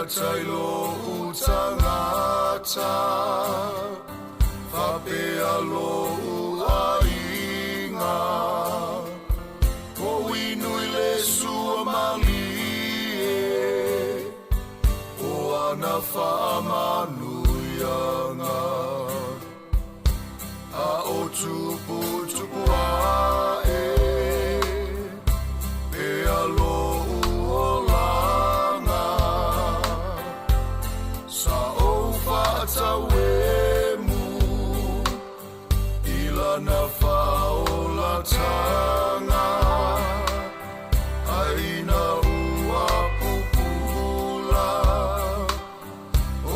tai lo'u tagata, faapea lo'u aiga, ua inu i le suamalie o ana faamanuiaga, a o tuputupu ae pea lo'u olaga, sa ou faatauemu i lana faaolataga, ae ina ua pupula o.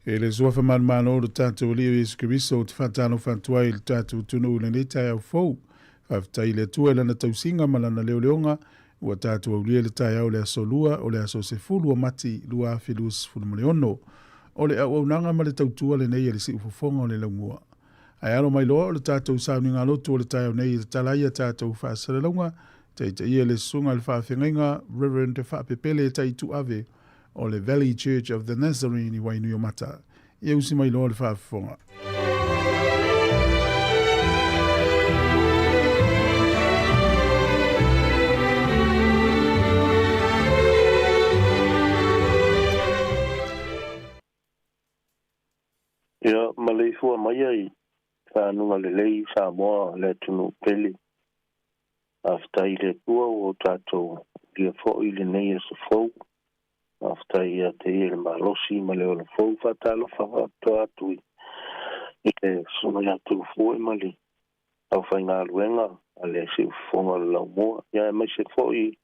E le suafa manumalo o le tatou Alii o Iesu Keriso ou te faatalofa atu ai i le tatou atunuu i lenei taeao fou. Faafetai i le Atua i Lana tausiga ma Lana leoleoga ua tatou aulia le taeao o le Aso Lua o le aso 10 o Mati 2026. O le auaunaga ma le tautua lenei a le Siufofoga o le Laumua. Ae alo mai loa o le tatou sauniga lotu o le taeao nei e tatala ai a tatou faasalalauga, taitaia le Susuga i le Faafeagaiga Reverend Faapepele Taituave o le Valley Church of the Nazarene i Wainuiomata. Ia usi mai loa le faafofoga. Ia maleifua mai ai fanuga lelei Samoa le atunuu pele. Faafetai i le Atua ua o tatou lia fo'i lenei aso fou. Faafetai ia te ia le malosi ma le ola fou. Faatalofa faapitoa atu i le susuga ia Tulufue ma le aufaigaluega a le Siufofoga o le Laumua. Ia aemaise foi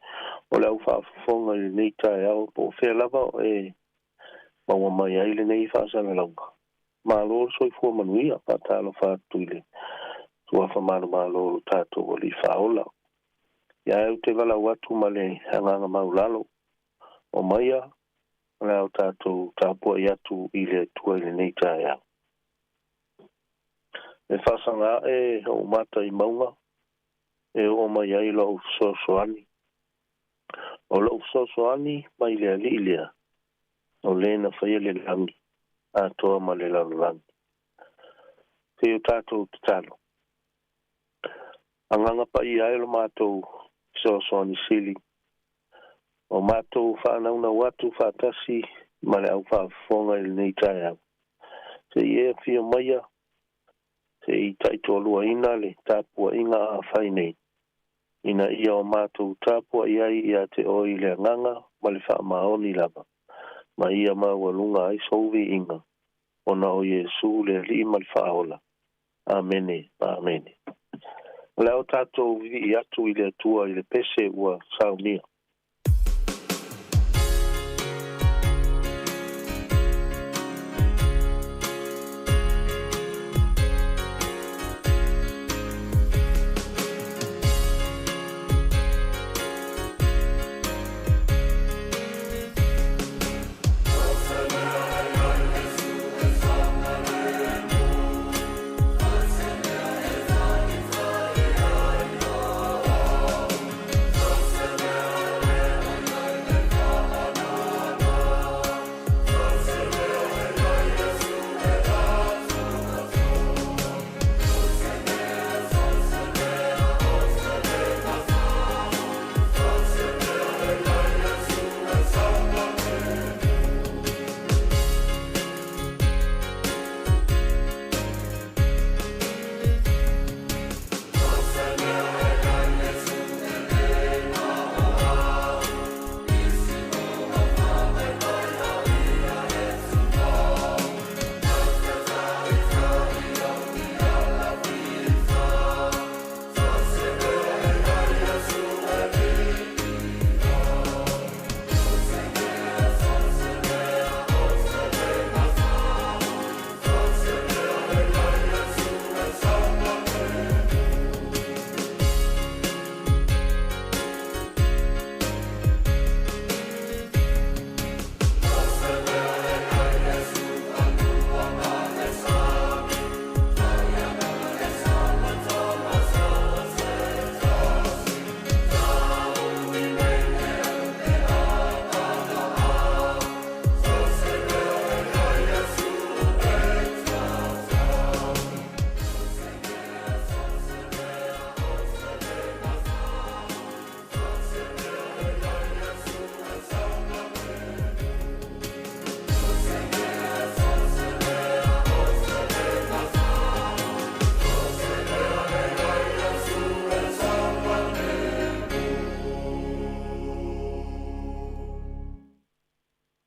o le aufaafofoga i lenei taeao po o fea lava o e maua mai ai lenei faasalalauga. Malo le soifua manuia. Faatalofa atu i le suafa manumalo o lo tatou Alii Faaola. Ia ae ou te valaau atu ma le agaga maulalo. O maia o le a o tatou tapuai atu i le Atua i lenei taeao. E faasaga ae ou mata i mauga e oo mai ai lou fesoasoani. O lou fesoasoani mai le Alii lea, o le na faia le lagi atoa ma le lalolagi. Se i o tatou tatalo. Agaga Paia ai lo matou fesoasoani sili. O matou faanaunau atu faatasi ma le aufaafofoga i lenei taeao. Se i e afio maia, se i taitoaluaina le tapuaiga a fai nei, ina ia o matou tapuai ai ia te oe i le agaga ma le faamaoni lava, ma ia maualuga ai sou viiga, ona o Iesu le Alii ma le Faaola. Amene, amene. O le a o tatou vivii atu i le Atua i le pese ua saunia.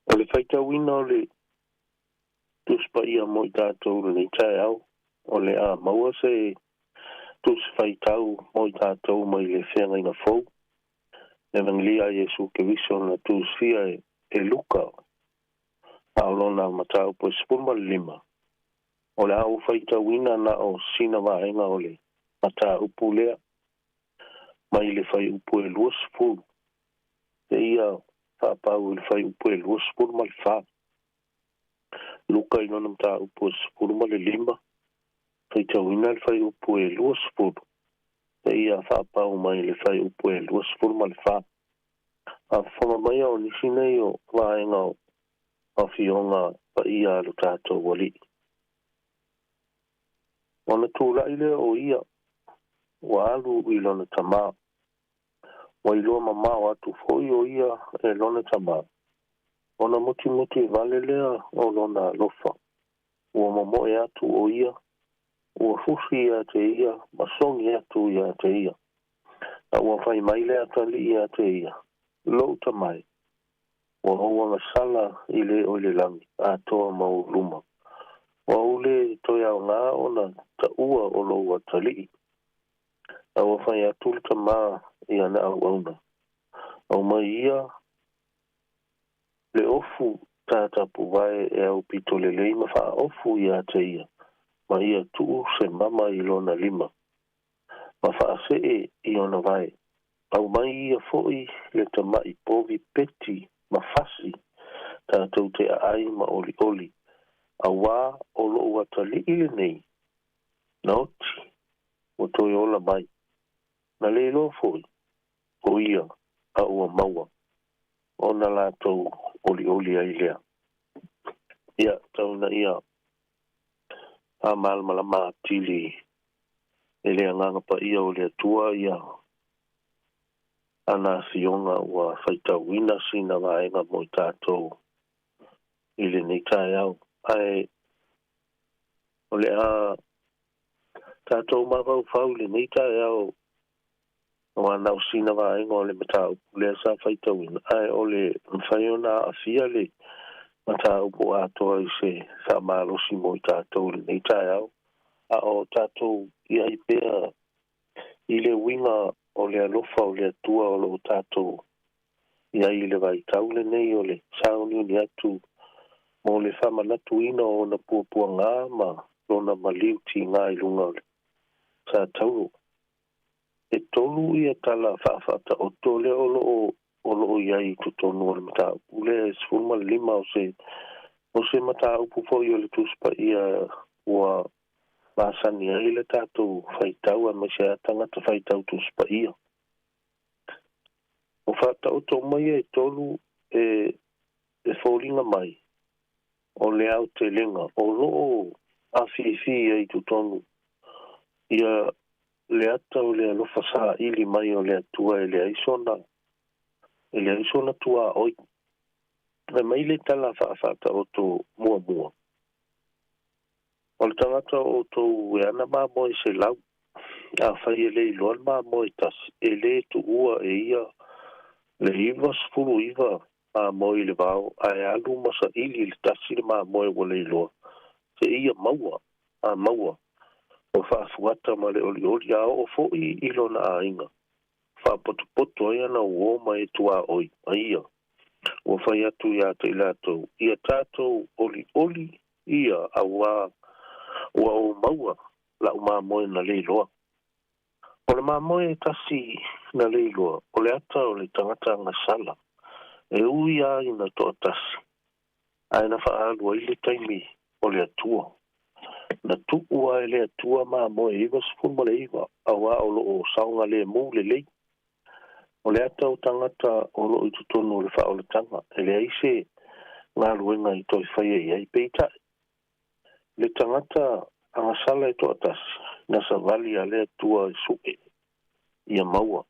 O le faitauina o le Tusi Paia mo i tatou i lenei taeao, o le a maua se tusi faitau mo i tatou mai le Feagaiga Fou, le Evangelia a Iesu Keriso na tusia e Luka. A o lona mataupu e 15, o le a ou faitauina na o sina vaega o le mataupu lea mai le fuaiupu e 20 seia faapau i le fuaiupu e 24. Luka i lona mataupu e 15, faitauina le fuaiupu e 20 seia faapau mai le fuaiupu e 24. Faafofoga maia o nisi nei o vaega o Afioga Paia a lo tatou Alii. Ona tulai lea o ia ua alu i lona tamā. Ua iloa mamao atu foi o ia e lona tamā, ona mutimuti vale lea o lona alofa. Ua momoe atu o ia, ua fusi ia te ia ma sogi atu ia te ia. A ua fai mai le atalii ia te ia, Lou tama e, ua ou agasala i le o i le lagi, atoa ma ou luma. Ua ou le toe aoga ona taua o lou atalii. A ua fai atu le tama i ana auauna, Aumai ia le ofu tatapuvae e aupito lelei ma faaofu ia te ia, ma ia tuu se mama i lona lima, ma faasee i ona vae. Aumai ia foi le tama'i povi peti ma fasi, tatou te aai ma olioli, auā o lo'u atalii lenei, na oti, ua toe ola mai, na le iloa foi o ia a ua maua, ona latou olioli ai lea. Ia, tau ina ia faamalamalama atili e le Agaga Paia o le Atua ia ana afioga ua faitauina sina vaega mo i tatou i lenei taeao. Ae o le a tatou mafaufau i lenei taeao aua na o sina vaega o le mataupu lea sa faitauina, ae o le mafai ona aafia le mataupu atoa i se faamalosi mo i tatou i lenei taeao, a o tatou i ai pea i le uiga o le alofa o le Atua o lo o tatou i ai i le vaitau lenei o le sauniuni atu mo le faamanatuina o ona puapuaga ma lona maliu tiga i luga o le satauro. E tolu ia tala faafaataoto lea o loo o loo i ai i totonu o le mataupu lea e 15 o se o se mataupu foi o le Tusi Paia ua masani ai le tatou faitau aemaise a tagata faitau Tusi Paia. O faataoto mai e tolu e e foliga mai o le aotelega o loo afifi ai i totonu ia le ata o le alofa saili mai o le Atua e leai sona e leai sona tuaoi. Fai mai le tala faafaataoto muamua, O le tagata o outou e ana mamoe 100, afai e le iloa le mamoe tasi, e le tuua e ia le 99 mamoe i le vao, ae alu ma saili i le tasi le mamoe ua le iloa, seia maua, a maua, ua faafuata ma le olioli, a oo foi i lona aiga, faapotopoto ai ana uō ma e tuaoi ma ia, ua fai atu ia te i latou, Ia tatou olioli ia, auā ua ou maua la'u mamoe na le iloa. O le mamoe e tasi na le iloa, o le ata o le tagata agasala, e ui lava ina toatasi, ae na faaalu ai le taimi o le Atua. Na tuu lava e le Atua mamoe 99, auā o lo o saogalemu lelei. O le ata o tagata o lo o i totonu o le faaolataga, e leai se galuega i toe faia i ai. Peitai, le tagata agasala e toatasi, na savali a le Atua e suʻe ia maua.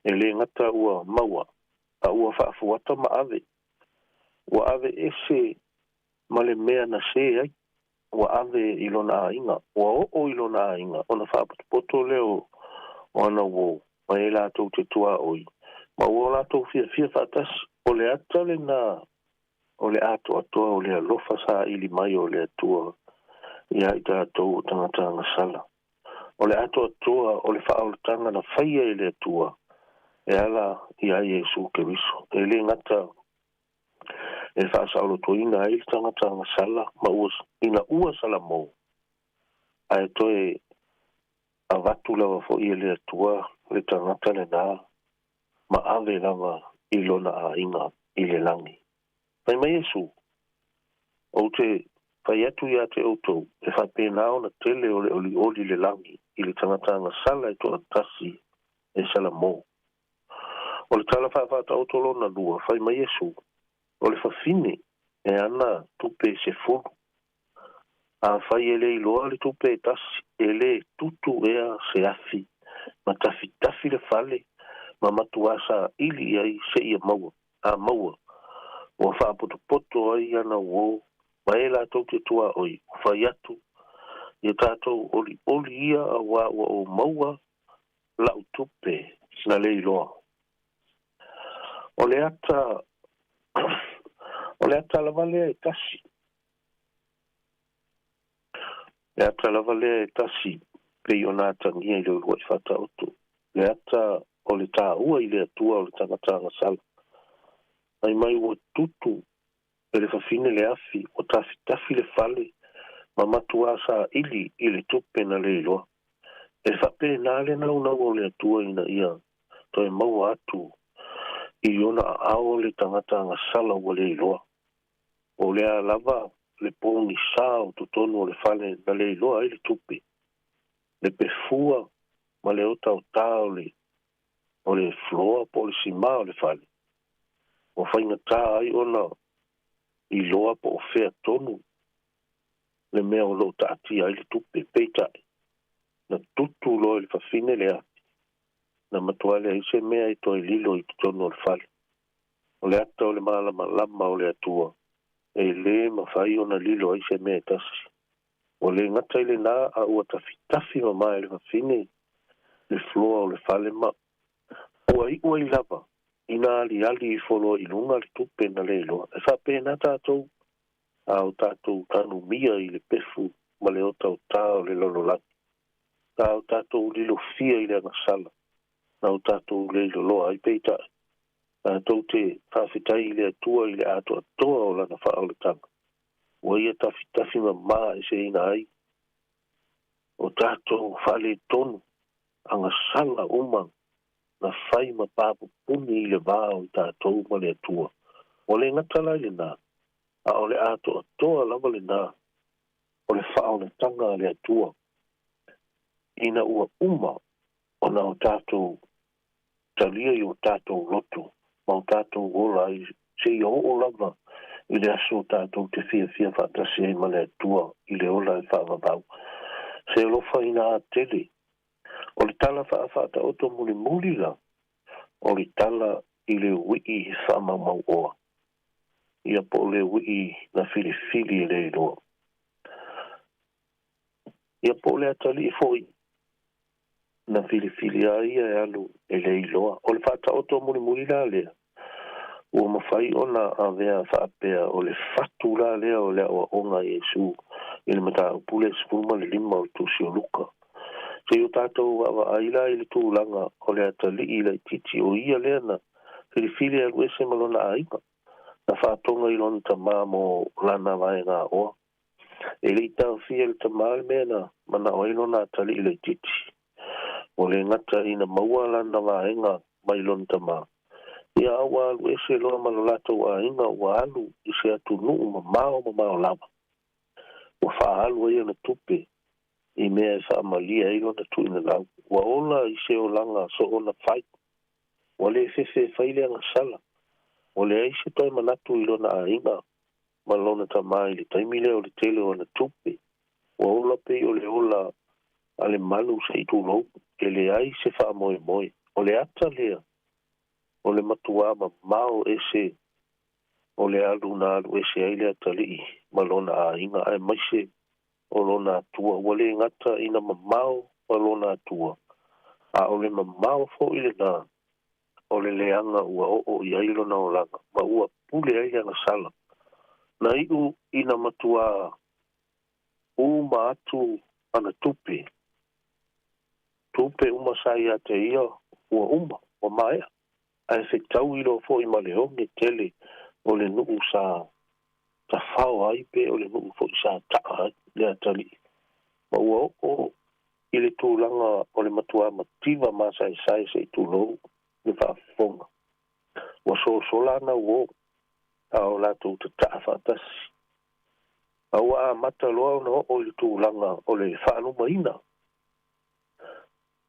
E le gata ua maua, a ua faafuata ma ave. Ua ave ese ma le mea na sē ai, ua ave i lona aiga, ua oo i lona aiga, ona faapotopoto lea o ana uō ma e latou te tuaoi, ma ua latou fiafia faatasi. O le ata lena o le atoatoa o le alofa saili mai o le Atua ia i tatou o tagata agasala. O le atoatoa o le faaolataga na faia e le Atua e ala ia Iesu Keriso. E le gata E faasaolotoina ai le tagata agasala ma ua ina ua salamo, ae toe avatu lava foʻi e le Atua le tagata lenā ma ave lava i lona aiga i le lagi. Fai mai Iesu, Ou te fai atu iā te outou, e faapena ona tele o le olioli i le lagi i le tagata agasala e toatasi e salamo. O le tala faafaataoto lona lua, fai mai Iesu, O le fafine e ana tupe e 10. Afai e le iloa le tupe e tasi, e lē tutu ea se afi ma tafitafi le fale ma matuā saili i ai seia maua, a maua, ua faapotopoto ai ana uō ma e latou te tuaoi, ua fai atu, Ia tatou olioli ia auā ua ou maua la'u tupe na le iloa. O le ata, o le ata lava lea e tasi. Le ata lava lea e tasi pei ona atagia i le uluai faataoto, le ata o le taua i le Atua o le tagata agasala. Fai mai ua tutu e le fafine le afi, ua tafitafi le fale ma matuā saili i le tupe na le iloa. E faapena le naunau o le Atua ina ia toe maua atu i ona aao le tagata agasala ua le iloa. O le a lava le pogisa o totonu o le fale na le iloa ai le tupe, le pefua ma le otaota o le o le floor po o le simā o le fale, ua faigata ai ona iloa po o fea tonu le mea o lo o taatia ai le tupe. Peitai, na tutu loa i le fafine le afi, na matua leai se mea e toe lilo i totonu o le fale. O le ata o le malamalama o le Atua, e lē mafai ona lilo ai se mea e tasi. Ua le gata i lenā, a ua tafitafi mamā e le fafine le floor o le fale ma ua iʻu ai lava ina aliali ifo loa i luga le tupe na le iloa. E faapena tatou a o tatou tanumia i le pefu ma le otaota o le lalolagi, a o tatou lilofia i le agasala, na o tatou leiloloa ai. Peitai, tatou te faafetai i le Atua i le atoatoa o Lana faaolataga, ua Ia tafitafi mamā eseina ai o tatou faaletonu agasala uma na fai ma papupuni i le va o i tatou ma le Atua. Ua le gata la i lenā, a o le atoatoa lava lenā o le faaolataga a le Atua, ina ua uma ona o tatou talia i o tatou loto ma o tatou ola ai seia oo lava i le aso o tatou te fiafia faatasi ai ma le Atua i le ola e faavavau. Se alofa ina a tele. O le tala faafaataoto mulimuli la, o le tala i le uiʻi faamaumauoa, ia po o le uiʻi na filifili e le iloa, ia po o le atalii foi na filifilia ai ia e alu e le iloa. O le faataoto mulimuli la lea, ua mafai ona avea faapea o le fatu la lea o le aoaoga a Iesu i le mataupu lea 15 o le Tusi o Luka. Se i o tatou vaavaai la i le tulaga o le atalii laitiiti o ia lea na filifili e alu ese ma lona aiga, na faatoga i lona tamā mo lana vaega aoa. E le i taofia e le tamā le mea na manao ai lona atalii laitiiti. Ua le gata ina maua lana vaega mai lona tamā, ia a ua alu ese loa ma lo latou aiga ua alu i se atunuu mamao mamao lava. Ua faaalu ai ana tupe i mea e faamalie ai lona tuuina lau. Ua ola i se olaga soona fai. Ua le fefe e fai le agasala. Ua leai se toe manatu i lona aiga ma lona tamā i le taimi lea o le tele o ana tupe. Ua ola pei o le ola a le malu se i tulou, e leai se faamoemoe. O le ata lea o le matuā mamao ese o le alu na alu ese ai le atalii ma lona aiga aemaise o lona Atua. Ua le gata ina mamao ma lona Atua, a o le mamao foi lenā o le leaga ua oo i ai lona olaga ma ua pule ai le agasala. Na iʻu ina matuā uma atu ana tupe, tupe uma sa iā te ia ua uma, ua maea, ae fetaui loa foi ma le oge tele o le nuu sa tafao ai pe o le nuu fo'i sa ta'a ai le atalii ma ua oo i le tulaga o le matuā mativa masaesae se'i tulou le faafofoga. Ua sosola ana uō a o latou tata'a fa'atasi, a ua amata loa ona oo i le tulaga o le fa'alumaina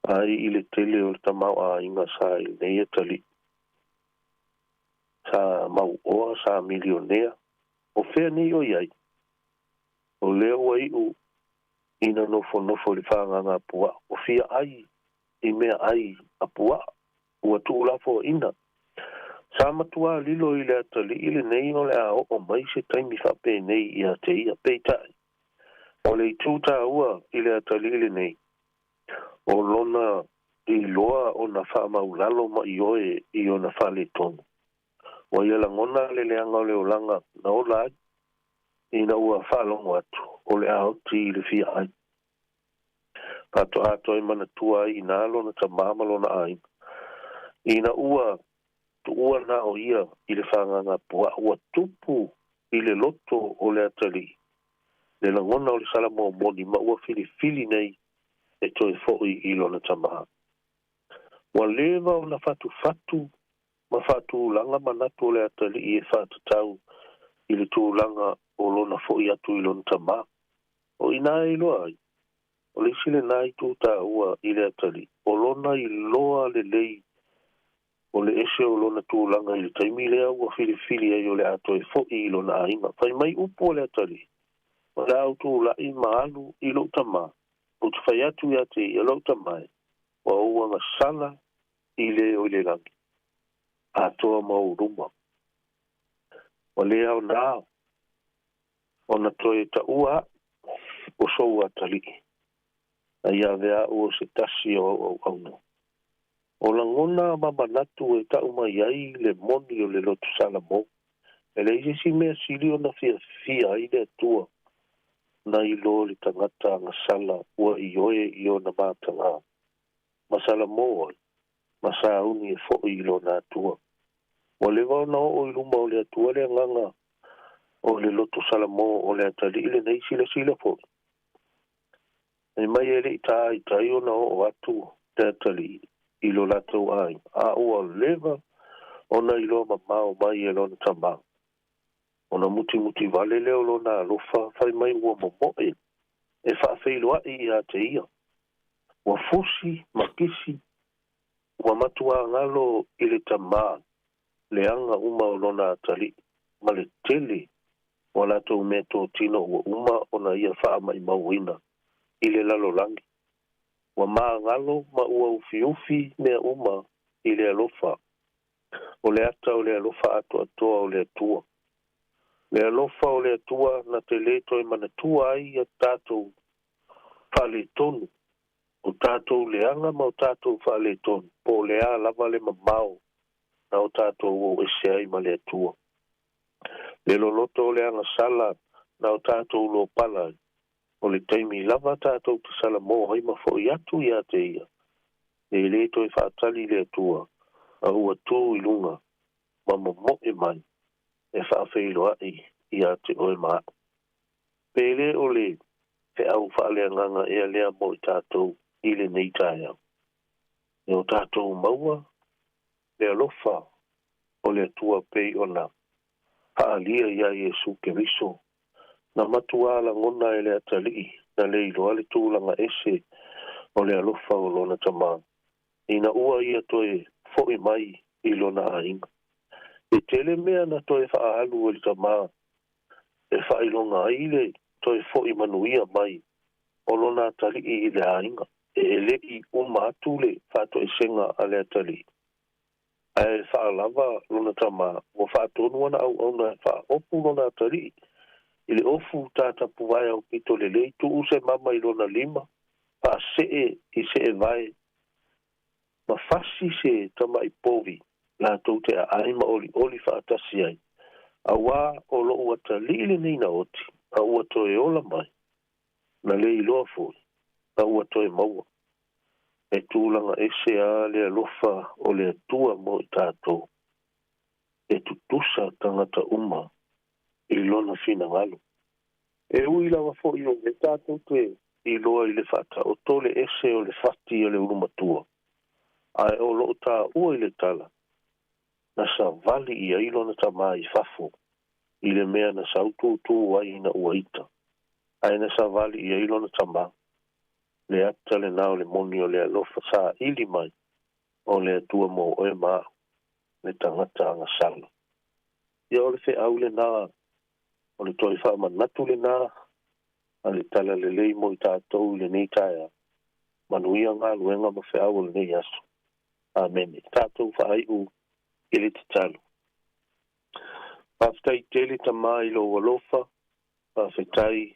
ai i le tele o le tamaoaiga sa i lenei atalii sa mau'oa sa milionea. O fea nei o i ai? O lea ua i'u ina nofonofo i le fāgāgā pua'a o fia ai i mea ai a pua'a ua tu'ulafoa'ina. Sa matuā lilo i le atalii lenei o le a oo mai se taimi fa'apenei iā te ia. Peita'i, o le itū tāua i le atalii lenei, o lona iloa ona fa'amaulalo ma ioe i ona faaletonu. Ua ia lagona le leaga o le olaga na ola ai ina ua faalogo atu o le a oti i le fia ai. Faatoā toe manatua ai inā lona tamā ma lona aiga ina ua tu'ua na o ia i le fāgāgā pua'a. Ua tupu i le loto o le atalii le lagona o le salamo moni ma ua filifili nei e toe fo'i i lona tamā. Ua leva ona fatufatu ma fa'atulaga manatu o le atalii e fa'atatau i le tulaga o lona fo'i atu i lona tamā. O inā e iloa ai, o le isi lenā itū tāua i le atalii, o lona iloa lelei o le ese o lona tulaga i le taimi lea ua filifili ai o le a toe fo'i i lona aiga. Fai mai upu o le atalii, o le a ou tula'i ma alu i lo'u tamā, ou te fai atu iā te ia, lo'u tamā e, ua ou agasala i le o i le lagi, atoa ma ou luma. Ua lē aoga ona toe ta'ua a'u o sou atalii, a ia avea a'u o se tasi o au auauna. O lagona ma manatu e ta'u mai ai le moni o le loto salamo, e leai se isi mea sili ona fiafia ai le Atua nai lo le tagata agasala ua ioe i ona matagā ma salamo ai ma sauni e fo'i i lona Atua. Ua leva ona oo i luma o le Atua le agaga o le loto salamo o le atalii lenei. Silasila fo'i, fai mai e le'i tāitai ona oo atu le atalii i lo latou aiga, a ua leva ona iloa mamao mai e lona tamā. Ona mutimuti vale lea o lona alofa, fai mai ua momo'e e fa'afeiloa'i iā te ia. Ua fusi ma kisi, ua matuā galo i le tamā leaga uma o lona atalii ma le tele o a latou meatotino ua uma ona ia fa'ama'imauina i le lalolagi. Ua magalo ma ua ufiufi mea uma i le alofa o le ata o le alofa atoatoa o le Atua. Le alofa o le Atua na te lē toe manatua ai ia tatou faaletonu, o tatou leaga ma o tatou faaletonu, po o le a lava le mamao na o tatou ou ese ai ma le Atua. Le loloto o le agasala na o tatou lopala ai, o le taimi lava tatou te salamō ai ma fo'i atu iā te ia, e lē toe fa'atali le Atua, a ua tū i luga ma momo'e mai e fa'afeiloa'i iā te oe ma a'u. Pe lē o le fe'au fa'aleagaga ea lea mo i tatou i lenei taeao? E o tatou maua le alofa o le Atua pei ona fa'aalia iā Iesu Keriso, na matuā lagona e le atalii na lē iloa le tulaga ese o le alofa o lona tamā, ina ua ia toe fo'i mai i lona aiga. E tele mea na toe fa'aalu e le tamā e fa'ailoga ai le toe fo'i manuia mai o lona atalii i le aiga, e le'i uma atu le fa'atoesega a le atalii. Ae fa'alava lona tamā, ua fa'atonu ana auauna e fa'aopu lona atalii i le ofu tatapuvae aupito lelei, tu'u se mama i lona lima, fa'ase'e i se'evae ma fasi se tama'i povi latou te a'ai ma olioli fa'atasi ai, auā o lo'u atalii lenei na oti, a ua toe ola mai, na lē iloa fo'i, a ua toe maua. E tulaga ese a le alofa o le Atua mo i tatou, e tutusa tagata uma. i lona finagalo. E ui lava fo'i o lea tatou te iloa i le faataoto le ese o le fati o le ulumatua, ae o loo taua i le tala, na savali i ai lona tamā i fafo i le mea na sautūtū ai ina ua ita, ae na savali i ai lona tamā. Le ata lenā o le moni o le alofa saili mai o le Atua mo oe ma a'u, le tagata agasala. Ia o le feau lenā, o le toe faamanatu lenā a le Talalelei mo i tatou i lenei taeao. Manuia galuega ma feau o lenei aso. Amene. Tatou faaiu i le tatalo. Faafetai tele Tamā i lou alofa, faafetai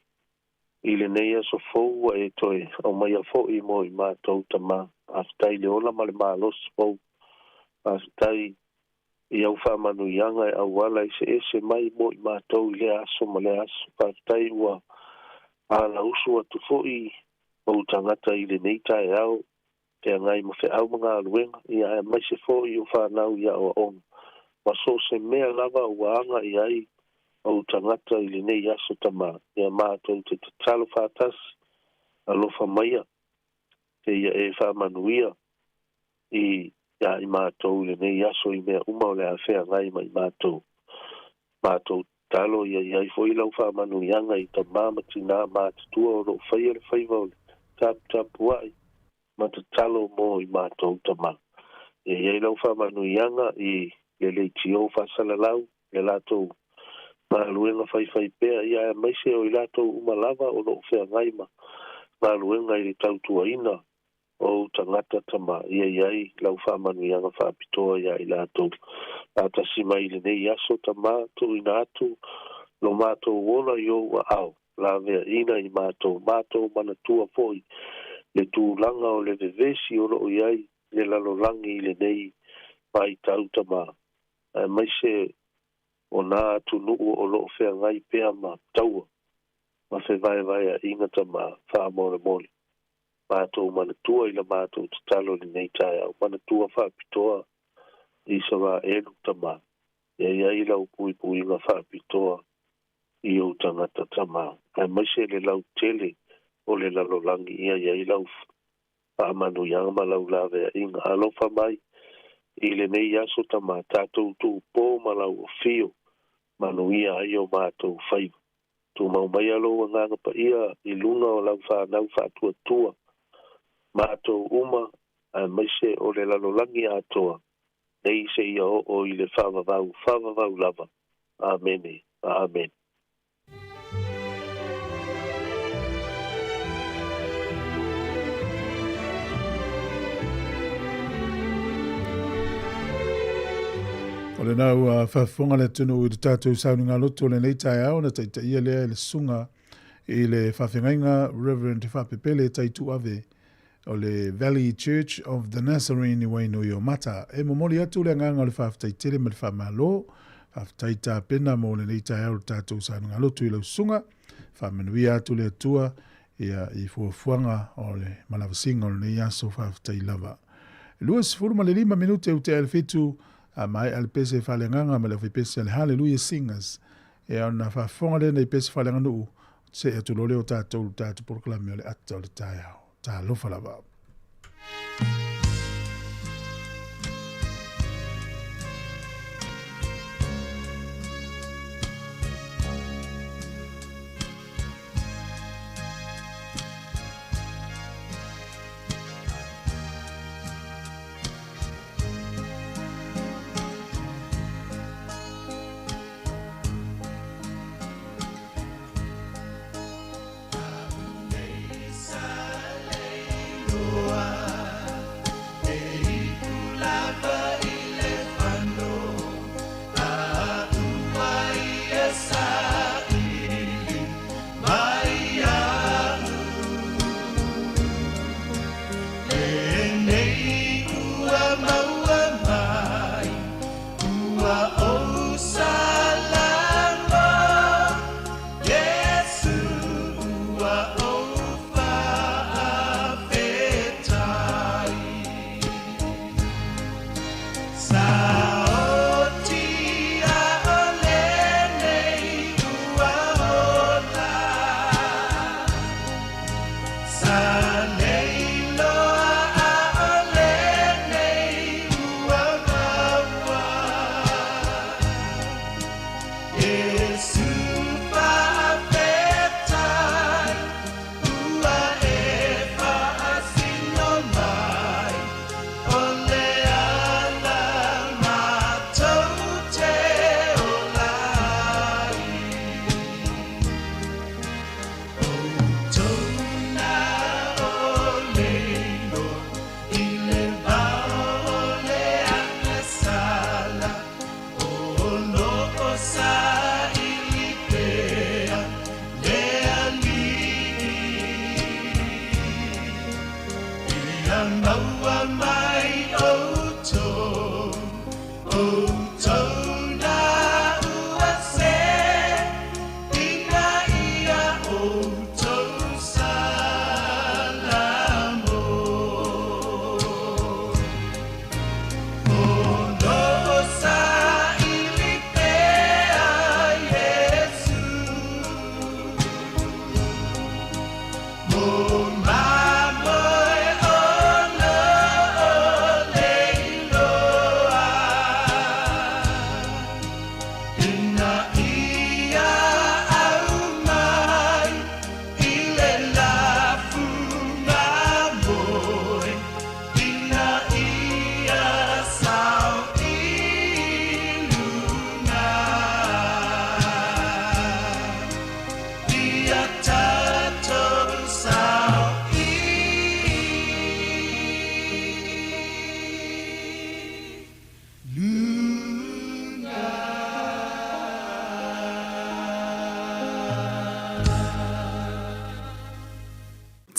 i lenei aso fou ua e toe aumaia fo'i mo i matou Tamā. Faafetai i le ola ma le malosi fou. Faafetai i au faamanuiaga e auala eseese mai mo i matou i lea aso ma lea aso. Faafetai ua alausu atu fo'i ou tagata i lenei taeao feagai ma feau ma galuega, ia aemaise foi o fanau i aoaoga, ma so o se mea lava ua aga i ai ou tagata i lenei aso Tamā. Ia matou te tatalo faatasi, alofa maia, seia e faamanuia i iā i matou i lenei aso i mea uma o le a feagai ma i matou. Matou tatalo ia i ai foi lau faamanuiaga i tamā ma tinā matutua o lo o faia le faiva o le taputapua'i ma tatalo mo i matou Tamā. Ia i ai lau faamanuiaga i le leitio faasalalau, le latou galuega faifaipea, ia aemaise o i latou uma lava o lo o feagai ma galuega i le tautuaina o ou tagata Tamā. Ia i ai lau faamanuiaga faapitoa iā i latou. Faatasi mai i lenei aso Tamā, tuuina atu lo matou ola i ou aao, laveaiina i matou, matou manatua foi le tulaga o le vevesi o loo i ai le lalolagi i lenei vaitau Tamā, aemaise o nā atunuu o loo feagai pea ma taua ma fevaevaeaʻiga Tamā. Faamolemole, matou manatua i la matou tatalo i lenei taeao, manatua faapitoa Isaraelu Tamā, ia i ai lau puipuiga faapitoa i ou tagata Tamā, aemaise le lautele o le lalolagi, ia i ai lau faamanuiaga ma lau laveaiga. Alofa mai i lenei aso Tamā, tatou tuupō ma lau afio, manuia ai o matou faiva. Tumau maia lou Agaga Paia i luga o lau fanau faatuatua, matou uma, aemaise o le lalolagi atoa, nei seia oo i le faavavau, faavavau lava. Amene. Amene. O lena ua faafofoga le atunuu i le tatou sauniga loto o lenei taeao na taitaia lea e le susuga i le faafeagaiga Reverend Faapepele Taituave o le Valley Church of the Nazarene i Wainuiomata. E momoli atu le agaga o le faafetai tele ma le faamalo. Faafetai tapena mo lenei taeao le tatou sauniga loto i lau susuga. Faamanuia atu le Atua ia i fuafuaga o le malavasiga o lenei aso. Faafetai lava. 25 minute ua tea i le 7, a maea le pese faaleagaga ma le aufaipese a le Hallelujah Singers. Ia ona faafofoga lea nei pese faaleaganuu, see atu loa lea o tatou i le tatou polokalame o le ata o le taeao. Talofa lava.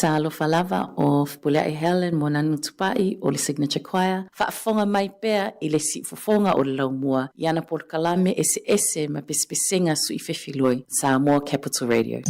Talofa lava o Fepuleai Helen Moananu Tupai o le Signature Choir, faafofoga mai pea i le siufofoga o le laumua i ana polokalame eseese ma pesepesega suifefiloi Samoa Capital Radio.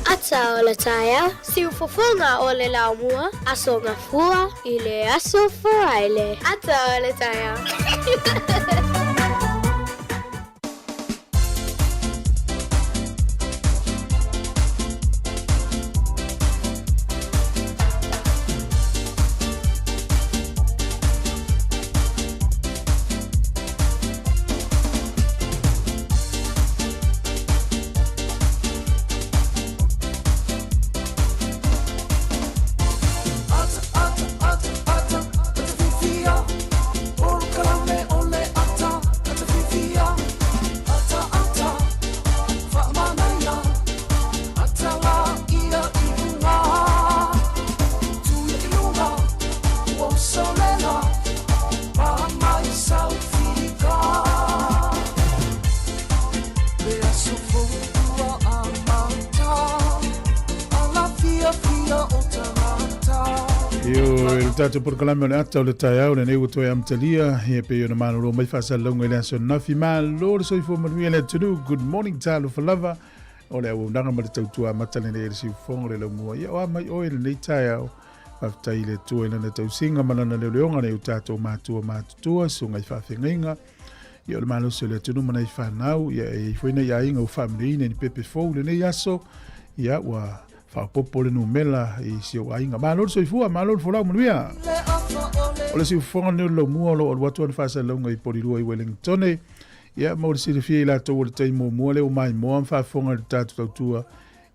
Ata o le taeao, siufofoga o le laumua, Aso Gafua i le Aso Faraile. Ata o le taeao. Ioe, le tatou polokalame o le ata o le taeao lenei ua toe amatalia e pei ona malolo mai faasalalauga i le aso ananafi. Malo le soifua manuia le atunuu. Good morning, talofa lava. O le auaunaga ma le tautua amata lenei e le siufofoga o le laumua. Ia o a mai oe lenei taeao. Faafetai i le Atua i lana tausiga ma lana leoleoga nei o tatou matua matutua, susuga i faafeagaiga, ia o le malosi o le atunuu ma nai fanau, ia e i ai foi nai aiga ua faamanuiaina i ni pepe fou i lenei aso, ia ua faaopoopo le numera i si ou aiga. Malo le soifua, malo le folau manuia. O le siufofoga lenei o le laumua o lo o alu atu ana faasalalauga i Polilua i Wellingtone. Ia mo le silafia i latou o le taimi muamua lea ua maimoa ma faafofoga i le tatou tautua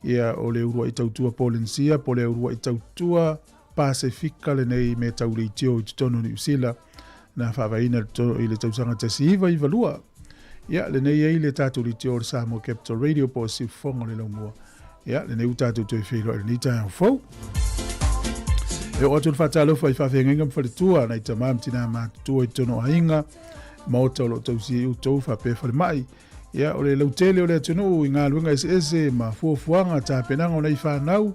Ia, o le uluai tautua Polenisia po o le uluai tautua Pasefika lenei mea tau leitio i totonu o Niu Sila na faavaeina i le tausaga 1992. Ia, lenei ai le tatou leitio o le Samoa Capital Radio po o Siufofoga o le Laumua. Ia, lenei ua tatou toe feiloai i lenei taeao fou. E oo atu le faatalofa i faafeagaiga ma faletua, nai tama ma tinā matutua i totonu o aiga, maota o lo o tausia ai outou faapea falemai. Ia, o le lautele o le atunuu i galuega eseese ma fuafuaga tapenaga o nai fanau,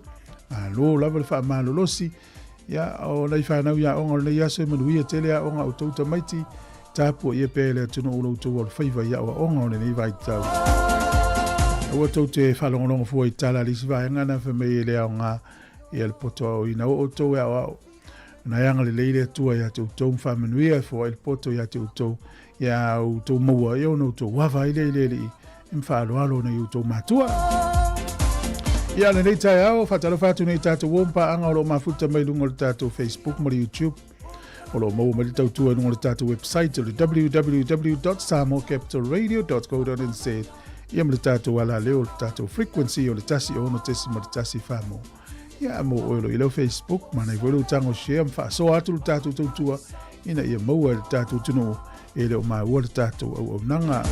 malo lava le faamalolosi. Ia, o nai fanau i aoga o lenei aso e manuia tele aoga a outou tamaiti, tapuaia pea e le atunuu lo outou alofaiva i aoaoga o lenei vaitau. Aua tou te faalogologo fua i tala a le isi vaega na fai mai e le aoga ia le poto aoaoina. O outou e aoao, na e agalelei le Atua ia te outou ma faamanuia e foai le poto ia te outou, ia outou maua ia ona outou ava ai lea i le Alii e ma faaaloalo ona i outou matua. Ia, lenei taeao, faatalofa atu nei tatou uo ma paaga o lo o mafuta mai luga o le tatou Facebook ma le YouTube. O lo o maua mai le tautua i luga o le tatou website o le www.samoacapitalradio.co.nz ia ma le tatou alaleo o le tatou frequency o le 106.1 whamo. Ia, mo oe lo i lau Facebook, manai foi lou tago share ma faasoa atu le tatou tautua ina ia maua e le tatou atunuu e le o maua le tatou auaunaga.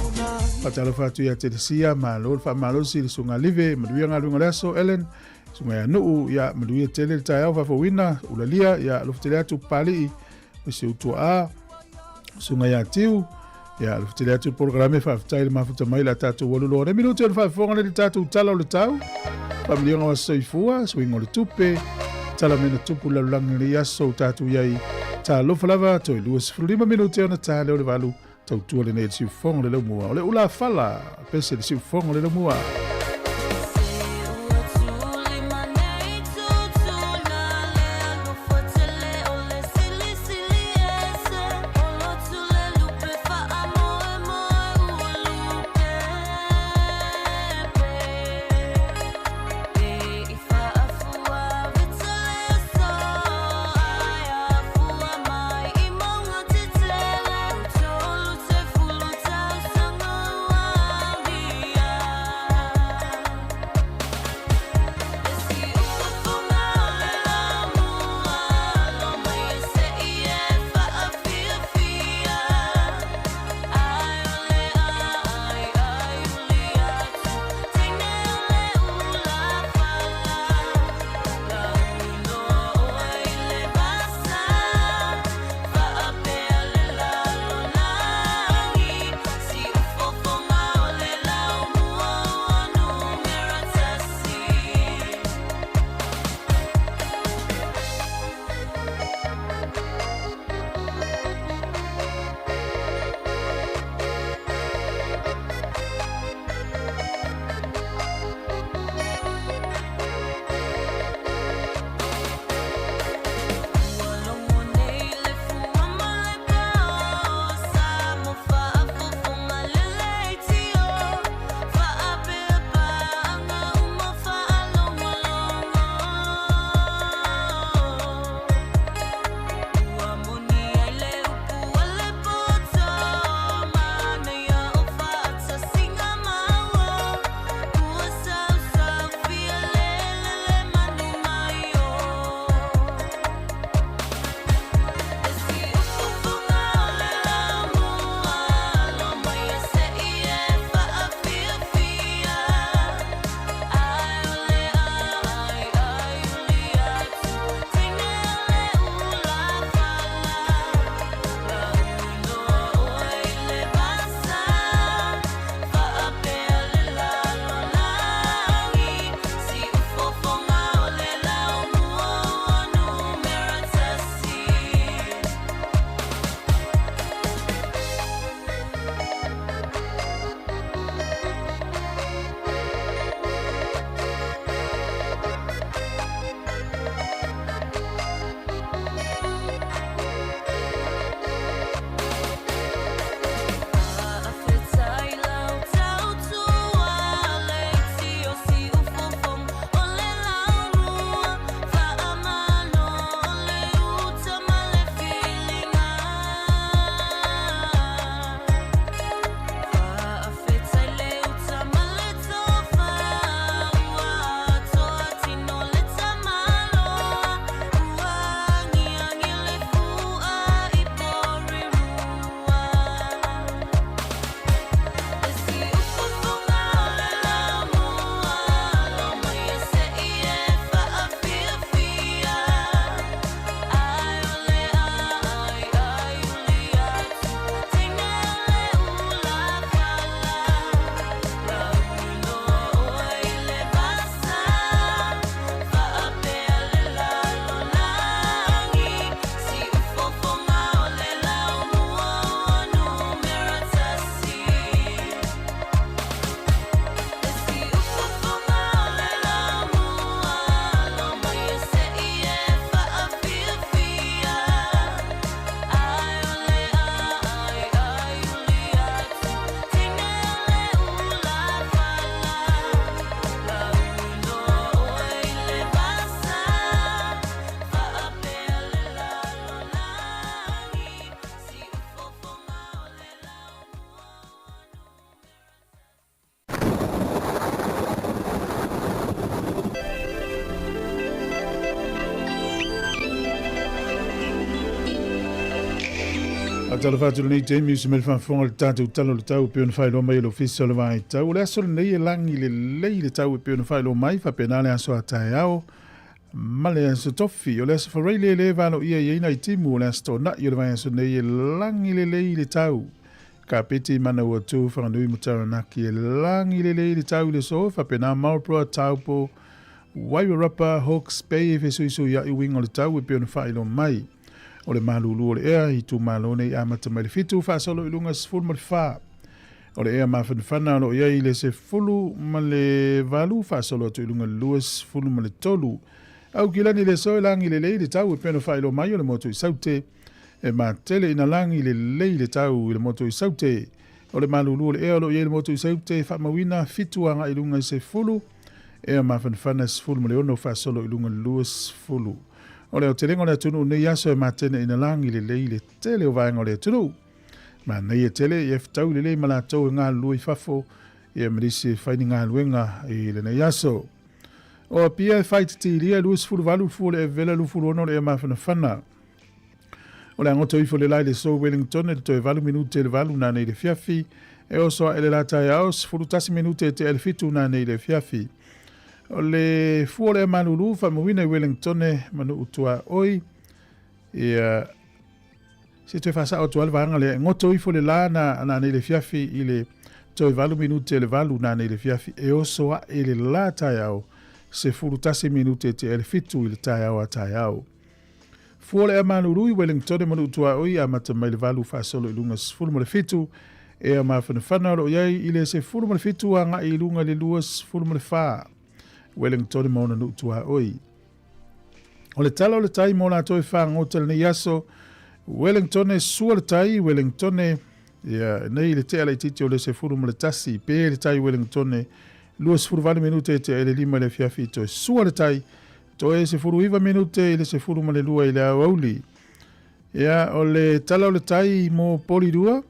Faatalofa atu ia Telesia, malo le faamalosi le susuga Live, manuia galuega o le aso, Ellen, susuga ia Nuu, ia manuia tele le taeao faafouina, Ulalia, ia alofa tele atu Papalii, o si ou tuaa, susuga ia Tiu, ia alofa tele atu le polokalame, faafetai le mafuta mai la tatou alu loa. Ne minute o le faafofoga le tatou tala o le tau, faamiliona o soifua, suiga o le tupe, tala mena tupu lalolagi lenei aso o tatou iai. Talofa lava, toe 25 minute ona ta lea o le 8, tautua lenei le siufofoga o le laumua. O le ulafala, pese le siufofoga o le laumua. Faatalofa atu i lenei taimi i se mea le faafofoga i le tatou Tala o le Tau e pei ona faailoa mai e le Ofisa o le Vaitau. O le aso lenei e lagi lelei le tau e pei ona faailoa mai, faapena le aso a taeao ma le aso tofi. O le aso Faraile lea e valoia i ai nai timu, o le aso Toonai o le vaiaso nei e lagi lelei le tau. Kapiti, Manawatu, Whanganui ma Taranaki e lagi lelei le tau i le aso, faapena Marlborough, Taupo, Wairarapa, Hawke's Bay e fesuisuia'i uiga o le tau e pei ona faailoa mai. O le malulu o le ea i itumalo nei amata mai le 7 faasolo i luga 14. O le ea mafanafana o lo o i ai i le 18 faasolo atu i luga 23. Aukilani i le aso e lagi lelei le tau e pei ona faailoa mai o le motu i Saute. E matele ina lagi lelei le tau i le motu i Saute. O le malulu o le ea o lo o i ai i le motu i Saute e faamauina 7 agai i luga i 10. Ea mafanafana 16 faasolo i luga 20. O le aotelega o le atunuu nei aso e matene ina lagi lelei le tele o vaega o le atunuu. Manaia tele ia fetaui lelei ma latou e galulue i fafo ia ma nisi e fai ni galuega i lenei aso. O Apia e fai titilia e 28 le fua o le evela 26 le ea mafanafana. O le agoto ifo le la i le so Wellington e le toe 8 minute le 8 nanei i le fiafi. E oso ae le la taeao 11 minute e tea le 7 nanei i le fiafi. O le fua o le malulu faamauina i Wellington ma nuu tuaoi ia se toe faasao atu ai le vaega lea e goto ifo le la na nanei i le fiafi i le toe 8 minute le 8 nanei i le fiafi e oso ae le la taeao 11 minute e tea le 7 i le taeao a taeao. Fua le ea malulu i Wellington ma nuu tuaoi amata mai le 8 faasolo i luga 17 ea mafanafana o lo o i ai i le 17 agai i luga i le 24 Wellington ma ona nuu tuaoi. O le tala o le tai mo latou e fagota i lenei aso, Wellington e sua le tai, Wellington ia, nei i le tea laitiiti o le 11, pe le tai Wellington 28 minute e tea i le 5 i le afiafi toe sua le tai, toe 19 minute i le 12 i le aoauli. Ia, o le tala o le tai mo Polirua,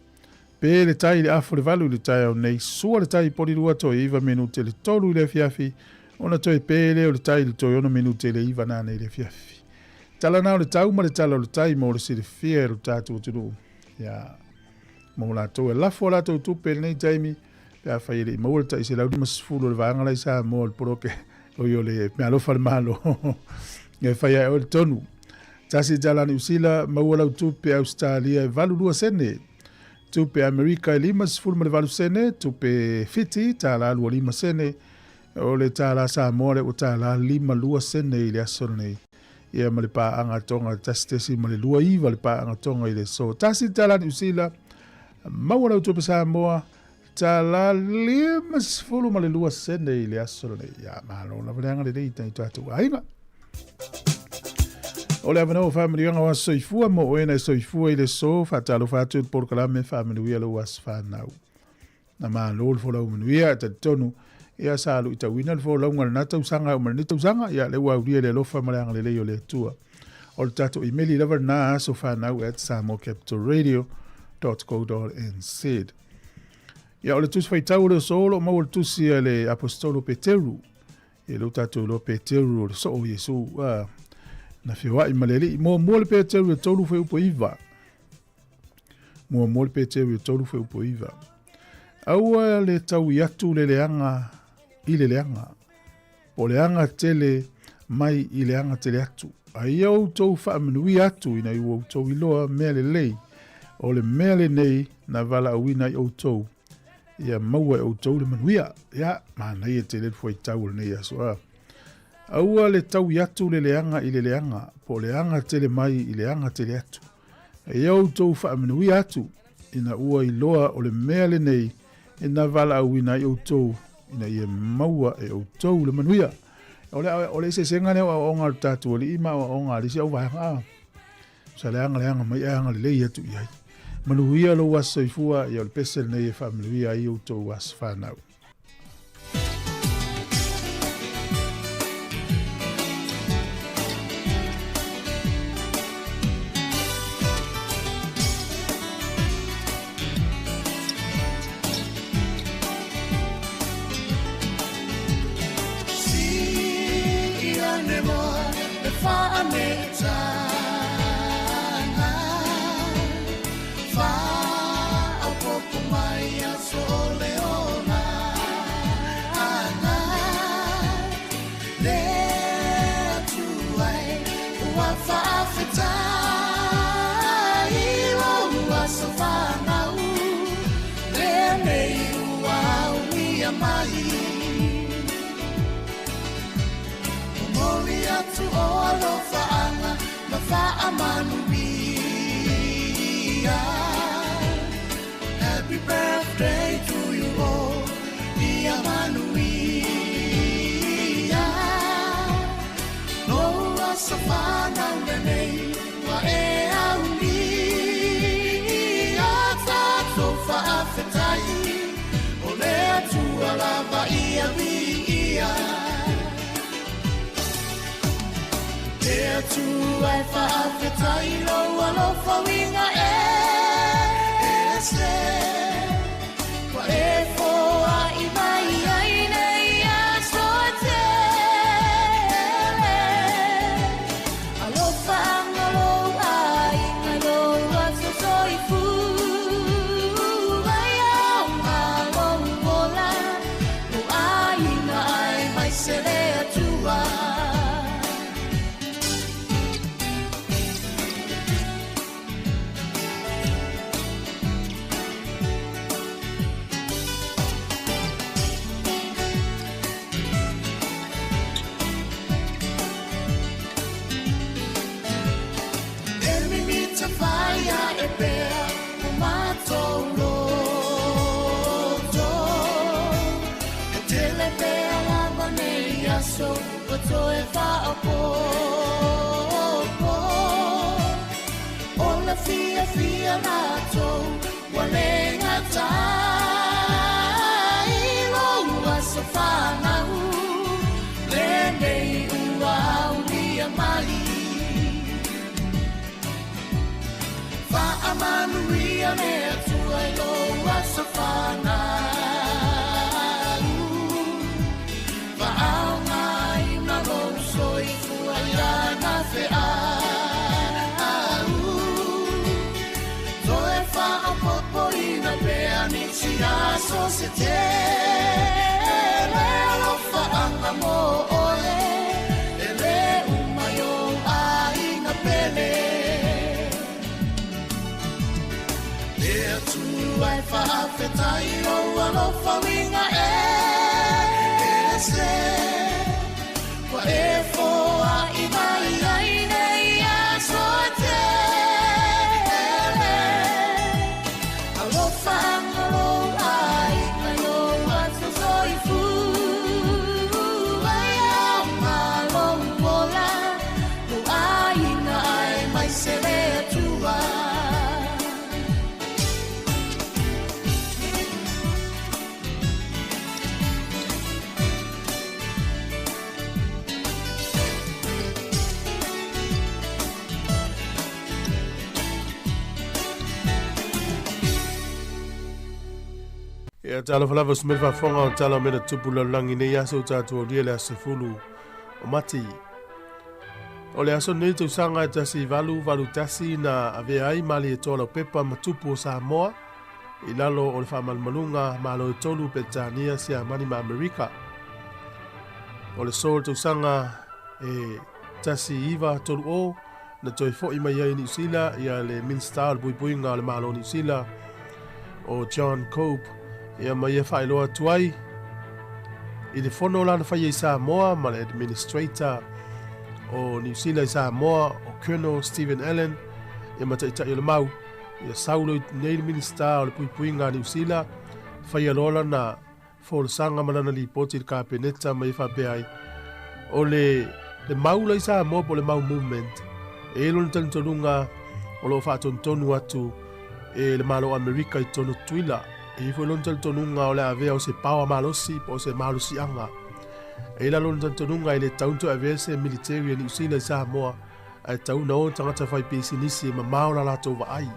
pe le tai i le afu le 8 i le taeao nei, sua le tai i Polirua toe 9 minute i le 3 i le afiafi, ona toe pe lea o le tai i le toe 6 minute i le 9 nanei i le afiafi. Tala na o le tau ma le tala o le tai mo le silafia e lo tatou atunuu. Ia, mo latou e lafo a latou tupe i lenei taimi, pe afai e le i maua le tai 150 o le vaega la i Samoa o le poloke, oi o le meaalofa a le Malo, e fai ae oe le tonu. Tasi tala Niu Sila, maua lau tupe Ausetalia e 82 sene. Tupe Amerika e 58 sene, tupe Fiti tala 25 sene, o le tala Samoa le ua tala 52 sene i le aso lenei. Ia ma le paaga Tonga 1.29 le paaga Tonga i le aso. Tasi tala Niu Sila, maua lau tupe Samoa, tala 52 sene i le aso lenei. Ia, malo lava le agalelei i tatou aiga. O le avanoa o faamanuiaga o aso soifua mo oe na e soifua i le aso, faatalofa atu i le polokalame faamanuia lou aso fanau. Na malo le folau manuia, e talitonu, ia sa luitauina le folauga i lena tausaga e oo mai lenei tausaga, ia lea ua aulia le alofa ma le agalelei o le Atua. O le tatou imeli lava lena asofanau@samoacapitalradio.co.nz. Ia o le tusi faitau o le aso o lo o maua le tusi a le Aposetolo Peteru. Ia lea ua tatou iloa Peteru o le soo o Iesu na feoai ma le Alii. Muamua le Peteru e 3 fuaiupu 9. Muamua le Peteru e 3 fuaiupu 9. Aua le taui atu le leaga i le leaga, po o le aga tele mai i le aga tele atu. A ia outou faamanuia atu ina ua outou iloa mea lelei, o le mea lenei na valaauina ai outou, ia maua e outou le manuia. Ia, manaia tele le fuaitau o lenei aso. A. Aua le taui atu le leaga i le leaga, po o le aga tele mai i le aga tele atu. A ia outou faamanuia atu, ina ua iloa o le mea lenei e na valaauina ai outou, ina ia maua e outou le manuia. O le, o le eseesega lea o aoaoga a le tatou alii ma aoaoga a le isi auvaega. A. Sa leaga leaga mai ae agalelei atu i ai. Manuia lou aso soifua, ia o le pese lenei e faamanuia ai outou aso fanau. atu o alofaʻaga ma faamanuia. Happy birthday to you all, ia manuia. Lou aso fanau lenei ua e aulia. Tatou faafetai o le Atua lava ia viia. Le Atua e faafetai lou alofa uiga ese. Ua e foai mai ai nei aso e tele. Alofaʻaga lou aiga lou aso soifua. Ia aoga lou ola, lou aiga aemaise le Atua. E mimita fai aʻe pea o matou loto. E tele pea lava nei aso ua toe faaopoopo. O le fiafia matou ua le gata i lou aso fanau lenei ua aulia mai. Faamanuia le Atua i lou aso fanau. Faaaogaina lou soifua i lana feau. Toe faaopoopoina pea nisi aso se tele. Alofaʻaga mo oe e lē uma i ou aiga pele. Le Atua e faafetai lou alofa uiga ese. Ua e foai mai ai nei aso e tele. Alofaʻaga lou aiga lou aso soifua. Ia aoga lou ola, lou aiga aemaise le Atua. Ia talofa lava se mea faafofoga o tala o mea na tupu lalolagi nei aso ua tatou aulia le aso 10 o Mati. O le aso nei tausaga e 1881 na avea ai Malietoa Laupepa ma tupu o Samoa i lalo o le faamalumaluga Malo e tolu Peretania, Siamani ma Amerika. O le so o le tausaga e 1930 na toe fo'i mai ai i Niu Sila ia le Minisita o le Puipuiga o le Malo o Niu Sila o John Cope ia ma ia faailoa atu ai i le fono la na faia i Samoa ma le Administrator o Niu Sila i Samoa o Colonel Stephen Allen ia ma Taitai o le Mau ia saulo nei le Minisita o le Puipuiga a Niu Sila faia loa lana folasaga ma lana lipoti i le Kapeneta ma ia faapea ai, o le, le mau la i Samoa po o le mau movement, e i ai lona talitonuga o lo o faatonutonu atu e le Malo o Amerika i totonu o Tutuila. E i ai foi lona talitonuga o le avea o se power malosi po o se malosiaga. E i ai la lona talitonuga e le tatau ona toe avea se military a Niu Sila i Samoa, ae tatau ona o tagata fai pisinisi e mamao la latou vaai.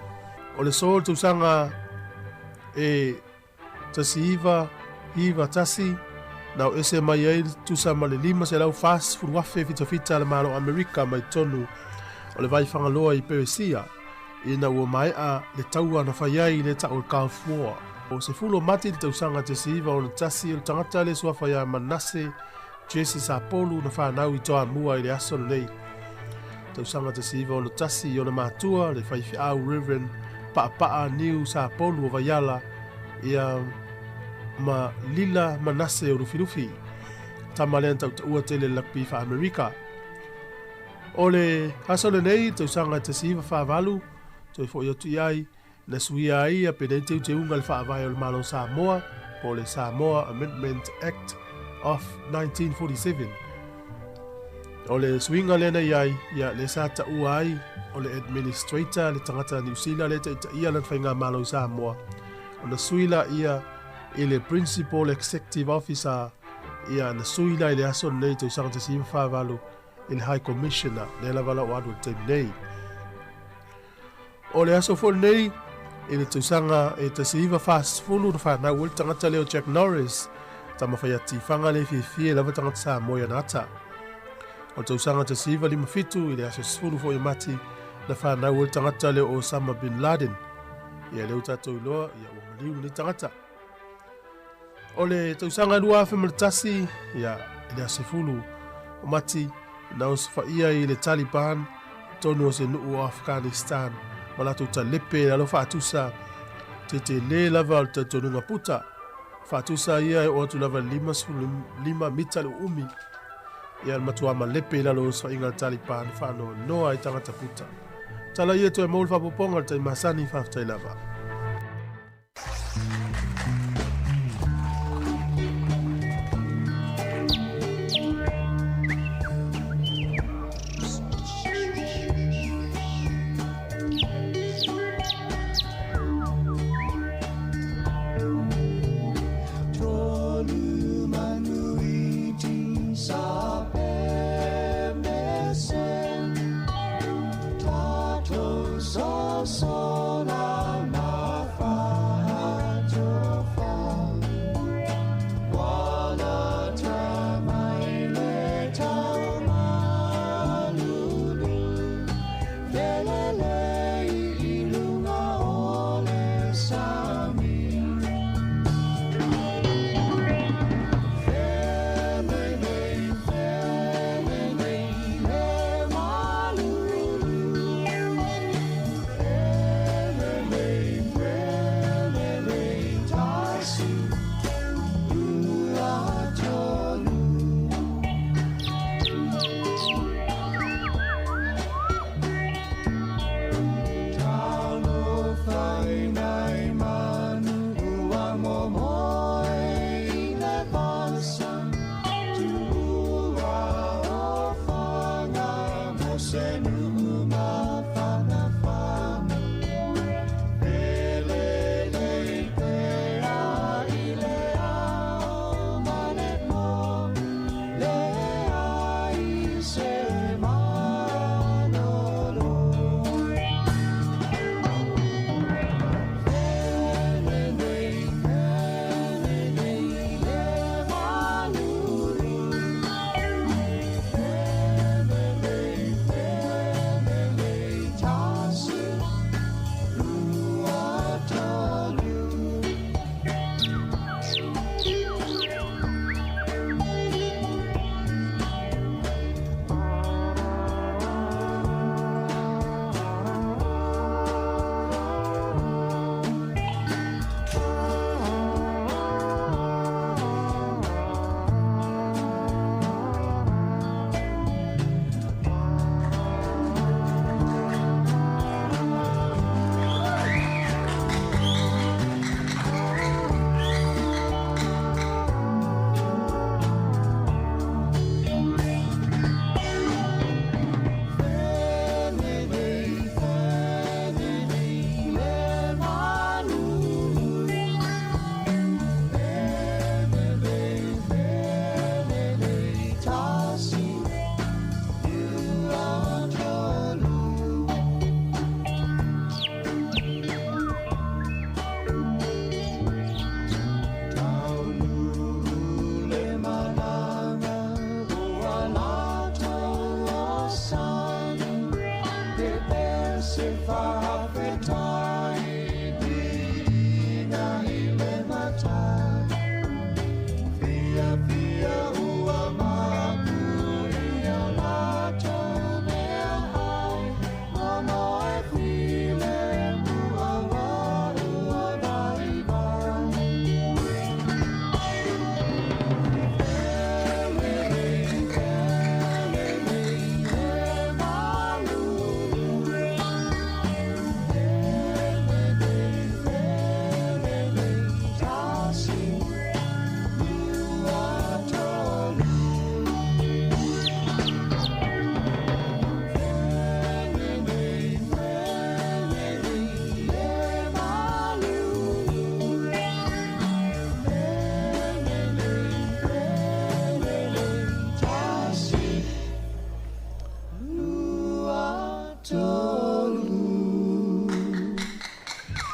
O le so o le tausaga e 1991, na o ese mai ai le tusa ma le 540,000 fitafita a le Malo o Amerika mai totonu o le vai Fagaloa i Peresia, ina ua maea le taua na fai ai i le tau o le Gulf War. O 10 o Mati i le tausaga 1961, o le tagata le suafa ia Manase Jesse Sapolu na fanau i Toamua i le aso lenei. Tausaga 1961 i ona matua, le faifeau Reverend Paapaa Niu Sapolu o Vaiala, ia ma Lila Manase o Lufilufi. Tama lea na tautaua tele le lakpi faa-Amerika. O le aso lenei, tausaga 1948, toe fo'i atu i ai, na suia ai ia penei teuteuga i le Faavae o le Malo o Samoa, po o le Samoa Amendment Act of 1947. O le suiga lea na i ai, ia, lea sa taua ai o le Administrator, le tagata Niu Sila lea e taitaia lana faigamalo i Samoa, ona sui laia i le Principal Executive Officer, ia, na sui la i le aso lenei tausaga 1948 i le High Commissioner, lea lava la ua alu i le taimi nei. O le aso foi lenei, i le tausaga e 1940 na fanau ai le tagata lea o Jack Norris, tama fai atifaga lea e fiafia ai lava tagata Samoa i ana ata. O le tausaga 1957 i le aso 10 foi o Mati na fanau ai le tagata lea o Osama Bin Laden. Ia lea ua tatou iloa, ia ua maliu lenei tagata. O le tausaga 2001, ia, i le aso 10 o Mati, na osofaia ai le Taliban tonu o se nuu o Afghanistan ma latou talepe i lalo faatusa tetele lava o le talitonuga puta. Faatusa ia e oo atu lava i le 55 mita le uumi. Ia le matua malepe i lalo o osofaiga a le Taliban faanoanoa ai tagata puta. Tala ia toe maua le faaopoopoga o le taimi masani, faafetai lava.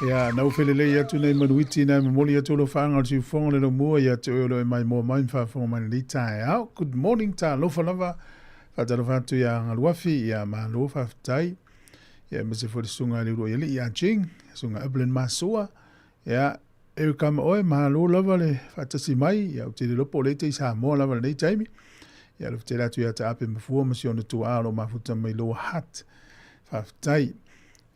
Ia, na ou felelei atu nei manuiti na e momoli atu alofaaga o le siufofoga o le laumua ia te oe o lo o e maimoa mai ma faafofoga mai i lenei taeao. Good morning, talofa lava. Faatalofa atu ia Galuafi, ia malo faafetai. Ia aemaise foi le susuga i le Uluaialii ia Jing, susuga Evelyn Masua. Ia, Erica ma oe, malo lava le faatasi mai. Ia, ou te le iloa po o lea e te i Samoa lava i lenei taimi. Ia, alofa tele atu ia Taape Mafua ma si ona tuaa o lo o mafuta mai Lower Hutt. Faafetai.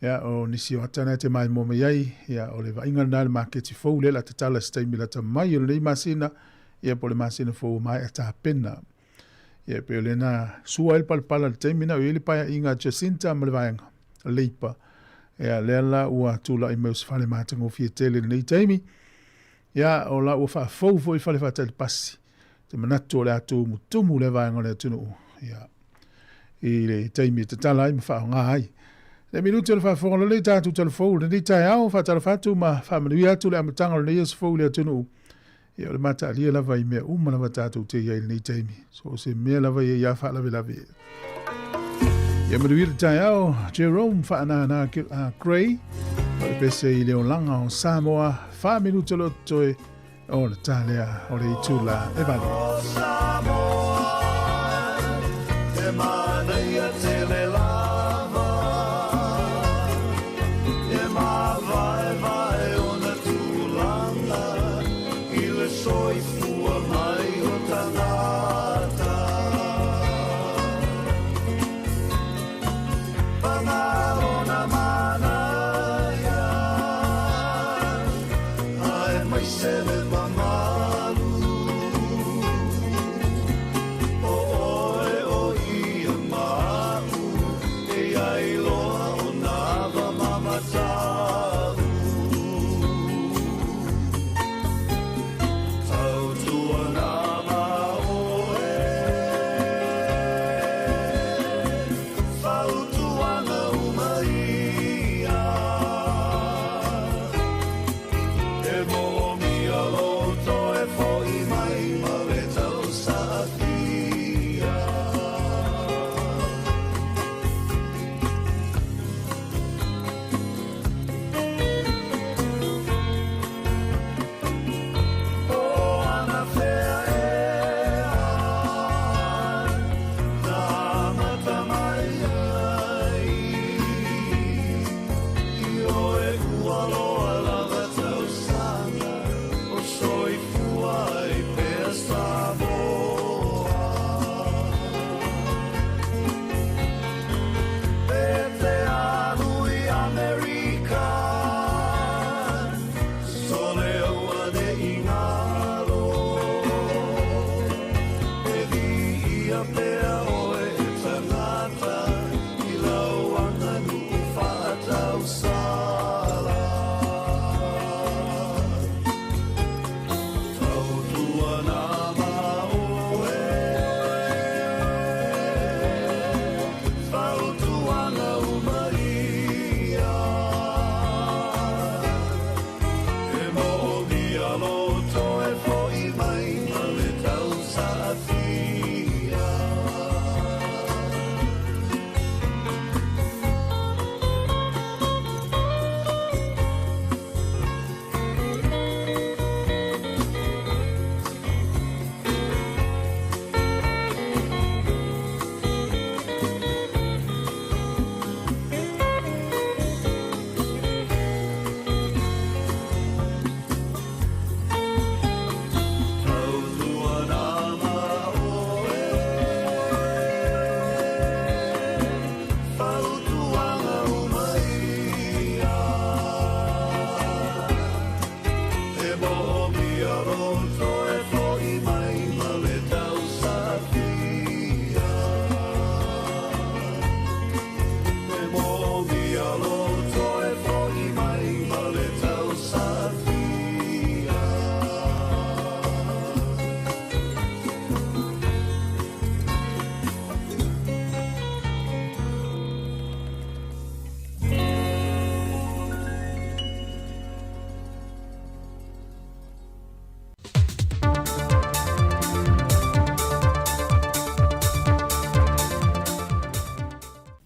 Ia, o nisi o ata na e te maimoa mai ai, ia, o le vaaiga lena i le maketi fou lea o le a tatala i se taimi lata mai o lenei masina, ia, po o le masina fou ua maea tapena. Ia, e pei o lea na sua ai le palapala i le taimi na o i ai le paeaiga a Jacinta ma le vaega Leipa. Ia, lea la ua tulai mai o se fale matagofie tele i lenei taimi. Ia, o la ua faafou foi fale faatali pasi. Te manatu o le a tumutumu lea vaega o le atunuu. Ia, i le taimi e tatala ai ma faaaoga ai. Le minuti o le faafofoga lelei tatou talafou lenei taeao, faatalofa atu ma faamanuia atu le amataga o lenei aso fou i le atunuu. Ia o le mataalia lava i mea uma lava tatou te i ai i lenei taimi. So o se mea lava ia ia faalavelave. Ia manuia le taeao, Jerome Faanana Gray, o le pese i le olaga o Samoa, 4 minuta o lo o totoe o le talea o le itula e 8. Te manaia tele lava E mavaevae ona tulaga I le soifua mai o tagata Paga lona manaia Aemaise le mamalu.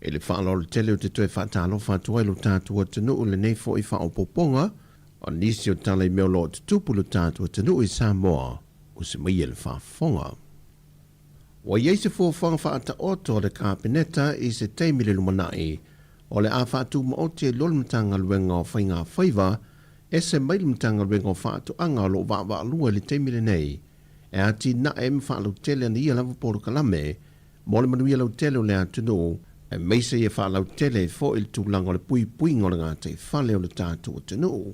I le faaaloalo tele ou te toe faatalofa atu ai lo tatou atunuu i lenei foi faaopoopoga o nisi o tala i mea o lo o tutupu i lo tatou atunuu i Samoa, usi maia le faafofoga. Ua i ai se fuafuaga faataoto a le Kapeneta i se taimi i le lumanai o le a faatumaoti ai loa le Matagaluega o Faiga Faiva ese mai le Matagaluega o Faatoaga o lo o vaavaalua i le taimi lenei e atinae ma faalautele ana ia lava polokalame mo le manuia lautele o le atunuu, aemaise ia faalautele ai foi le tulaga o le puipuiga o le gataifale o le tatou atunuu.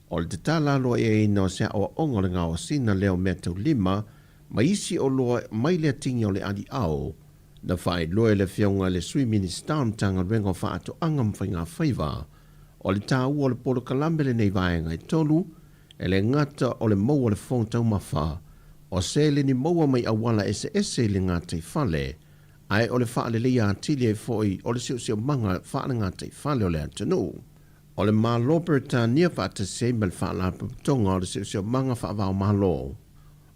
O le tatala aloaiaina o se aoaoga o le gaosiga lea o meataulima ma isi oloa mai le atigi o le aliao, na faailoa e le Afioga i le Sui Minisita o le Matagaluega o Faatoaga ma Faigafaiva, o le taua o le polokalame lenei vaega e tolu, E le gata o le maua o le fofoga taumafa, o seleni maua mai auala eseese i le gataifale, ae o le faaleleia atili ai foi o le siosiomaga faale-gataifale o le atunuu. O le Malo Peretania faatasi ai ma le Faalapotopotoga o le Siosiomaga Faavaomalo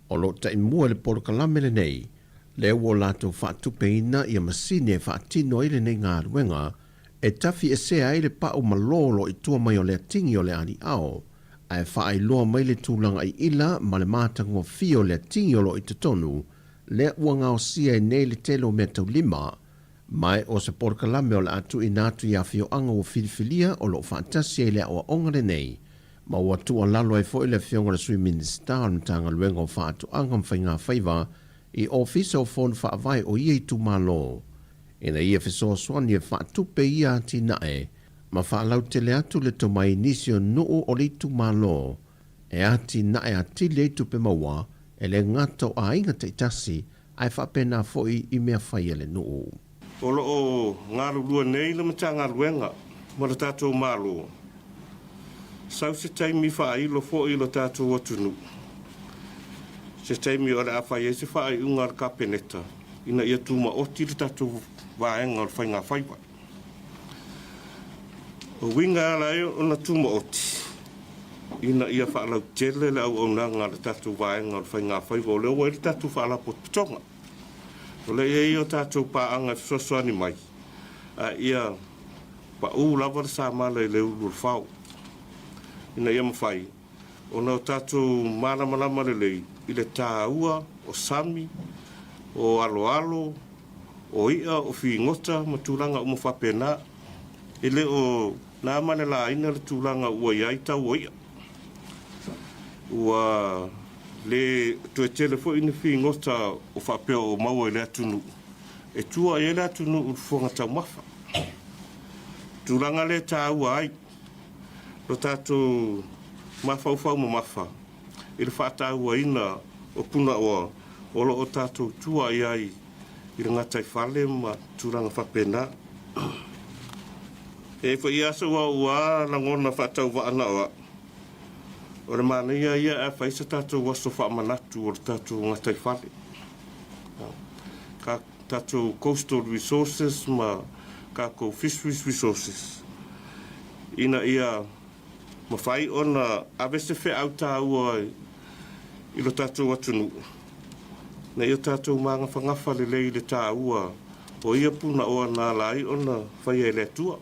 o lo o taimua i le polokalame lenei, lea ua latou faatupeina ia masini e faatino ai lenei galuega e tafiesea ai le pau malolo i tua mai o le atigi o le aliao, ae faailoa mai le tulaga iila ma le matagofie o le atigi o lo o i totonu, lea ua gaosia ai nei le tele o meataulima, ma o se polokalame o le a tuuina atu i afioaga ua filifilia o lo o faatasi ai le aoaoga lenei, ma ua tuualalo ai foi le Afioga i le Sui Minisita o le Matagaluega o Faatoaga ma Faigafaiva i Ofisa o Fono Faavae o ia itumalo ina ia fesoasoani e faatupe ia atinae ma faalautele atu le tomai i nisi o nuu o le itumalo e atinae atili ai tupe maua e le gata o aiga taitasi ae faapena foi i mea fai a le nuu. O lo o galulue nei le Matagaluega ma le tatou Malo, sau se taimi faailo foi i lo tatou atunuu, se taimi o le a fai ai se faaiuga a le Kapeneta ina ia tumaoti le tatou vaega o le faigafaiva. O uiga e ala ai ona tumaoti, ina ia faalautele le auaunaga a le tatou vaega o le faigafaiva, o lea ua i ai le tatou Faalapotopotoga. O lea e i ai o tatou paaga e fesoasoani mai, a ia pau lava le samala i le ulu o le fao, ina ia mafai ona o tatou malamalama lelei i le taua o sami, o aloalo, o i'a, o figota ma tulaga uma faapena. E le o na ma le laina le tulaga ua i ai tau o i'a. Ua le toe tele foi ni figota o faapea o maua i le atunuu e tua i ai le atunuu i le fofoga taumafa. Tulaga lea e taua ai lo tatou mafaufau mamafa i le faatauaina o punaoa o lo o tatou tua i ai i le gataifale ma tulaga faapena. E i ai foi aso ua ua lagona faatauvaa na o au, o le manaia ia ae fai se tatou aso faamanatu o le tatou gataifale. Ka tatou coastal resources ma kakou fisheries resources ina ia mafai ona ave se feau taua i lo tatou atunuu ina ia tatou magafagafa lelei i le taua o ia punaoa na ala ai ona faia e le Atua.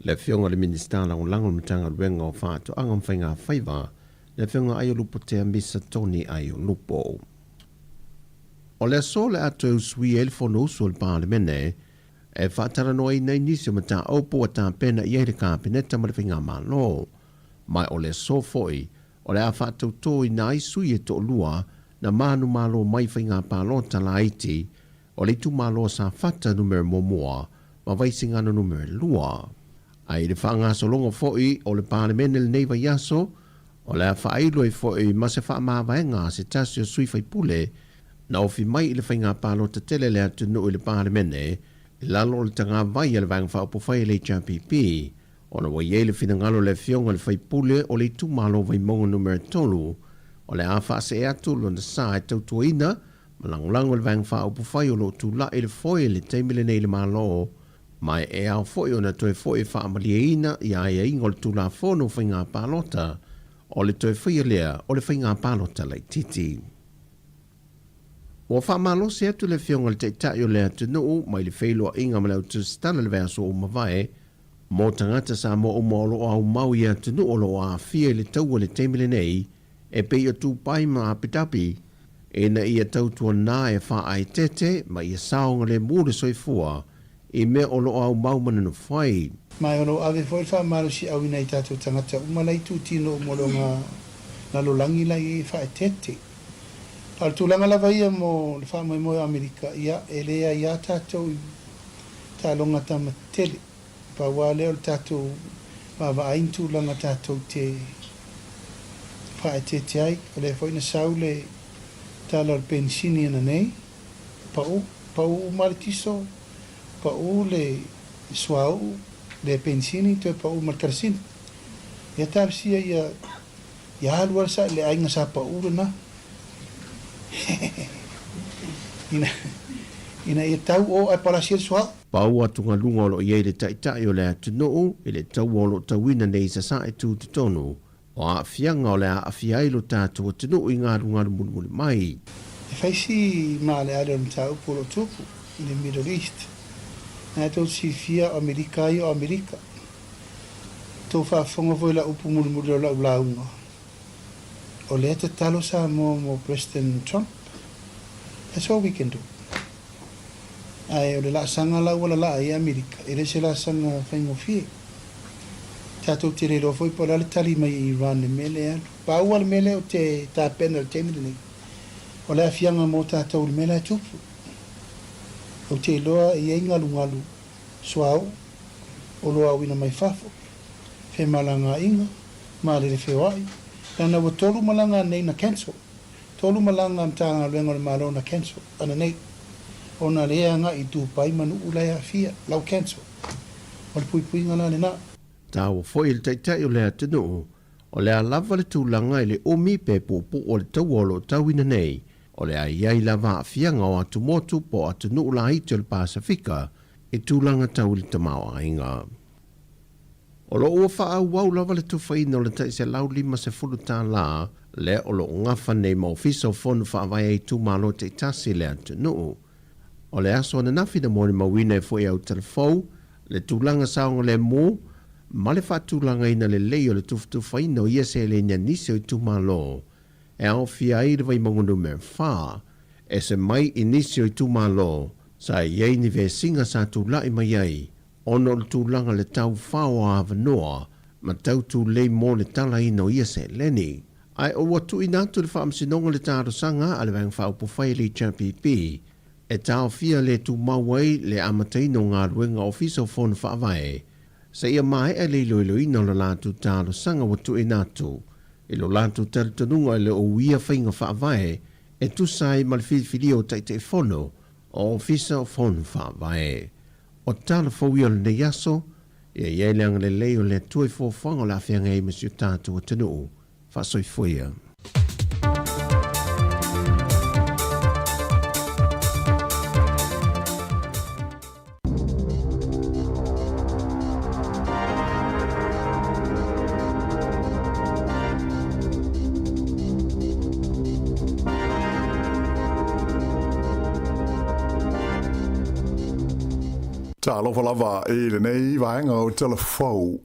Le Afioga i le Minisita Lagolago o le Matagaluega o Faatoaga ma Faigafaiva, le Afioga Aiolupotea Misa Tony Aiolupo. O le aso o le a toe usuia ai le Fonousu a le Palemene e faatalanoaina ai nisi o mataupu ua tapena i ai le Kapeneta ma le Faigamalo. Ma o le aso foi o le a faatautoina ai sui e toalua na manumalo mai faiga palota laiti o le itumalo o Safata numera muamua ma Vaisigano numera lua. Ae i le faagasologa foi o le Palemene lenei vaiaso, o le a faailo ai foi ma se faamavaega a se tasi o sui faipule na ofi mai i le faiga palota tele a le atunuu i le Palemene i lalo o le tagavai a le Vaega Faaupufai a le HRPP, ona ua i ai le finagalo o le Afioga i le Faipule o le itumalo Vaimauga Numera 3 o le a faasee atu lona sa e tautuaina ma lagolago i le Vaega Faaupufai o lo o tulai i le foe i le taimi lenei i le Malo, ma e ao foi ona toe foi e faamalieina ia aiaiga o le Tulafono o Faiga Palota, o le toe faia lea o le faiga palota laitiiti. Ua faamalosi atu le Afioga i le Taitai o le atunuu mai le feiloaiga ma le autusitala i le vaiaso ua mavae mo tagata Samoa uma o lo o aumau i atunuu o lo o aafia i le taua i le taimi lenei e pei o Dubai ma Abu Dhabi ina ia tautuana e faaeteete ma ia saogalemu le soifua i mea o lo o aumau ma nonofo ai. Ma o lo o ave foi le faamalosiau i nai tatou tagata uma la i itutino uma o lo o lalolagi la i ai e faaeteete. A o le tulaga lava ia mo le faamoemoe o Amerika, ia, e leai lava tatou i taaloga tama tele. Pau lava lea o le tatou vaavaai ni tulaga tatou te faaeteete ai. O lea foi na sau le tala o le penisini ananei, pau, pau uma le tiso, pau le suauu, le penisini, toe pau ma le kerosene. Ia talosia ia Ia alu lava sa, le aiga sa pau lena. Ina, ina ia tau o ae palasi ai le suauu. Pau atugaluga o lo o i ai le Taitai o le atunuu i le taua o lo o tauina nei i Sasae tutotonu o aafiaga o le a aafia ai lo tatou atunuu i galugalu mulimuli mai. E fai si maaleale o le mataupu o lo o tupu i le Middle East. Na e tou te silafia o Amerika ia o Amerika. Tou faafofoga foi i lau upu mulimuli o lau lauga, o lea tatalo Samoa mo President Trump. That's all we can do. Ae o le laasaga la ua lalaa ai Amerika, e le o se laasaga faigofie. Tatou te le iloa foi po o le a le tali mai e Iran i le mea lea e alu. Pau lava le mea lea ou te tapena i le taimi lenei, o le aafiaga mo tatou i le mea la e tupu. Ou te iloa e i ai galugalu suauu, oloa auina mai fafo, femalagaaiga, malele feoai, leaga ua tolu malaga anei na cancel, tolu malaga a Matagaluega o le Malo na cancel ananei, ona le agai i Dubai ma nuu la e aafia, la ua cancel. O le puipuiga la lena. Taua foi i le Taitai o le atunuu, o le a lava le tulaga i le umi pe puupuu o le taua o lo o tauina nei, o le a i ai lava aafiaga o atumotu po o atunuu laiti o le Pasefika i tulaga tau i le tamaoaiga. O lo o ua faaauau lava le tufaina o le tai $150 lea o lo o gafa nei ma Ofisa o Fono Faavae a itumalo taitasi i le atunuu. O le aso ananafi na molimauina ai foi e Autalafou le tulaga saogalemu ma le faatulagaina lelei o le tufatufaina o ia seleni a nisi o itumalo e aofia ai le Vaimauga Numera 4, ese mai i nisi o itumalo sa i ai ni vesiga sa tulai mai ai ona o le tulaga le tau fao avanoa ma tau tulei mo le talaina o ia seleni. Ae o ua tuuina atu le Faamasinoga le talosaga a le Vaega Faaupufai a le HRPP e taofia le tumau ai le amataina o galuega Ofisa o Fono Faavae seia maea le iloiloina o le latou talosaga ua tuuina atu i lo latou talitonuga e le o uia faiga faavae e tusa ai ma le filifilia o Taitaifono o Ofisa o Fono Faavae. O tala fou ia o lenei aso, ia i ai le agalelei o le Atua i fuafuaga o le a feagai ai ma si o tatou atunuu. Faasoifua ia. Talofa lava i lenei vaega o Tala Fou.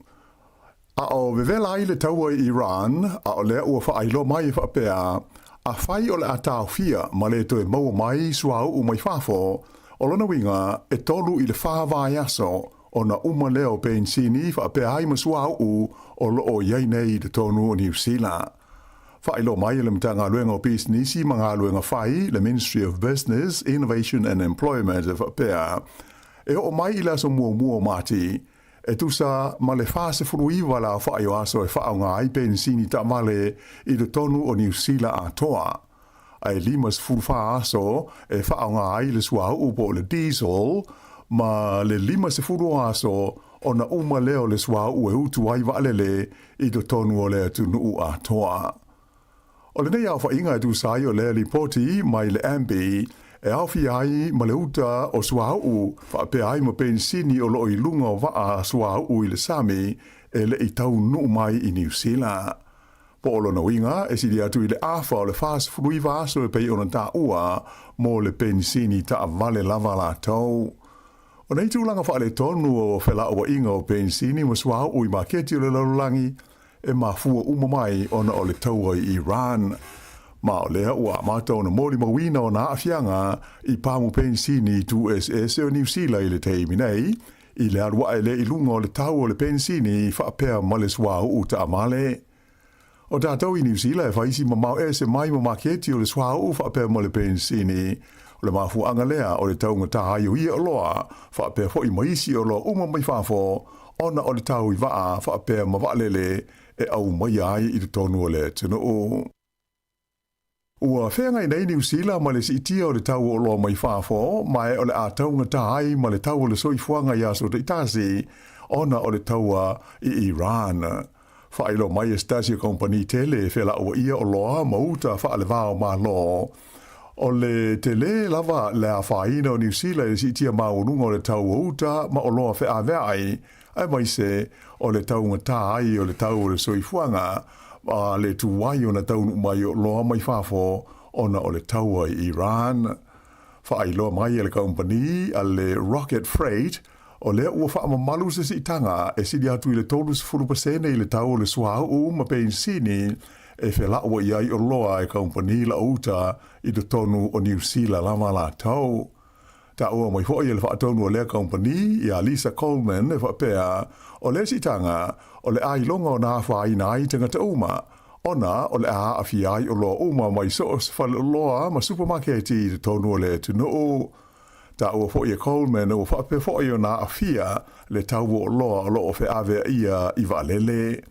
A o vevela ai le taua i Iran, a o lea ua faailoa mai e faapea, afai o le a taofia ma le toe maua mai suauu mai fafo, o lona uiga e tolu i le fa vaiaso ona uma lea o penisini faapea ai ma suauu o lo o i ai nei i totonu o Niu Sila. Faailoa mai e le Matagaluega o Pisinisi ma Galuega Fai, le Ministry of Business, Innovation and Employment e faapea, e oo mai i le aso muamua o Mati, E tusa ma le 49 le aofai o aso e faaaoga ai penisini taavale i totonu o Niu Sila atoa, a e 54 aso e faaaoga ai le suauu po o le diesel, ma le 50 o aso ona uma lea o le suauu e utu ai vaalele i totonu o le atunuu atoa. O lenei aofaiga e tusa ai o lea lipoti mai le Ambi e aofia ai ma le uta o suauu faapea ai ma penisini o lo o i luga o vaa suauu i le sami e le i taunuu mai i Niu Sila. Po o lona uiga, e sili atu i le afa o le 49 aso e pei ona taua mo le penisini taavale lava latou. O nei tulaga faaletonu o felauaiga o penisini ma suauu i maketi o le lalolagi e mafua uma mai ona o le taua i Iran. Ma o lea ua amata ona molimauina ona aafiaga i pamu penisini i tuueseese o Niu Sila i le taimi nei, i le alu ae lea i luga o le tau o le penisini faapea ma le suauu taavale. O tatou i Niu Sila e fai si mamao ese mai ma maketi o le suauu faapea ma le penisini. O le mafuaaga lea o le taugata ai o ia oloa faapea foi ma isi oloa uma mai fafo ona o le tau i vaa faapea ma vaalele e aumaia ai i totonu o le atunuu. Ua feagai nei Niu Sila ma le siitia o le tau o oloa mai fafo, ma e o le a taugata ai ma le tau o le soifuaga i aso taitasi ona o le taua i Iran. Faailoa mai e se tasi o kamupani tele e felauaia oloa ma uta faaleva o Malo, o le tele lava le afaina o Niu Sila i le siitia maualuga o le tau o uta ma oloa feaveai, aemaise o le taugata ai o le tau o le soifuaga a le tuai ona taunuu mai o oloa mai fafo ona o le taua i Iran. Faailoa mai e le kamupani a le Rocket Freight, o lea ua faamamalu se siitaga e sili atu i le 30% i le tau o le suauu ma penisini e felauai ai oloa e kamupani lauuta i totonu o Niu Sila lava latou. Taua mai foi e le faatonu o lea kamupani, ia Lisa Coleman, e faapea, o lea siitaga, o le a iloga ona afaina ai tagata uma, ona o le a aafia ai oloa uma mai so o se faleoloa ma supamaketi i totonu o le atunuu. Taua foi e Coleman ua faapea foi ona aafia le tau o oloa o lo o feaveaia i vaalele.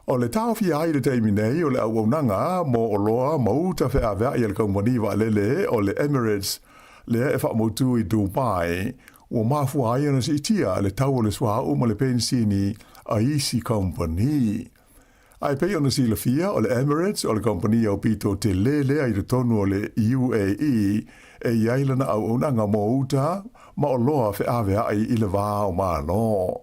O le taofia ai i le taimi nei o le auaunaga mo oloa ma uta feaveai a le kamupani vaalele o le Emirates lea e faamautu i Dubai, ua mafua ai ona siitia le tau o le suauu ma le penisini a isi kamupani. Ae pei ona silafia, o le Emirates o le kamupani aupito tele lea i totonu o le UAE e i ai lana auaunaga mo uta ma oloa feaveai i le va o Malo.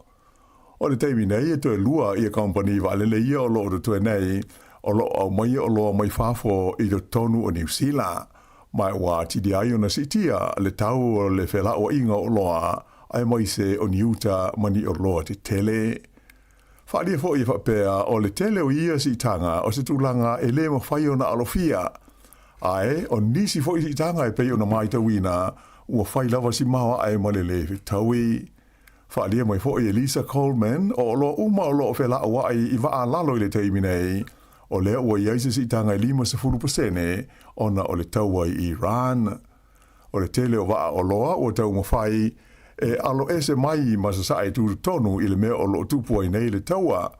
O le taimi nei e toe lua ia kamupani vaalele ia o lo o totoe nei o lo o aumaia oloa mai fafo i totonu o Niu Sila, ma ua atili ai ona siitia le tau o le felauaiga o oloa aemaise o ni uta ma ni oloa tetele. Faaalia foi e faapea o le tele o ia siitaga o se tulaga e le mafai ona alofia, ae o nisi foi siitaga e pei ona matauina ua fai lava si maoae ma le le fetaui. Faaalia mai foi e Lisa Coleman, o oloa uma o lo o felauai i vaa lalo i le taimi nei, o lea ua i ai se siitaga e 50% ona o le taua i Iran. O le tele o vaa oloa ua taumafai e alo ese mai ma sasae tutotonu i le mea o lo o tupu ai nei le taua.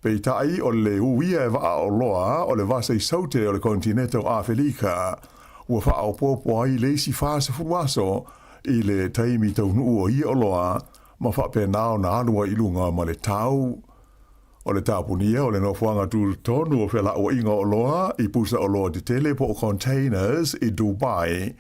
Peitai o le uia e vaa oloa o le vasa i Saute o le konetineta o Afelika ua faaopoopo ai le isi 40 aso i le taimi taunuu o ia oloa ma faapena ona alu ai i luga ma le tau. O le tapunia o le nofoaga tutotonu o felauaiga o oloa i pusa oloa tetele po o containers i Dubai,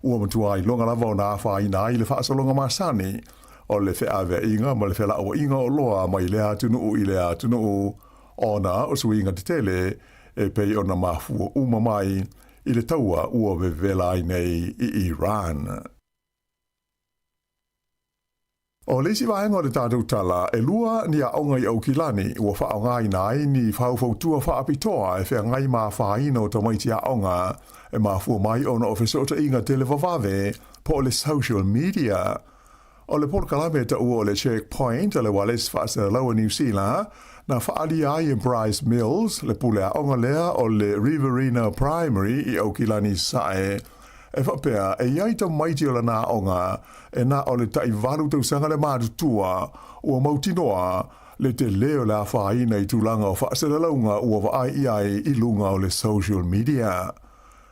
ua matua iloga lava ona afaina ai le faasologa masani o le feaveaiga ma le felauaiga o oloa mai lea atunuu i lea atunuu ona o suiga tetele e pei ona mafua uma mai i le taua ua vevela ai nei i Iran. O le isi vaega o le tatou tala, e lua ni aoga i Aukilani ua faaaogaina ai ni faufautua faapitoa e feagai ma afaina o tamaiti aoga e mafua mai ona o fesootaiga televavave po o le social media. O le polokalame e taua o le Checkpoint a le Ualesi Faasalalau a Niu Sila, na faaalia ai e Bryce Mills, le pule aoga lea o le Riverina Primary i Aukilani Sasae, E faapea, e i ai tamaiti o lana aoga e na o le tai 8 tausaga le matutua, ua mautinoa le tele o le afaina i tulaga o faasalalauga ua vaai i ai i luga o le social media.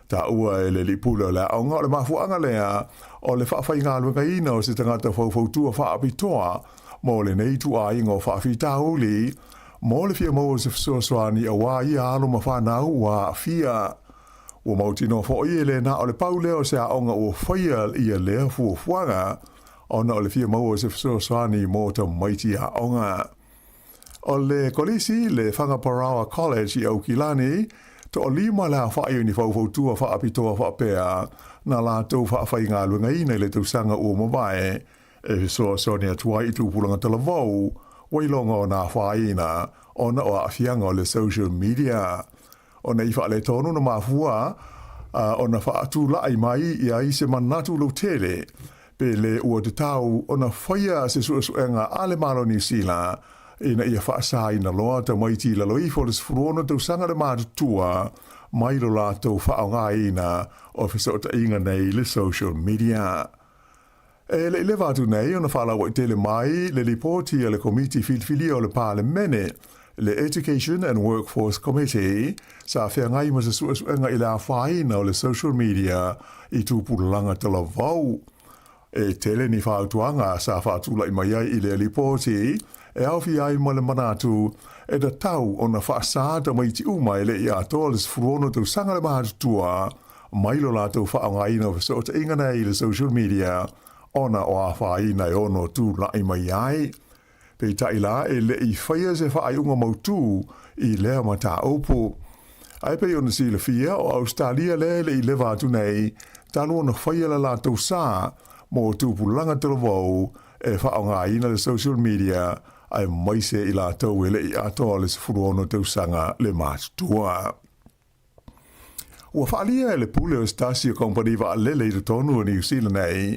Taua e le alii pule o le aoga o le mafuaaga lea o le faafaigaluegaina o se tagata faufautua faapitoa mo lenei ituaiga o faafitauli mo le fia maua o se fesoasoani aua ia alo ma fanau ua aafia. Ua mautinoa foi e le na o le pau lea o se aoga ua faia ia lea fuafuaga ona o le fia maua o se fesoasoani mo tamaiti aoga. O le kolisi le Whangaparaoa College i Aukilani, toalima le aofa'i o ni faufautua faapitoa faapea na latou faafaigaluegaina i le tausaga ua mavae e fesoasoani atu ai i tupulaga talavou ua iloga ona afaina ona o aafiaga o le social media. O nei faaletonu na mafua ona faatula'i mai i ai se manatu lautele pe lē ua tatau ona faia se suesuega a le Malo o Niu Sila ina ia faasaina loa tamaiti i lalo ifo o le 16 tausaga le matutua mai lo latou faaaogaina o fesootaiga nei le social media. E le i leva atu nei ona faalauaitele mai le lipoti a le Komiti Filifilia o le Palemene, le Education and Workforce Committee, sa feagai ma se suesuega i le afaina o le social media i tupulaga talavou. E tele ni fautuaga sa faatula'i mai ai i lea lipoti, e aofia ai ma le manatu e tatau ona faasā tamaiti uma e le i atoa le 16 tausaga le matutua mai lo latou faaaogaina o fesootaiga nei i le social media ona o afaina e ono tula'i mai ai. Peitai la, e le i faia se faaiuga mautū i lea mataupu. Ae pei ona silafia, o Ausetalia lea e le i leva atu nei talu ona faia le latou sa mo tupulaga talavou e faaaogaina le social media aemaise i latou e le i atoa le 16 tausaga le matutua. Ua faaalia e le pule o se tasi o kamupani vaalele i totonu o Niu Sila nei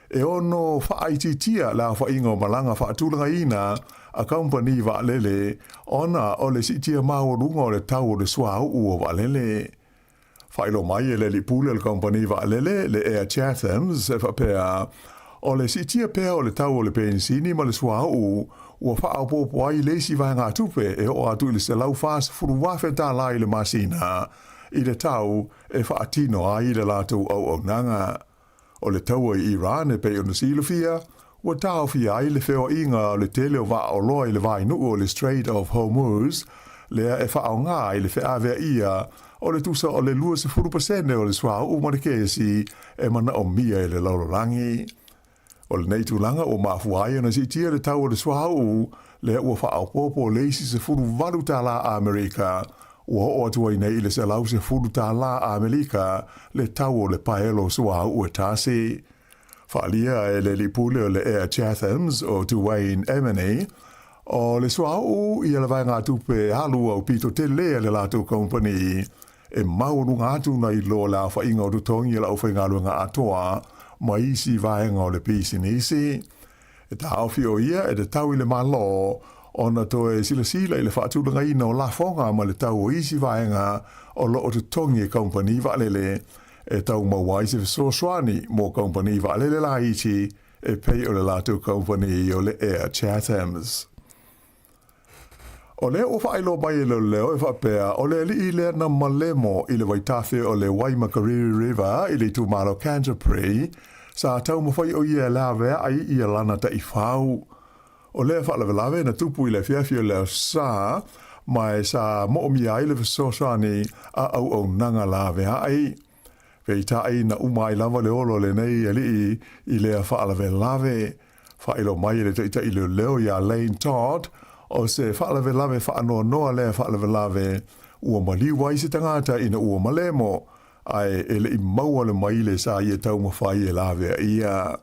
e ono faaitiitia le aofaiga o malaga faatulagaina a kamupani vaalele ona o le siitia maualuga o le tau o le suauu o vaalele. Faailoa mai e le alii pule o le kamupani vaalele, le Air Chathams, e faapea, o le siitia pea o le tau o le penisini ma le suauu ua faaopoopo ai le isi vaegatupe e oo atu i le $140,000 i le masina i le tau e faatino ai le latou auaunaga. O le taua i Iran e pei ona silafia, ua taofia ai le feoaiga o le tele o vaaoloa i le vainuu o le Strait of Hormuz, lea e faaaoga i le feaveaia o le tusa o le 20% o le suauu ma le kesi e manaomia e le lalolagi. O lenei tulaga ua mafua ai ona siitia le tau o le suauu, lea ua faaopoopo le isi $18 Amerika, ua oo atu ai nei i le $110 Amerika le tau o le paelo suauu e tasi. Faaalia e le alii pule o le Air Chathams o Duane Emeny, o le suauu ia le vaegatupe alu aupito tele a le latou kamupani e maualuga atu nai lo le aofaiga o totogi o le aufaigaluega atoa ma isi vaega o le pisinisi. E taofi o ia e tatau i le Malo ona toe silasila i le faatulagaina o lafoga ma le tau o isi vaega o lo o totogi e kamupani vaalele e tau maua ai se fesoasoani mo kamupani vaalele laiti e pei o le latou kamupani o le Air Chathams. O lea ua faailoa mai e leoleo e faapea, o le alii lea na malemo i le vaitafe o le Waimakariri River i le itumalo Canterbury, sa taumafai o ia e laveai ia lana taifau. O lea faalavelave na tupu i le afiafi o le Aso Sa, ma e sa moomia ai le fesoasoani a auaunaga laveai. Peitai na uma ai lava le ola o lenei alii i lea faalavelave. Faailoa mai e le taitai leoleo iā Lane Todd, o se faalavelave faanoanoa lea faalavelave ua maliu ai se tagata ina ua malemo, ae e le i maua le maile sa ia taumafai e laveaia.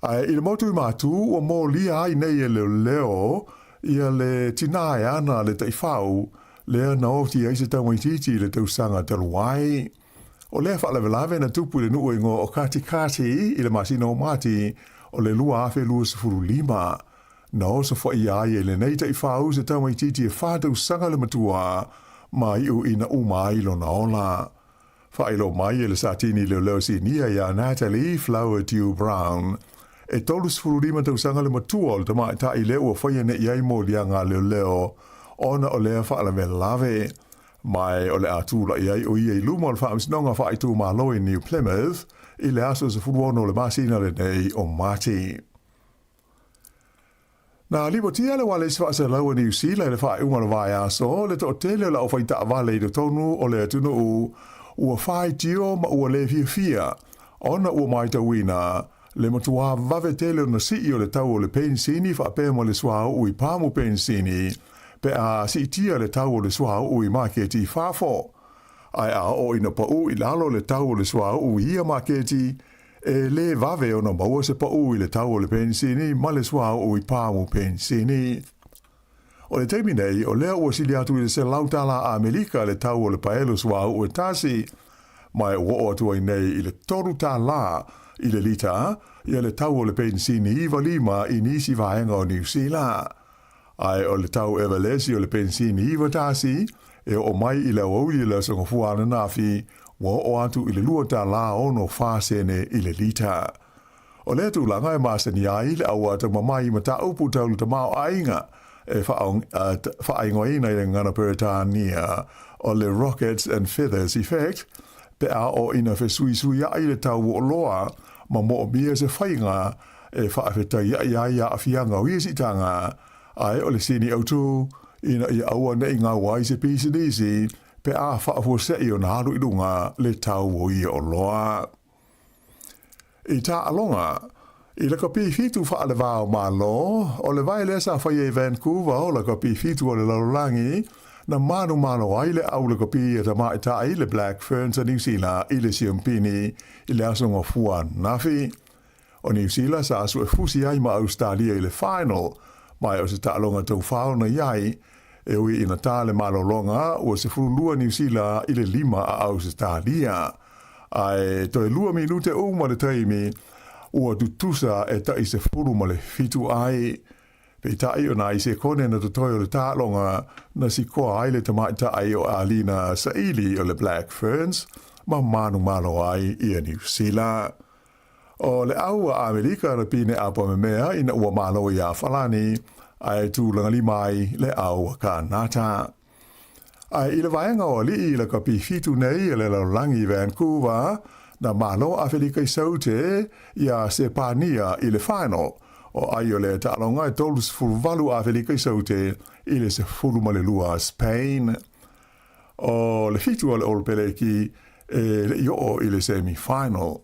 Ae i le motu i Matū, ua molia ai nei e leoleo ia le tinā e ana le taifau lea na oti ai se tamaitiiti i le tausaga talu ai. O lea faalavelave na tupu i le nuu e igoa o Katikati i le masina o Mati o le 2025. Na osofaia ai e lenei taifau se tamaitiiti e fa tausaga le matua ma iu ina uma ai lona ola. Faailoa mai e le Satini Leoleo Sinia iā Natalie Flowerdew Brown, e 35 tausaga le matua o le tamaitai lea ua faia nei ai moliaga a leoleo ona o lea faalavelave. Ma o le a tulai ai o ia i luma o le Faamasinoga Faaitumalo i New Plymouth i le aso 16 o le masina lenei o Mati. Na lipotia le ualesi faaselau a Niu Sila i le faaiuga o le vaiaso, le toatele o le aufai-taavale i totonu o le atunuu ua faitio ma ua le fiafia ona ua matauina. le matuā vave tele ona sii o le tau o le penisini faapea ma le suauu i pamu penisini pe a siitia le tau o le suauu i maketi i fafo. Ae a oo ina paū i lalo le tau o le suauu i ia maketi, e lē vave ona maua se paū i le tau o le penisini ma le suauu i pamu penisini. O le taimi nei, o lea ua sili atu i le $100 Amerika le tau o le paelo suauu e tasi, ma e ua oo atu ai nei i le $3 i le lita ia le tau o le penisini 95 i nisi vaega o Niu Sila. Ae o le tau evalesi o le penisini 91 e oo mai i le aoauli o le Aso Gafua ananafi, ua oo atu i le $2.64 i le lita. O lea tulaga e masani ai le auataumamai i mataupu tau le tamaoaiga e faaigoaina i le gagana Peretania o le Rockets and Feathers Effect pe a oo ina fesuisuiaʻi le tau o oloa ma moomia se faiga e faafetaiaʻi ai aafiaga o ia siitaga, ae o le sini autu ina ia aua neʻi gau ai se pisinisi pe a faafuaseʻi ona alu i luga le tau o ia oloa. I taaloga, i lakapi fitu faale-va o Malo, o le vae lea sa faia i Vancouver o lakapi fitu o le lalolagi, na manumalo ai le au lakapi a tamaitai le Black Ferns a Niu Sila i le Siumpini i le aso Gafua ananafi. O Niu Sila sa asu e fusi ai ma Ausetalia i le final, ma e o se taaloga taufao na i ai, e ui ina tā le malologa ua 12 Niu Sila i le 5 a Ausetalia. Ae toe lua minute uma le taimi, ua tutusa e taʻi 17 ai. Peitai o nai sekone na totoe o le taaloga na sikoa ai le tamaitai o Alina Saili o le Black Ferns ma manumalo ai ia Niu Sila. O le au a Amerika na pine apa memea ina ua malo iā Falani, ae tulagalima ai le au a Kanata. Ae i le vaega o alii i lakapi fitu nei e le lalolagi i Vancouver, na malo Afelika i Saute iā Sepania i le final, o ai o le taaloga e 38 Afelika i Saute i le 12 a Spain. O le fitu o le All Peleki e le i oo i le semi final.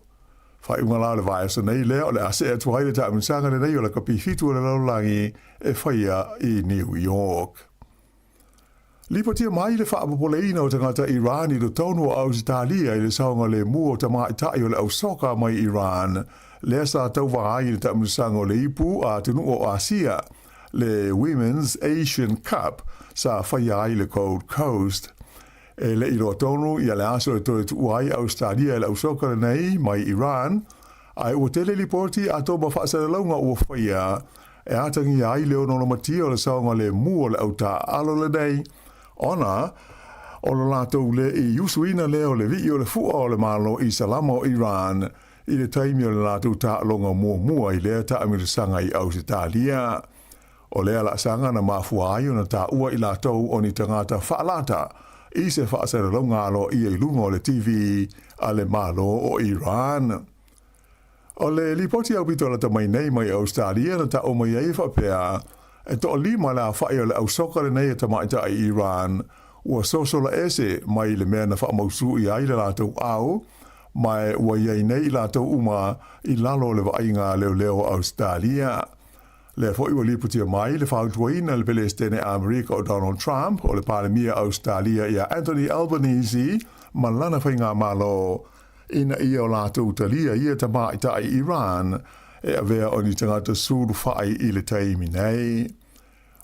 Faaiuga la o le vaiaso nei lea o le a see atu ai le taamilosaga lenei o lakapi fitu o le lalolagi e faia i New York. Lipotia mai le faapopoleina o tagata Iran i totonu o Ausetalia i le saogalemu o tamaitai o le au soka mai Iran, lea sa tauva ai i le taamilosaga o le Ipu a atunuu o Asia, le Women's Asian Cup sa faia ai i le Gold Coast. E le i loa tonu ia le aso e toe tuua ai Ausetalia e le au soka lenei mai Iran, ae ua tele lipoti a toma faasalalauga ua faia e atagia ai le ononomatia o le saogalemu o le au taaalo lenei, ona o lo latou le i usuina lea o le vii o le fua o le Malo Isalama o Iran i le taimi o le latou taaloga muamua i lea taamilosaga i Ausetalia. O lea laasaga na mafua ai ona taua i latou o ni tagata faalata i se faasalalauga aloaia i luga o le TV a le Malo o Iran. O le lipoti aupito lata mai nei mai Ausetalia na taua mai ai e faapea, e toalima le aofai o le au soka lenei e tamaitai i Iran ua sosola ese mai le mea na faamausū i ai le latou au, ma e ua i ai nei i latou uma i lalo o le vaaiga a leoleo o Ausetalia. Lea foi ua lipotia mai le fautuaina e le Pelesitene Amerika o Donald Trump o le Palemia Ausetalia ia Anthony Albanese ma lana faigamalo ina ia o latou talia ia tamaitai Iran e avea o ni tagata sulufaʻi i le taimi nei.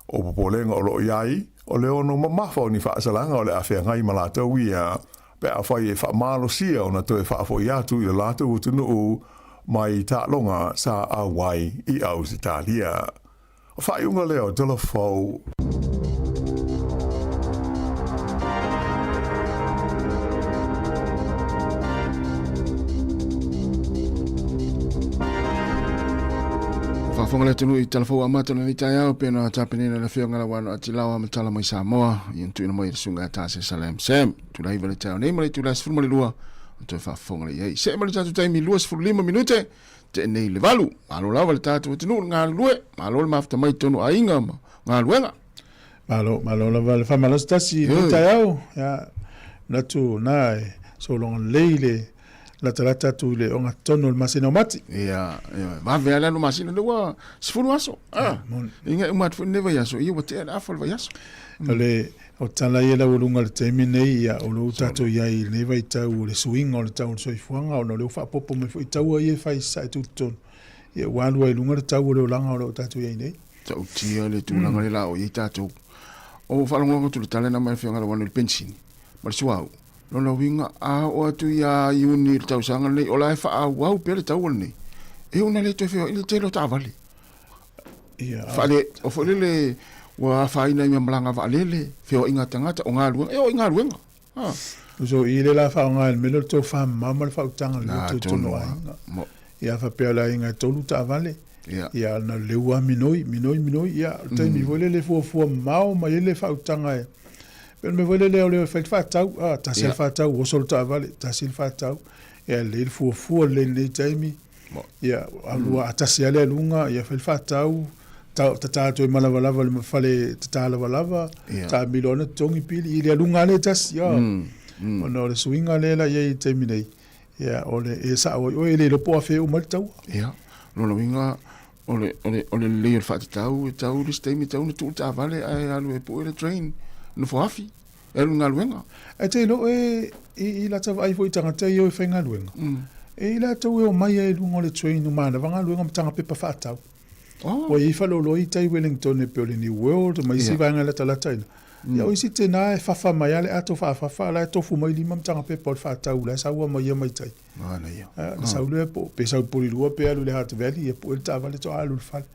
O popolega o lo o i ai, o le ono mamafa o ni faasalaga o le a feagai ma latou ia, pe afai e faamalosia ona toe faafoʻi atu i le latou atunuu mai taaloga sa auai i Ausetalia. O faaiuga lea o Tala Fou. Faafofoga le atunuu i Tala Fou amata o lenei taeao pei ona tapenaina e le Afioga Lauano Atilawa ma Tala mai Samoa i ona tuuina mai e le Susuga ia Tase Salem Sam. Itula 9 le taeao nei ma le itula 12 o toe faafofoga le i ai. See ma le tatou taimi 25 minute Te nei le valu. Malo lava le tatou atunuu le galulue. Malo le mafuta mai tonu aiga ma galuega. Malo, malo lava le whamalosi tasi i le taeao. Ya, manatu na e sologa lelei le latalata atu i le ogatotonu o le masina o Mati. Ia, ia, vave lava le alu o masina, lea ua 10 aso. Ah, inga e uma atu foi lenei vaiaso, ia ua tea le afa o le vaiaso. O le o tala ia laualuga i le taimi lenei, ia, o lo o tatou i ai i lenei vaitau o le suiga o le tau o le soifuaga, ona o lea ua faaopoopo mai foi taua ia e fai i sasae tutotonu, ia ua alu ai i luga le tau o le olaga o lo o tatou i ai nei. Ta'utia le tulaga lea la o i ai tatou. O faalogologo atu i le tala lena mai le Afioga ia Lauano i le penisini ma le suauu, lona uiga a oo atu ia Iuni i le tausaga lenei o la e faaauau pea le taua lenei, e ona le toe feoai le tele o taavale. Faale, o foi lele ua afaina ai ma malaga vaalele, feoaiga a tagata, o galuega, e oo i galuega. Ha. So i le la faaaoga e le mea lea o le tofa mamao ma le faautaga lelei o totonu o aiga. Ia faapea o le aiga e tolu taavale, ia na leu lava minoi, minoi, minoi, ia o le taimi foi lele e fuafua mamao mai ai le faautaga e pei o le mea foi lele o le fai le faatau, a, tasi lava le faatau, oso le taavale, tasi le faatau, ia lelei le fuafua lelei i lenei taimi, Ia, lua, a tasi lava le aluga, ia fai le faatau, tata atu ai ma lavalava i le fale tata lavalava, taamilo ana totogi pili, i le aluga lava lea e tasi, ia. Ona o le suiga lea la i ai i le taimi nei, ia, o le, e sao ai oe, e le iloa po o afea e uma ai le taua. Ia, lona uiga, o le, o le, o le lelei o le faatatau, e tau le isi taimi, e tau ona tuu le taavale ae alu e pue le train, nofo afi, e alu i galuega. Ae te iloa oe i lata vaai foi i tagata ia o e faigaluega, e i latou e omai ai i luga o le train o manava galuega ma taga pepa faatau. Ua i ai faleoloa i tai Wellington e pei o le New World ma isi vaega e latalata i ina. Ia o isi tina e fafa mai lava le ato faafafa a o la e tofu mai lima ma taga pepa o le faatau la e saua mai ia mai tai. Manaia. Ona sau lea po pe sau i Porirua pe alu i le Hutt Valley ia pue le taavale toa alu i le fale.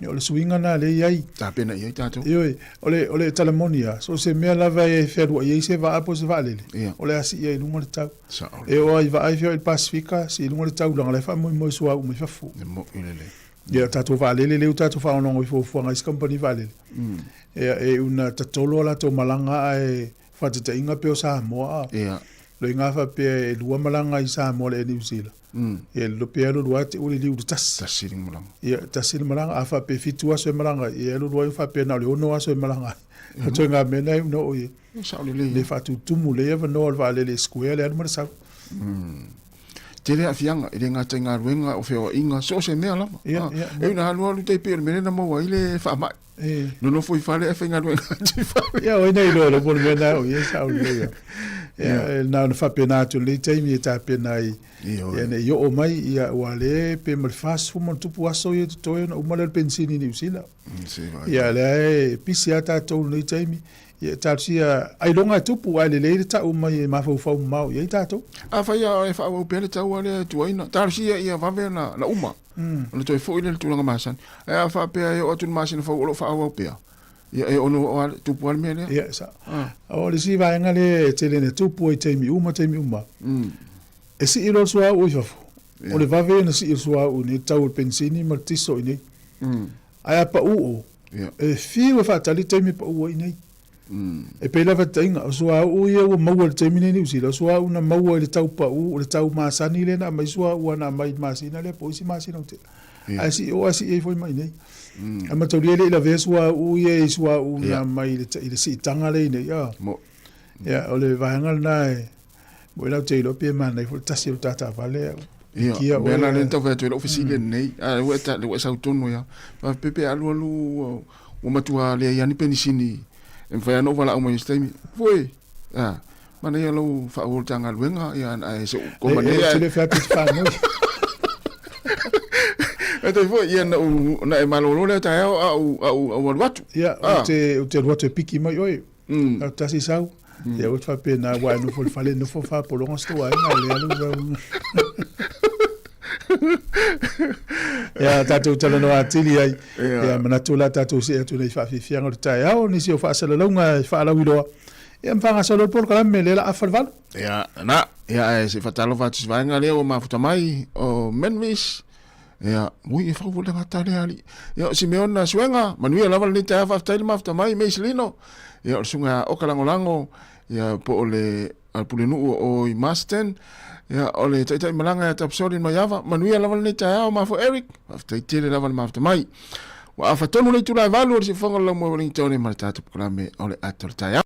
Ia o le suiga lena lea e i ai. Tapena i ai tatou. Ioe, o le, o le tala moni lava, so o se mea lava e fealuai ai se vaa po o se vaalele, o le a sii ai i luga le tau. Sao. E oo lava i vaa e feoai i le Pasefika, sii i luga le tau leaga o la e faamoemoe suauu mai fafo. E moi lelei. Ia, tatou vaalele lea ua tatou faaonaoga i fuafuaga a isi kamupani vaalele. Ia, e una tatolo a latou malaga ae faataitaiga pei o Samoa a. Ia. Loiga faapea e lua malaga i Samoa le Air New Zealand. Ia lilo pe alu alu lava te uli liu le tasi. Tasi le malaga. Ia, tasi le malaga. A faapea e fitu aso e malaga ai, ia alu alu ai faapea na o le ono aso e malaga ai. O ituaiga mea na e una oo i ai. E sao lelei. Le faatutumu lelei avanoa o le vaalele e square le alu ma le sau. Tele aafiaga, e le gata i galuega, o feoaiga, so o se mea lava. Ia, ia. E una alualu tai pei o le mea lea na maua ai le faamai. Nonofo i fale ae faigaluega atu i fale. Ia, o ai na iloa loa po o le mea lena o i ai sao lelei lava. Ia, na ona faapena atu i lenei taimi e tapena ai, ia ne i oo mai, ia aua o lea pe ma le 40 ma ona tupu aso ia e totoe ona uma lea o le penisini i Niu Sila. Ia, o lea e pisi lava tatou i lenei taimi. Ia, talosia ailoga e tupu ae lelei le tau mai e mafaufau mamao i ai tatou. Afai lava e faaauau pea le taua lea e tuaina, talosia ia vave ona uma. Ona toe foi lea i le tulaga masani. Ae a faapea e oo atu i le masina fou o lo o faaauau pea, ia e ono oo lava, tupu lava le mea lea. Ia, sa. O le isi vaega lea e tele ina tupu ai i taimi uma taimi uma, e sii loa le suauu i fafo, o le vave ia ona sii o le suauu i inei, le tau o le penisini ma le tiso i inei. Ae a pau o, e fiu e faatali le taimi e pau ai i inei. E pei lava tainga, o suauu ia ua maua i le taimi nei i Niu Sila, o suauu na maua i le tau pau, o le tau masani lea na aumai suauu na aumai i le masina lea po o isi masina ua tea. Ae sii o ae sii ai foi ma i inei. Ae mataulia e le i lavea suauu ia i suauu na aumai i le siitaga lea i inei. Ia, o le vaega lena e, mo i lau te iloa pe manaia foi le tasi o le ta taavale. Ia, mea la lea na tau fai atu ai lau fesili lenei, a ua e ua e sau tonu ia. Faapea pe alu alu ua matua leai lava ni penisini e mafai lava ona ou valaau mai i se taimi. Foi, a, manaia lou faaauau i le ta galuega, ia ae se i koma nei ae. E te le fai atu i te whānau. E tai foi, ia na ou, na e malolo lea taeao a ou, a ou, a ou alu atu. Ia, ou te, ou te alu atu e piki mai oe. Au tasi sau. Ia ua te faapena, aua e nofo i le fale, nofo faapologa si tou aiga, le alu sau. Ia, tatou talanoa atili ai. Ia, manatu o le a tatou see atu nei i faafiafiaga o le taeao, nisi o faasalalauga e faalauiloa. Ia, ma faagasolo le polokalame, lea o le a afa le valu. Ia, na, ia, ae se i faatalofa atu i se vaega lea ua mafuta mai, o Menvis. Ia, ui, e fau foi le tagata lea, alii. Ia, o Simeona Suega, manuia lava lenei taeao, faafetai le mafuta mai, Meiselino. Ia, o le susuga ia Oka Lagolago, ia, po o le Pulenuu o i Marston. Ia, o le taitai malaga ia Tapsoli Maiava, manuia lava lenei taeao, mafua Eric, faafetai tele lava le mafuta mai. Ua afa tonu le itula e valu o le siufofoga o le laumua i Wellington ma le tatou polokalame o le Ata o le Taeao.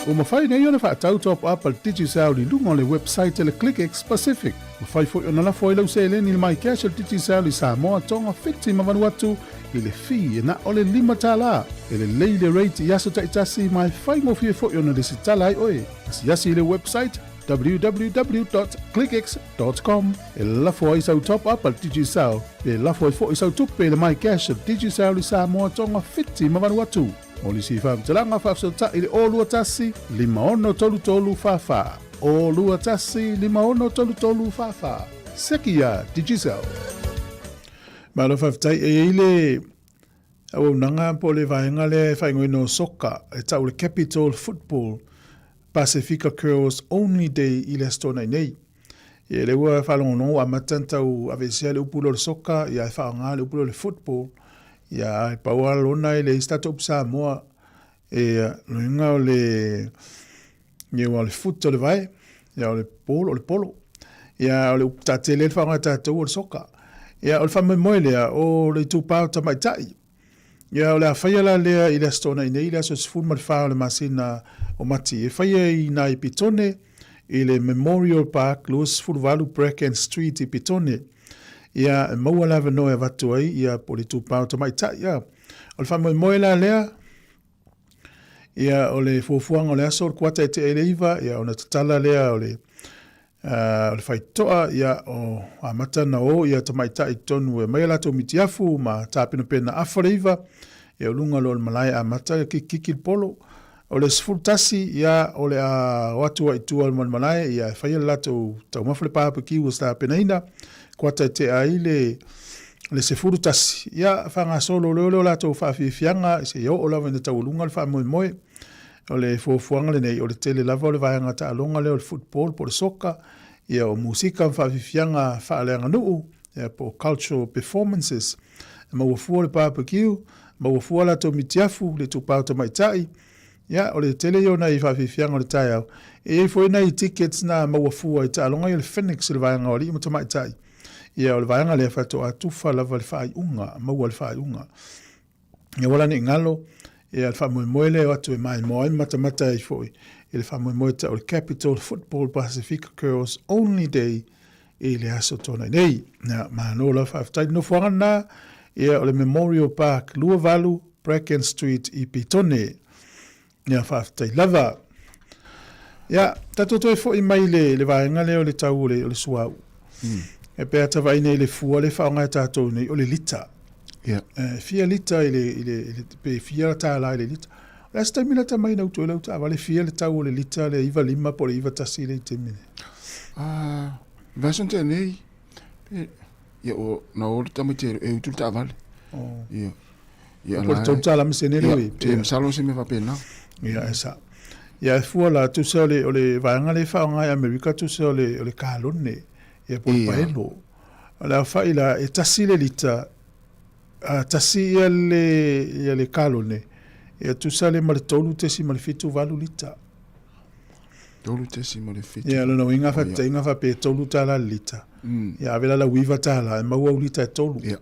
Ua mafai nei ona faatau top up a le Digicel i luga o le website a le ClickX Pacific. Mafai foi ona lafo ai lau seleni i le MyCash a le Digicel i Samoa, Tonga, Fiti ma Vanuatu i le fee e na o le $5. E lelei le rate i aso taitasi ma e faigofie foi ona lesitala ai oe. Asiasi i le website www.clickx.com e lafo ai sau top up a le Digicel pe lafo ai foi sau tupe i le MyCash a le Digicel i Samoa, Tonga, Fiti ma Vanuatu. Mo nisi faamatalaga faafesootai i le 021 5633 44. 021 5633 44. Seki iā Digicel. Malo faafetai. E i ai le auaunaga po o le vaega lea e faaigoaina o Soka e tau le Capital Football Pasifika Girls Only Day i le Aso Toonai nei. Ia lea ua faalogologo ua amata ona tau aveesea le upu lea o le soka ia ae faaaoga le upu lea o le football. Ia ae pau lava lona e leai se tatou upu Samoa e loiga o le ia aua o le foot o le vae, ia o le ball o le polo. Ia o le upu taatele le faaaoga e tatou o le soka. Ia o le faamoemoe lea o le itupa o tamaitai. Ia, o le a faia la lea i le Aso Toonai nei, le aso 14 o le masina o Mati, e faia i ina i Petone, i le Memorial Park, 28 Bracken Street i Petone. Ia, e maua le avanoa e avatu ai, ia, po o le itupa o tamaitai, ia. O le faamoemoe la lea, ia, o le fuafuaga o le aso o le kuata e tea i le 9, ia, ona tatala lea o le o le faitotoa, ia, o amata ona o ia tamaitai i totonu e aumai a latou mitiafu ma tapenapena afa le iva, ia o luga loa o le malae amata e kikikiki le polo. O le 11, ia, o le a o atu ai i tua ma le malae, ia, e faia le latou taumafa le barbecue ua tapenaina, kuata e tea ai le le 11, ia, faagasolo loa lea o latou faafiafiaga seia oo lava ina taualuga le faamoemoe. O le fuafuaga lenei, o le tele lava o le vaega taaloga lea o le football po o le soka, ia o musika ma faafiafiaga faaleaganuu, ia po o cultural performances. E maua fua le barbecue, maua fua latou mitiafu, le itupa o tamaitai, ia o le tele ia o nai faafiafiaga o le taeao. E i ai foi nai tickets na maua fua i taaloga ia o le Phoenix i le vaega o alii ma tamaitai. Ia o le vaega lea faatoa tufa lava le faaiuga, maua le faaiuga. Ia aua la ne i galo, ia le faamoemoe lea e o atu e maimoa ai ma matamata ai foi i le faamoemoe tau o le Capital Football Pasifika Girls Only Day i le Aso Toonai nei. Ia, malo lava faafetai. Le nofoaga lena, ia o le Memorial Park, 28 Bracken Street i Petone. Ia, faafetai lava. Ia, tatou toe foi mai le, le vaega lea o le tau o le, o le suauu. E pei a ta vaai nei i le fua lea e faaaoga e tatou nei, o le lita. Yeah. E fia lita i le, i le, i le, pe fia tālā i le lita. O le a se taimi lata mai na utu ai lau taavale, fia le tau o le lita le 95 po o le 91 le i taimi nei? Ah, vaiaso na tea nei, pe, ia o, na o le tamaiti e utu le taavale. Oh. Ia. Ia Po le $3 ma sene le oi. Te masalo se mea faapena. Ia e sa. Ia e fua la tusa o le o le vaega le faaaoga i Amerika tusa o le o le kalone ia po o le paelo. O le aofai la e tasi le lita a tasi ia le ia le kalone ia tusa le ma le 3.78 lita. 3.7. Ia lona uiga faataitaiga faapea e $3 le lita. Ia ave la lau $9 e maua au lita e tolu. Ia.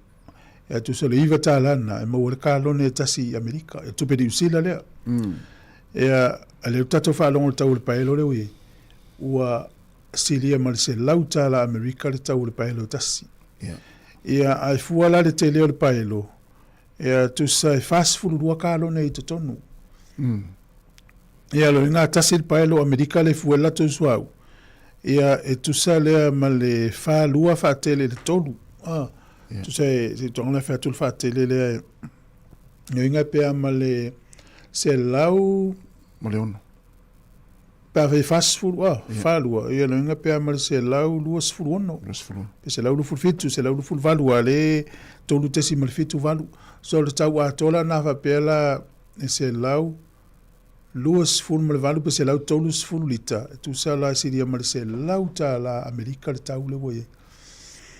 E tusa o le $9 lena e maua ai le kalone e tasi i Amerika, e tupe Niu Sila lea. Ia, a lea ua tatou faalogo i le tau o le paelo lea ua i ai, ua silia ma le $100 Amerika le tau o le paelo e tasi. Ia, a e fua la le tele o le paelo, ia tusa e 42 kalone i totonu. Ia, lona uiga a tasi le paelo Amerika lea e fua ai le latou suauu, ia e tusa lea ma le 42 faatele i le 3. Ah. Tusa e, se tulaga lea e fai atu le faatele lea e, uiga pe a ma le 100 Ma le ono. Pe a fai 40, ah, falua, ia le uiga pe a ma le 126. 26. Pe 127, 128, a le 3.78. So le tau atoa la na faapea la e 100 28 pe 130 lita, e tusa la e silia ma le $100 Amerika le tau lea ua i ai.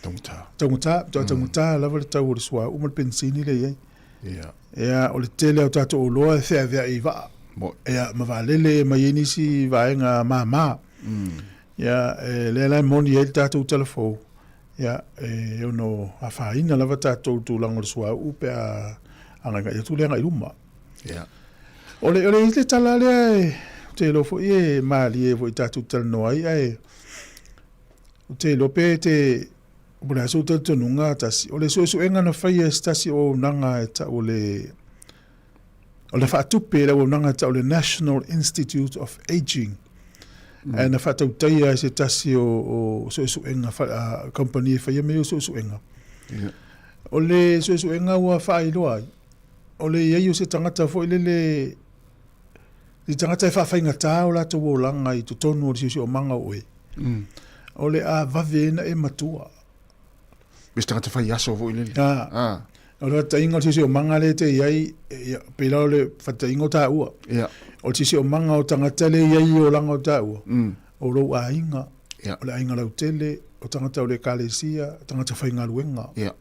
Taugata. Taugata, mm. taugata lava le tau o le suauu ma le penisini lea i ai. Yeah. Ea, o le tele o tatou oloa e feaveai i vaa. Mo. Ea, ma vaalele ma i ai nisi vaega māmā. Ea, e, lea la e moni ai le tatou tala fou. Ea, e ono afaina lava tatou i le tulaga o le suauu pe a agaigai atu le agai i luma. Yeah. O le, o le, le tala lea e Ou te iloa foi e malie foi i tatou talanoa ai, ae ou te iloa pe te, po o le a sou talitonuga tasi, o le suesuega na faia e se tasi o auaunaga e tau o le, o le faatupe e le auaunaga e tau o le National Institute of Aging, ae na faatautaia e se tasi o, o suesuega, kamupani e faia mea ia o suesuega. Yeah. O le suesuega ua faailoa ai, o le i ai o se tagata foi lele i tagata e faafaigata o latou olaga i totonu o le siosiomaga o oe, o le a vave ai ona e matua. Me se tagata fai aso foi lele. Ah. Ah. O le faataitaiga o le siosiomaga lea e te i ai, ia, pei la o le faataitaiga o taua. Ia. O le siosiomaga o tagata lea e i ai i olaga o taua, o lou aiga, Ia. o le aiga lautele, o tagata o le ekalesia, tagata faigaluega. Ia.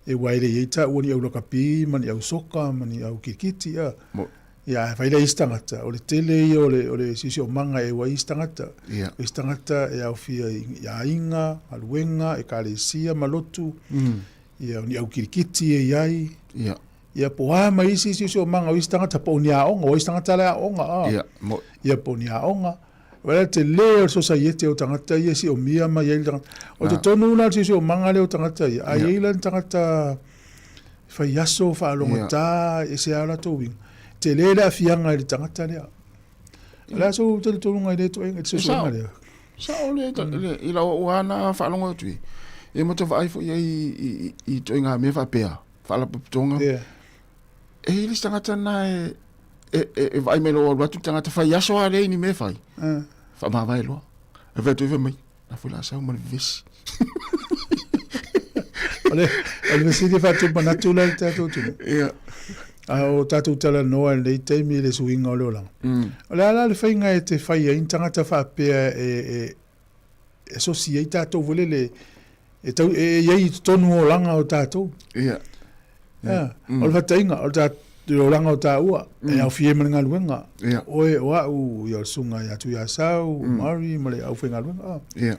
E ua e le i ai taua ni au lakapi ma ni au soka ma ni au kirikiti, a. Mo. Ia, ae fai lea i isi tagata, o le tele ia o le, o le siosiomaga e ua ai isi tagata. Ia. O isi tagata e aofia i, i aiga, galuega, ekalesia ma lotu, ia, o ni au kirikiti e i ai. Ia. Ia, po o a ma isi siosiomaga o isi tagata, po o ni aoga, o isi tagata la e aoga, a. Ia, mo. Ia, po o ni aoga. O le tele o le sosaiete o tagata ia e siomia mai ai le tagata. O totonu la o le siosiomaga lea o tagata ia, a i ai la ni tagata fai aso, faalogotā, e ese lava o latou uiga, tele le aafiaga i le tagata lea. O le a sou talitonuga i lea ituaiga, i le suesuega lea? Sao le, le, i lau au lava na faalogo atu i, ia ma te vaai foi i ai i, i ituaiga mea faapea, faalapotopotoga. Yeah. E i ai le isi tagata lena e, e, e, e vaai mai loa ua alu atu le tagata fai aso lava lea i ni mea e fai. Faamavae loa. E fai atu ai fai mai, la foi la sau ma le vevesi. O le, o le fesili e faatumanatu la i le tatou atunuu. Ia. A o tatou talanoa i lenei taimi i le suiga o le olaga. O le a la le faiga e te fai ai ni tagata faapea e, e, e sosi ai tatou foi lele, e, tau, e i ai i totonu o olaga o tatou. Ia. Yeah. O le faataitaiga, o le ta, le olaga o taua, e aofia ai ma le galuega. Ia. Oe, o au, ia o le susuga ia Tuiasau, o Murray ma le aufaigaluega. Ah. Ia.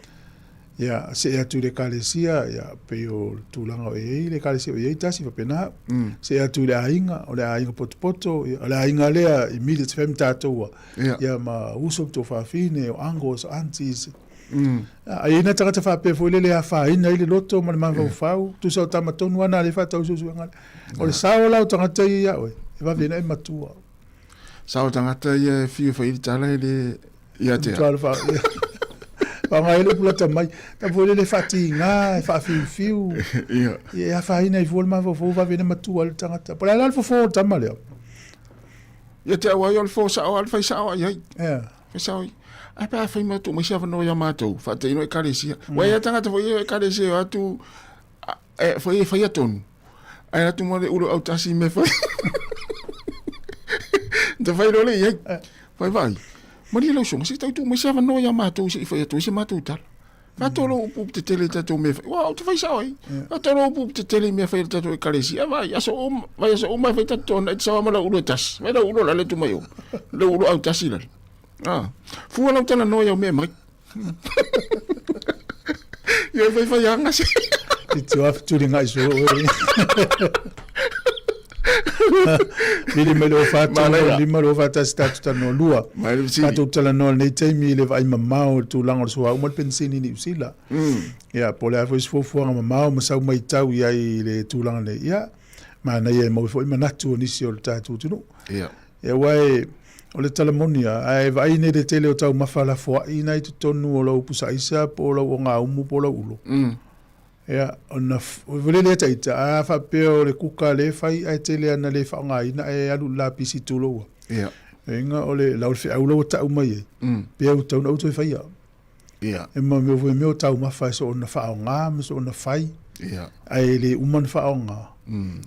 Ia, see atu i le ekalesia, ia, pei o le tulaga o i ai le ekalesia o i ai tasi, faapena au. See atu i le aiga, o le aiga potopoto, ia, o le aiga lea, immediate family tatou a, Ia. ia ma uso ma tuafafine, o uncles, aunties. A i ai nai tagata faapea foi lele e afaina ai le loto ma le mafaufau, tusa o tama tonu lava na lea e faatau suesuega lea. O le sao la o tagata ia ia oe, e vave ai ona e matua. Sao o tagata ia e fiu e fai i le tala e le ia te au. Faaaoga ai le upu lata mai. Tama foi lele e faatiga, e faafiufiu. Ia. Ia e afaina ai fua le mafaufau, vave ai ona matua ai le tagata. Po o le a la le fofo o le tama lea? Ia te au ai o le fo sao a le fai sao ai ai. Ia. Fai sao ai. Ai pe a fai mai tuu mai se avanoa ia matou, faataino ekalesia. Ua ia tagata foi ia ekalesia o atu e foi e faia tonu. Ai atu mo le ulu autasi me fai. Te fai lole i ai. Fai vai. Malie lau susuga, se i tau tuu mai se avanoa ia matou se i fai atu ai se matou tala. Faatoa lou upu tetele i tatou mea fai. Ua, ou te fai sao ai. Faatoa lou upu tetele i mea fai a le tatou ekalesia. Vai, aso uma, vai aso uma e fai tatou tona, e te saoa ma lau ulu e tasi. Vai lau ulu o lale atu mai o. Lau ulu autasi lale. Ah, fua lau talanoa i au mea mai. Ia fai fai anga se. I te oa fetulingaʻi soo oe. Vili mai le 043 5 2 4 1 tatou talanoa lua. Mai le fesili. Tatou talanoa i lenei taimi i le vaai mamao i le tulaga o le suauu ma le penisini i Niu Sila. Ia, po o le a foi se fuafuaga mamao ma sau matau i ai i le tulaga nei. Ia, manaia e maua foi manatu o nisi o le tatou atunuu. Ia. Ia, aua e, o le tala moni lava, a e vaai nei i le tele o taumafa lafoai na i totonu o lau pusa aisa po o lau ogaumu po o lau ulo. Ia, ona foi lea ita, a faapea o le kuka lea e fai ae tele ana le faaaogaina ae alu i le lapisi tulou a. Ia. Inga o le lau le feau la ua tau mai ai, pe ua tatau ona ou toe faia. Ia. E ma mea foi mea o taumafa e soona faaaoga ma soona fai. Ia. Ae le uma ona faaaoga.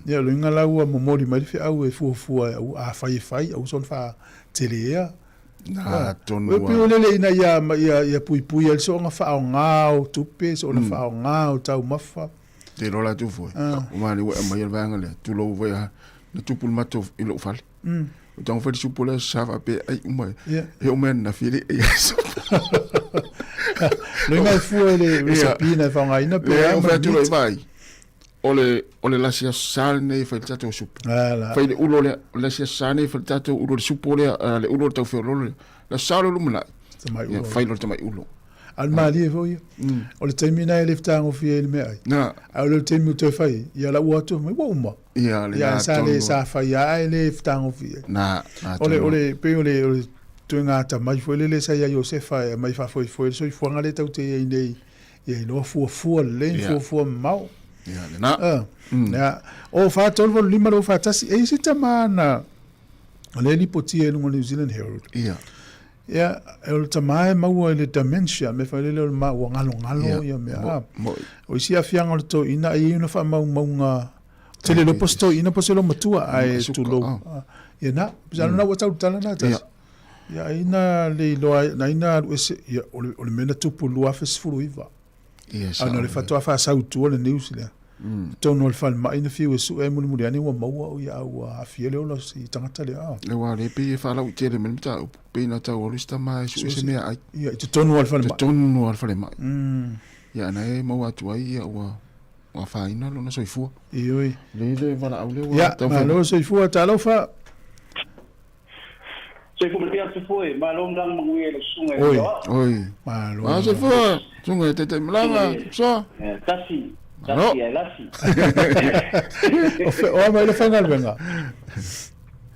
Ia, o le uiga la ua momoli mai le feau e fuafua e a fai e fai, aua soona faatelea. Na tonu a. Pei o lele ina ia, ia, ia puipui ai le soona faaaoga o tupe, soona faaaoga o taumafa. Te iloa latou foi, o mani ua e aumaia le vaega lea, tulou foi a, na tupu le matou i lou fale. O tago fai le supu lea sa faapea ai uma e oo mai ananafi e le i ai supu. Loiga e fua i le resepi na e faaaogaina pe a ma le meat. Vaai. O le, o le lasi aso sa lenei e fai le tatou supu. Fai le ulo lea, o le lasi aso sa lenei e fai le tatou ulo le supu lea, le ulo le taufeololo lea. Le aso sa o le lumanai. Tamai ulo. Fai lo le tamai ulo. A o le malie foi ia. O le taimi na e le fetagofie ai le meaai. A o le taimi ua toe fai, ia la ua atu mai ua uma. Ia, le Ia, sa le sa fai a e le fetagofie. Na, na O le, o le, pei o le, o le toega atamai foi lele sa ia Iosefa e aumai faafoefoe le soifuaga lea tatou te i ai nei. Ia iloa fuafua lelei, yeah. fuafua mamao. Ia, lena. Yeah. O 4, 3, 8, 5, 2, 1, e i se tama na, o le lipotia i luga New Zealand Herald. Ia. Ia, o le tama e maua i le dementia, me whai lele o le ma ua ngalo ngalo, yeah. ia mea. Mo, mo. O isi afianga o le toina, e i una whaamaumauga, te le lopo se toina po se lo matua, ai tulou. Ia na, pisa na ua tau tala na tasi. Yeah. Ia ai na le iloa ai, na ina alu ese, ia, o le, o le mea na tupu 2019. Ia, A na o le faatoa faasau i tua le news lea. Totonu o le falemai na fiu e sue ai mulimuli ane ua maua o ia a ua aafia le ola o si tagata lea. A. Le wā le pei e whaalauitele mai le mataupu, pei na tau alu si tama e sue se mea ai. Ia, i totonu o le falemai. Totonu o le falemai. Ia, na e maua atu ai, ia, ua, ua afaina lona soifua. Ioe. Le le valaau lea ua Ia, tau fai malo soifua, talofa. Soifua manuia atu foi, malo malaga manuia i le susuga i Oi. le Aoao. Oi. Malo. Ah, soifua, susuga i taitai malaga, soa. Tasi, Malo. tasi ae lasi. O fe, o a mai le faigaluega.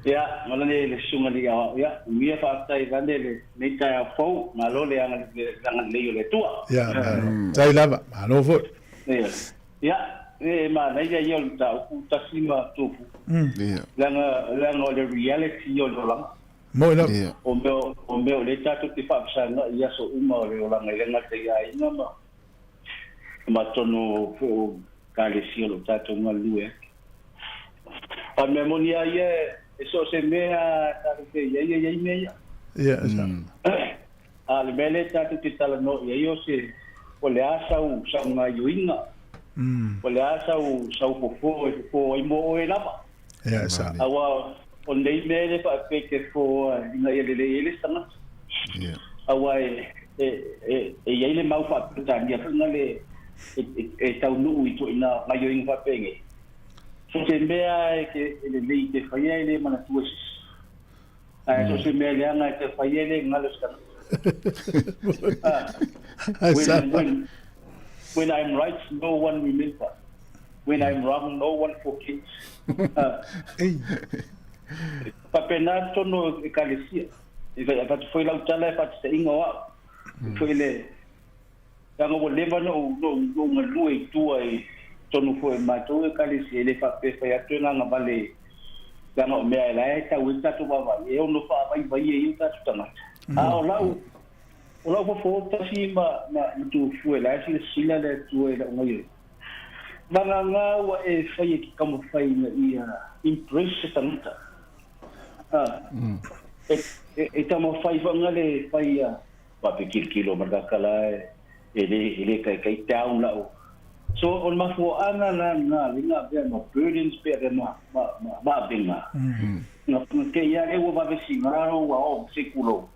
Ia, malane le susuga i le Aoao. Ia, umia faafetai lane lenei taeao fou, malo le agalelei o le Atua. Ia, malo. Tai lava, malo foi. Ia. Ia, e manaia ia o le mataupu tasi ma tupu. Ia. Leaga, leaga o le reality o le olaga. Moi lava. Ia. O mea, o mea o lea tatou te faafasaga i aso uma o le olaga i le gata i aiga ma, ma tonu foi o ekalesia o lo o tatou galulue ai. A o le mea moni lava ia, e so o se mea tatou te i ai, e i ai mea ia. Ia, sa. A o le mea lea tatou te talanoa i ai o se, o le a sau, sau gaioiga, o le a sau, sau fofo e fofo ai mo oe lava. Ia, sa. Aua o lenei mea le faapea e te fofo ina ia lelei ai le isi tagata. Ia. Aua e, e, e, e i ai le mau faa-Peretania foi na le, e, e, e taunuu i ituaiga gaioiga faapenei. So se mea e te, e lelei te faia e le manatua e se isi. Ae so o se mea leaga e te fai ai le galo se tagata. When, when, when I'm right, no one remember. When I'm wrong, no one forgets. Faapena tonu ekalesia. E avatu foi lau tala e faataitaiga o au. Foi le, leaga ua leva na ou, na ou, na ou galue i tua i totonu foi o le matou ekalesia, e le faapea e fai atu e gagavale leaga o mea e la e tau ai le tatou vaavaai, e ono faavaivai ai o tatou tagata. A o lau, o lau fofo tasi ma, ma, ma tufue la e silasila le Atua i lau gaioiga. Vagana ua e fai e te taumafai ina ia impress se tagata. A, e, e, e taumafai faagale e fai ia Pape kilokilo ma le kakala e le e le kaikai down lau. So o le mafuaaga la lena le na avea ma burdens pe avea ma ma ma ma avega. Na na te ia le ua vave siga ua o se kulo.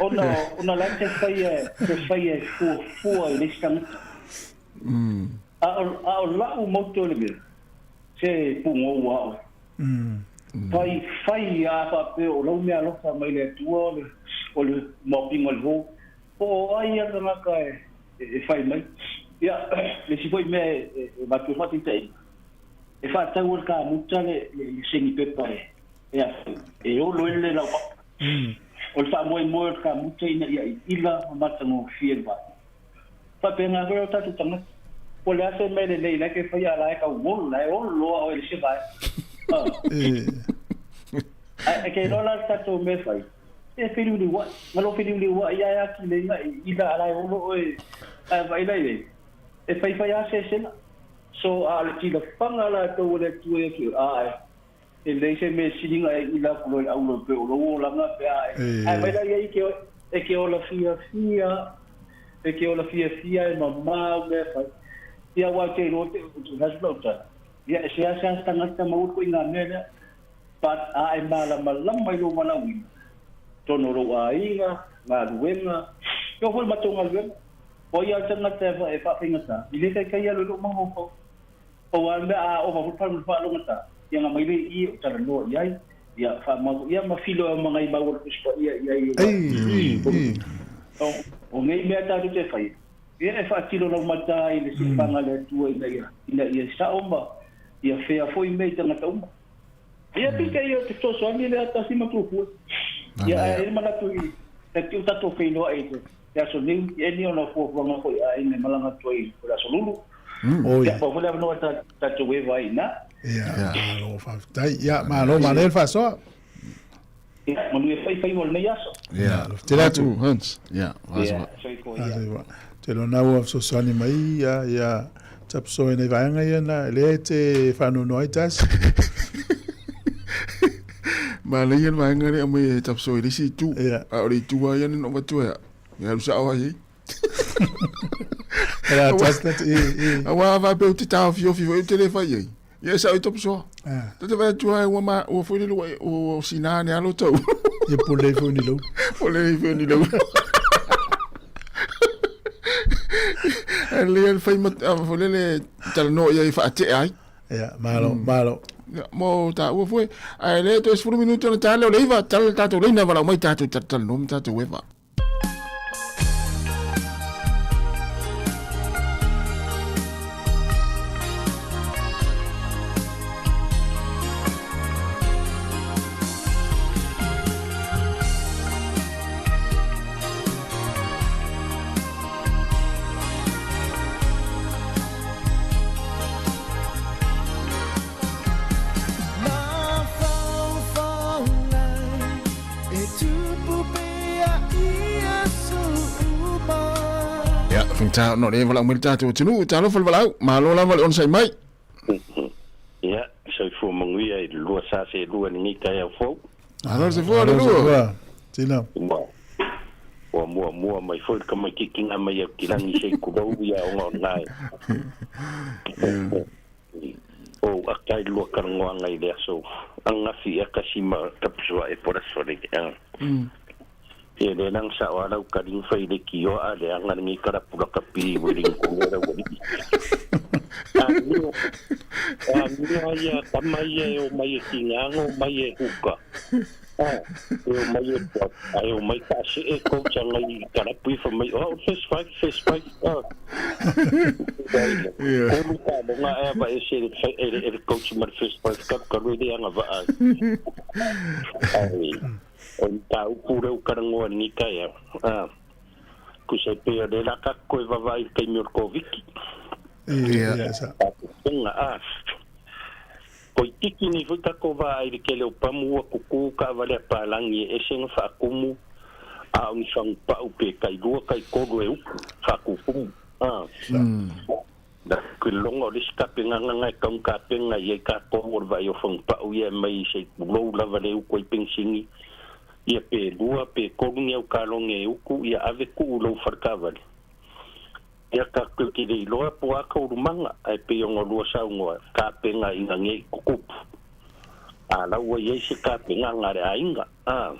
Ona ona la te fai e te fai e fuafua i le isi tagata. A o a o lau motto le mea se pugou a oe. Fai, fai a faapea o lau mea alofa mai le Atua o le, o le maopinga o le hou. Po o ai a le tagata e, e fai mai. Ia, le isi foi mea e, e, e avatu ai faataitaiga, e faatau e le kamuta le, le, le seni pepa e, e a foi, e olo ai le laupapa. O le faamoemoe o le kamuta ina ia iila ma matagofie le vaega. Faapena foi o tatou tagata. Po o le a se mea lelei la e fai a la e tau olo, la e olo loa oe i le isi vaega. Ae ke iloa la le tatou mea e fai, e feliuliuai. Na lou feliuliuai ae atu le iga i ila a la e olo oe ae vaai la i ai. E faifai lava se sela. So a o le tilafaga latou a le Atua ia te oe, ae e leai se mea sili na e ila atu loa i le aulo e pei o lou olaga pe a e ae mai la ia i ke e ke ola fiafia e ke ola fiafia e mamā au mea e fai. Ia aua te iloa te o te lau tala. Ia e seasea se tagata maua koe i ngā mea lea but a e mālamalama i lou valaauina tonu o lou aiga, galuega, e oo foi i le matou galuega. O ia tagata e faafaigata i le taitai alu i lou mafaufau. Pau lava le mea a ova foi le faalogata, ia na mai le i o talanoa i ai, ia faamau ia ma filo e magai mau o le Tusi Paia i ai. O nei mea tatou te faia, ia e faatilo laumata ai le siufaga a le Atua ina ia sao ma ia fea foi mea i tagata uma. Ia pita ia o te fesoasoani lea tasi ma tufua. Ia ae i le manatu i e tiu tatou feiloai i te aso nei, e ni ona fuafuaga foi a aiga e malaga atu ai o le aso Lulu. Ia pau foi le avanoa tatou eva ai i ina. Ia, malo faafetai. Ia, malo manaia le faasoa. Ia, manuia foi faiva o lenei aso. Ia, tele atu. Hans. Ia, Ia, soifua ia. Te lona ua fesoasoani mai ia, ia tapusoa i nei vaega ia na lea e te faanoanoa ai tasi. Manaia le vaega lea aumai e tapusoa i le isi itu. Ia. A o le itu lava ia na avatu ai au, e alu sao lava i ai. Era tasi na te, i, i. Aua a faapea ou te taofiofi foi ou te le fai i ai. Ia e sao i tapusoa. Ah. Ta te vaai atu lava ua ma, ua foi lele ua, ua sina ane lava lo tau. Ia pule ifo ni lau. Pule ifo ni lau. Ae lelei lava le fai ma, foi lele talanoa i ai e faatea ai. Ia, malo, malo. Ia, mo taua foi. Ae lea toe 10 minute ona ta lea o le 9, tala le tatou laina valaau mai tatou talatalanoa ma tatou eva. Ia, faigata ona o lea e valaau mai le tatou atunuu, talofa le valaau, malo lava le onosai mai. Ia, soifua manuia i le lua sa selua i lenei taeao fou. Malo le soifua le lua. Tino. Ua, ua muamua mai foi le tamaitiiti mai Aukilagi se i tulou ia ona o lena e. O ata i lua talanoaga i le aso ananafi ia tasi ma tapusuae po o le aso nei. Ia lea la na sao lava lau tali na fai i le tioa a leaga lenei kalapu lakapi i Ueligitone lau alii. A nia ia tama ia e omai e tiga na omai e huka. E omai e pua, ae omai taasee coach agai i kalapu ia fai mai, o au le first five, first five. Tolu taaloga ae aveese e le coach ma le first five talu talu e le agavaa ai. Ae o le mataupu lea ua talanoa i lenei taeao, tusa e pei o lea o le a tatou toe vaavaai i le taimi o le Koviti. Tatou Toeitiiti nei foi tatou vaai i le tele o pamu ua tutu taavale a palagi e ese na faatumu a o ni fagupau pe tailua taitolu e utu faatutumu. Na kiloga o le isi tapenaga na e tau na tapena i ai tatou o le vaai o fagupau ia e aumai se i tulou lava le utu ai penisini ia pe lua pe tolu ni au kalone e utu ia ave tuu i lou fale taavale. Ia tatou te le iloa po o a taualumaga, ae pei ona lua saunoa, tapena ina ne i tutupu. A la ua i ai se tapenaga a le aiga, a.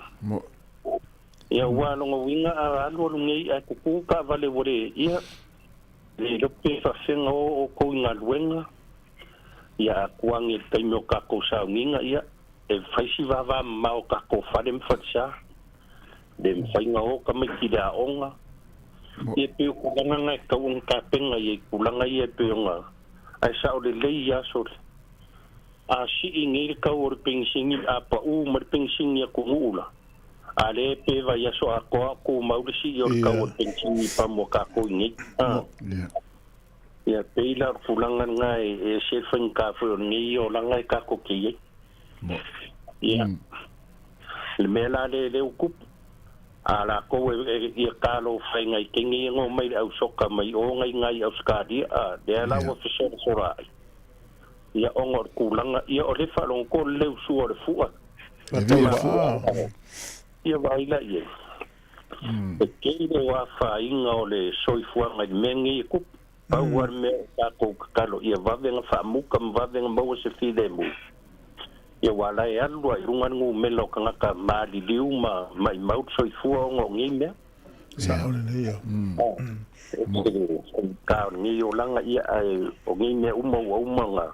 Ia ua lona uiga a alualu nei ae tutu taavale ua le, ia, le iloa pe faafefea o outou i galuega, ia a tuagi i le taimi o tatou sauniga, ia, e fai si vavamamao o tatou fale ma falesa. Le mafai ona o tamaiti i le aoga. Ia pei o tulaga na e tatau ona tapena i ai tulaga ia e pei ona ae sao lelei ia aso le a sii nei le tau o le penisini a pau ma le penisini atunuu la a lea pe vaiaso atoa o tumau le sii o le tau o le penisini i pamu a tatou i nei. Ia pei la o le tulaga lena e ese le faigata foi o lenei olaga e tatou te i ai. Ia le mea la lea lea ua tupu, a latou e ia talofaina i teine ia na omai le ausoka mai o na i ina i Ausetalia, a lea la ua fesolasolai, ia ona o le tulaga, ia o lea e faalogo atu o le leu sua o le fua. Ia vaai la i ai. E tele o afaina o le soifuaga i le mea lenei e tupu. Pau lava le mea o tatou tatalo ia vave ona faamuta ma vave ona maua se filemu, ia aua la e alu lava i luga le numera o tagata maliliu ma maimau le soifua ona o nei mea. Sa'o lelei ia. Ka o lenei olaga ia ae o nei mea uma ua uma ona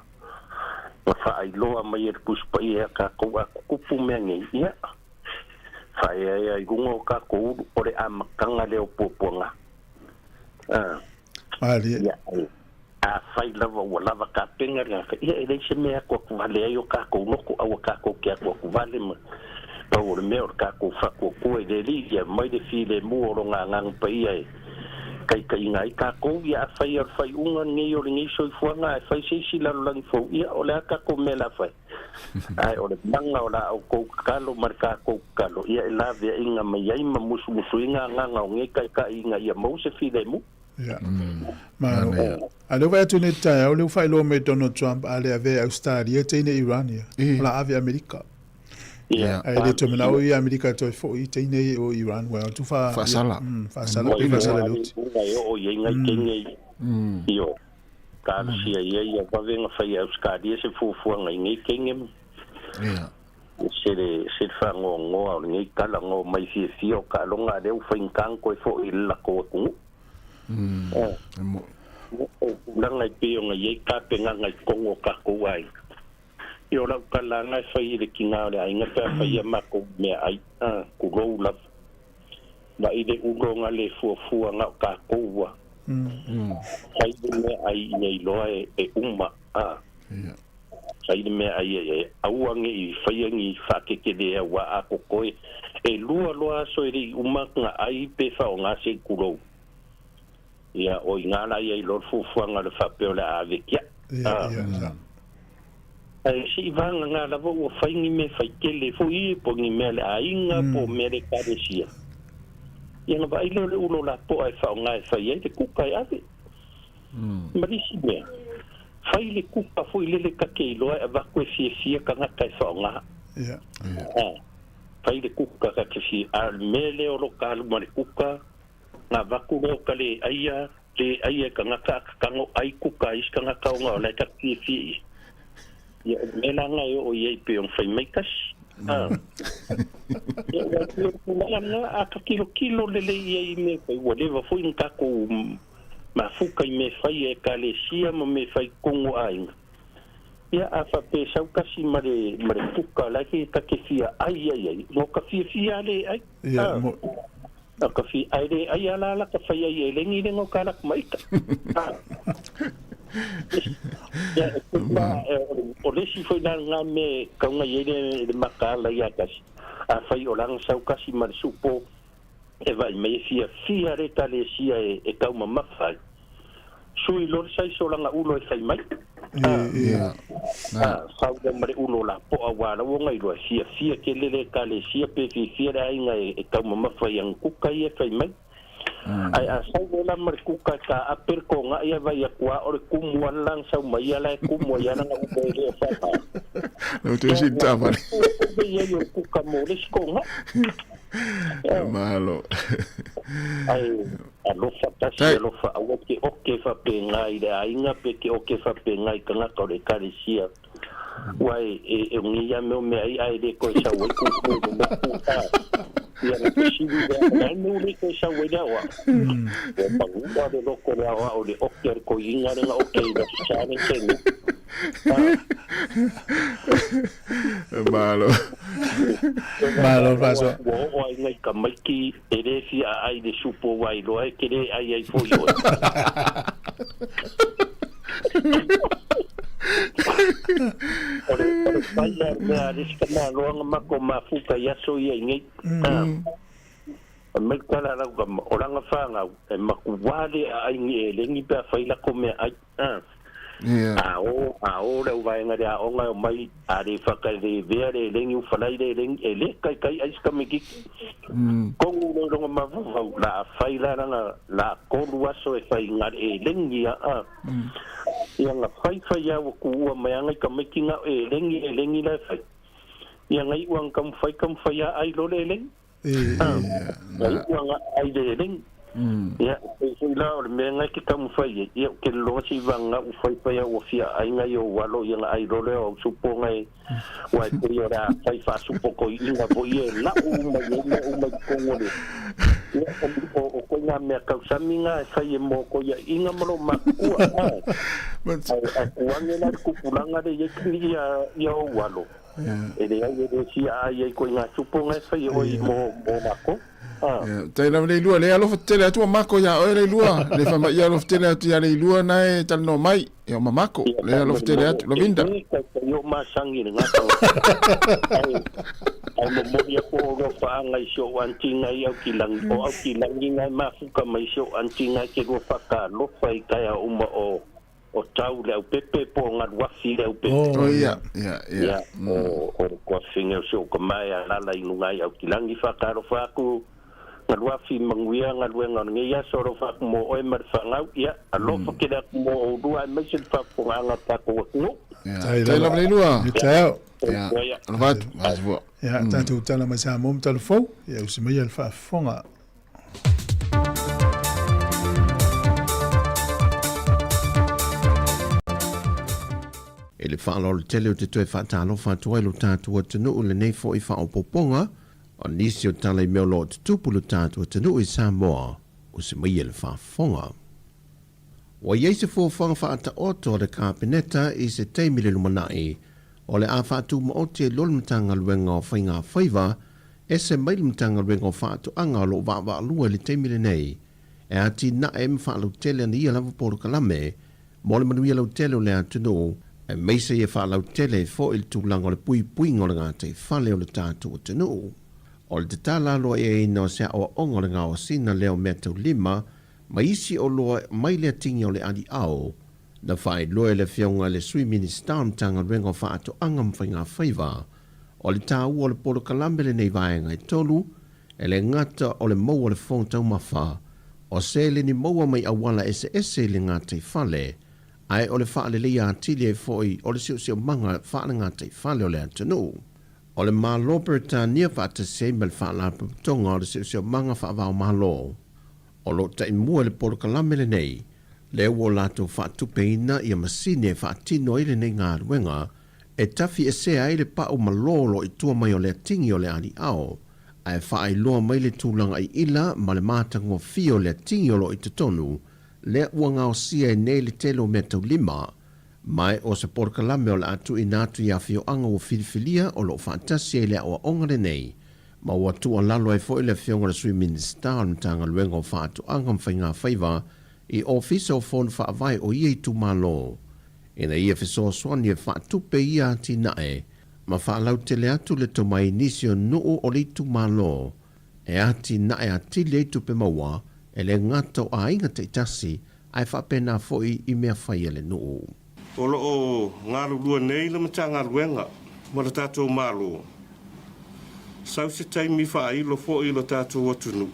na faailoa mai e le Tusi Paia ia tatou a tutupu mea nei, ia faaeaea i luga o tatou ulu, o le amataga lea o puapuaga. Malie. Ia, afai lava ua lava tapena le tagata, ia e leai se mea e atuatuvale ai o tatou loto, aua tatou te atuatuvale ma pau o le mea o le tatou faatuatua i le Alii, ia aumai le filemu o Lona Agaga Paia e taitaiina ai tatou. Ia afai o le faaiuga lenei o lenei soifuaga ae fai se isi lalolagi fou, ia o le a tatou mea o le a fai? Ae o le mana o la outou tatalo ma le tatou tatalo, ia e laveaiina mai ai ma musumusuina agaga o nei taitai ina ia maua se filemu. Ia. Malo. A lea ua vaai atu nei i le taeao, lea ua faailoa mai e Donald Trump a le avea e Ausetalia teine Iran ia, o le a ave i Amerika. Ia. Ae le toe manao ia Amerika e toe foi i teine ia o Iran, ua atu fa... Faasala. Faasala, pe faasala i le oti. Uga e oo i ai nai teine ia. Io. Talosia ia ia vave ona fai e Ausetalia se fuafuaga i nei teine ma. Ia. Se le se le faanoanoa o lenei tala na omai fiafia o taaloga a lea ua faigata ona toe foi i le latou atunuu. O tulaga e pei ona i ai tapenaga i totonu o tatou aiga. Ia o lau tala lava e fai i le tina o le aiga pe a fai a matou meaai, tulou lava. Vaai le ulo na le fuafua na o tatou a. Fai le meaai ia iloa e uma. Fai le meaai e aua ne i faia ni faakekelē auā a totoe. E lua loa aso e le i uma na ai pe faaaoga se i tulou. Ia, o i ina la ia iloa le fuafuaga o le faapea o le a ave tiaʻi. Ae se i vagana lava ua fai ni mea faitele foi ia, po o ni mea a le aiga, po o mea a le Ekalesia. Ia ona vaai lea o le ulo lapoa e faaaoga e fai ai le kuka e ave. Ma le isi mea, fai le kuka foi lele ta te iloa e avatu e fiafia tagata e faaaoga. Fai le kuka ta te fia, a o le mea lea o lo ta alu ma le kuka, Na avatu lea o ka le aia, le aia e tagata a tatago ai kuka a isi tagata ona o lae ta fiafia ia. Ia o le mea la na e oo i ai pei ona fai mai tasi. A. Ia ua pei o le tulaga lena, a ta tilotilo lelei i ai i mea e fai, ua leva foi ona tatou mafuta i mea e fai a Ekalesia ma mea e fai i totonu o aiga. Ia a faapea e sau tasi ma le ma le kuka la e ta te fia ai ai ai, no ka fiafia a le ai. Ia, mo. A ka fia ai le ai ala ala ka fai ai e lengi le ngo ka lak maita. Ia, o le isi foi la lena mea e tau i ai le makaala ia tasi, afai o lana sau tasi ma le supo e vaai mai e fiafia le Ekalesia e taumamafa ai. Sui loa le size o lana ulo e fai mai. Sau loa ma le ulo lapoa aua la ua ona iloa e fiafia tele le Ekalesia pe fiafia le aiga e taumamafa i ana kuka ia e fai mai. Ae a sau loa la ma le kuka e taape le togaʻi ae vaai atu a o le kumu a le la na sau mai ia la e kumu ai a lana ulo e le o faaaoga. Lau toe sini taavale. Ua i ai o le kuka mo le isi togaʻi. Malo. Ae alofa tasi alofa aua ke oke faapena i le aiga pe ke oke faapena i tagata o le Ekalesia. Ua e e o nei lava mea o meaai ae le toe sau ai kuku i le moku a ia na fesili lea o le a le mea ua le toe sau ai le aoao. Ua pagua le loto o le aoao i le oke a le toeaina lea na oke ai i le Aso Sa le selu. Malo. Malo faasoa. Ua oo ai nai tamaiti e le fia aai i le supu aua iloa e te le ai ai foi oe. O le o le pai lea o le mea a le isi tamaloa na matou mafuta i aso ia i nei. Fai mai le tala a lau tama, o lana fanau e matua le aai ni eleni pe a fai latou meaai. A o, a o le auvaega i le aoga e omai, a le whakarewea le lengi ufalai le lengi, e le kaikai ai se tamaititi. Tonu lea i lona mafaufau, la a fai la lana, la tolu aso e fai nga le lengi a, a. Ia na fai fai a ua tuua mai a ngai tamaiti nga e lengi e lengi la e fai. Ia ngai ua na tamufai tamufai a ai lo le lengi. A, ngai ua nga ai le lengi. Ia, e pei foi la o le mea lena e te taumafai ai, ia, ou te lologa se i vagana ua faifai au ua fia aiga i ou alo ia ona ai loa lea o au supo na e, aua e pei o le a fai faasupotoiina foi ia e lau uma i ai mea uma i totonu o le, ia, o, o koina mea tausami na e fai e mo koiaiga ma lou matutua, a, ae, ae tuange la le tupulaga lea i ai ia, ia ou alo, e leai e le fia ai ai koina supo na e fai e oe i mo, mo makou. Tai lava Leilua, le alofa tele atu o mako ia oe Leilua, le wha mai alofa tele atu ia Leilua na e talanoa mai, ia o mamako, le alofa tele atu, Lovinda. Tai o masangi le ngata. Ai, ai momoli aku o alofa i si ou aunty ngai au ki langi, o au ki langi ngai mafuka mai si ou aunty ngai ke lua whakalofa i taia uma o o tau le au pepe po o galuafi le au pepe. Oh, ia, ia, ia. Ia, o, o le kuafine o si ou kamae a lala i luga i Aukilagi whakalofa aku galuafi manuia galuega o lenei aso alofa aku mo oe ma le fanau, ia, alofa tele atu mo oulua aemaise le faafofogaaga o le tatou atunuu. Ia, tai lava Leilua. Ia, taeao. Ia, alofa atu, vaasifua. Ia, tatou tala mai Samoa ma Talafou, ia usi maia le faafofoga. I le faaaloalo tele ou te toe faatalofa atu ai lo tatou atunuu i lenei foi faaopoopoga o nisi o tala i mea o lo o tutupu i lo tatou atunuu i Samoa o se maia le faafofoga. Ua i ai se fuafuaga faataoto a le Kapeneta i se taimi i le lumanai o le a faatumaoti ai loa le Matagaluega o Faiga Faiva Ese mai le Matagaluega o Faatoaga o lo o vaavaalua i le taimi lenei e atinae ma faalautele ana ia lava polokalame mo le manuia lautele o le atunuu, aemaise ia faalautele ai foi le tulaga o le puipuiga o le gataifale o le tatou atunuu. O le tatala aloaiaina o se aoaoga o le gaosiga lea o meataulima ma isi oloa mai le atigi o le aliao, na faailoa e le Afioga i le Sui Minisita o le Matagaluega o Faatoaga ma Faigafaiva, O le taua o le polokalame lenei vaega e tolu, e le gata o le maua o le fofoga taumafa, o seleni maua mai auala eseese i le gataifale, ae o le faaleleia atili ai foi o le siosiomaga faale-gataifale o le atunuu. O le Malo Peretania faatasi ai ma le Faalapotopotoga o le Siosiomaga Faavaomalo o lo o taimua i le polokalame lenei, lea ua latou faatupeina ia masini e faatino ai lenei galuega, e tafiesea ai le pau malolo i tua mai o le atigi o le aliao, ae faailoa mai le tulaga iila ma le matagofie o le atigi o lo o i totonu, lea ua gaosia ai nei le tele o meataulima, ma e o se polokalame o le a tuuina atu i afioaga ua filifilia o lo o faatasi ai le aoaoga lenei, ma ua tuualalo ai foi le Afioga i le Sui Minisita o le Matagaluega o Faatoaga ma Faigafaiva i Ofisa o Fono Faavae o ia itumalo. Ina ia fesoasoani e faatupe ia atinae ma faalautele atu le tomai i nisi o nuu o le itumalo e atinae atili ai tupe maua e le gata o aiga taitasi ae faapena foi i mea fai a le nuu. O lo o galulue nei le Matagaluega ma le tatou Malo, sau se taimi faailo foi i lo tatou atunuu,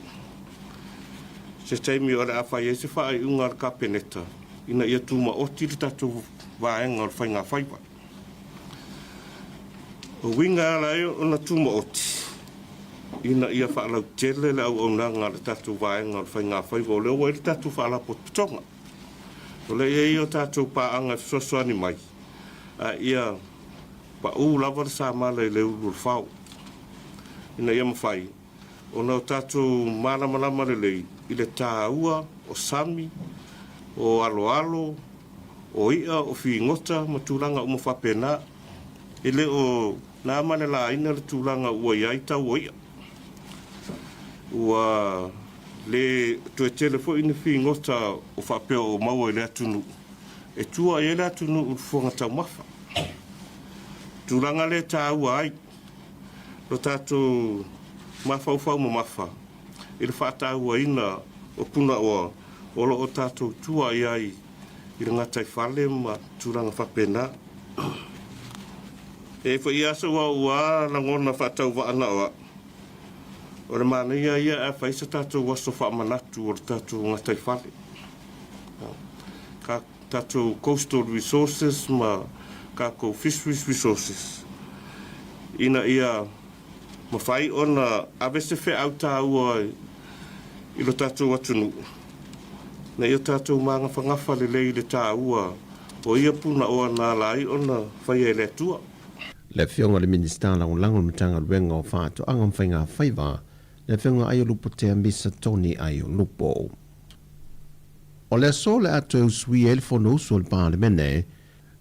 se taimi o le a fai ai se faaiuga a le Kapeneta ina ia tumaoti le tatou vaega o le faigafaiva. O uiga e ala ai ona tumaoti, ina ia faalautele le auaunaga a le tatou vaega o le faigafaiva, o lea ua i ai le tatou faalapotopotoga. O lea e i ai o tatou paaga e fesoasoani mai, a ia pau lava le samala i le ulu o le fao, ina ia mafai ona o tatou malamalama lelei i le taua o sami, o aloalo, o i'a, o figota ma tulaga uma faapena. E le o na ma le laina le tulaga ua i ai tau o i'a. Ua le toe tele foi ni figota o faapea o maua i le atunuu e tua i ai le atunuu i le fofoga taumafa. Tulaga lea e taua ai lo tatou mafaufau mamafa i le faatauaina o punaoa o lo o tatou tua i ai i le gataifale ma tulaga faapena. E i ai foi aso ua ua lagona faatauvaa na o au, o le manaia ia ae fai se tatou aso faamanatu o le tatou gataifale. Ka tatou coastal resources ma kakou fisheries resources ina ia mafai ona ave se feau taua i lo tatou atunuu, ina ia tatou magafagafa lelei i le taua o ia punaoa na ala ai ona faia e le Atua. Le Afioga i le Minisita Lagolago o le Matagaluega o Faatoaga ma Faiga Faiva, le Afioga Aiolupotea Misa Tony Aiolupo. O le aso o le a toe usuia ai le Fonousu a le Palemene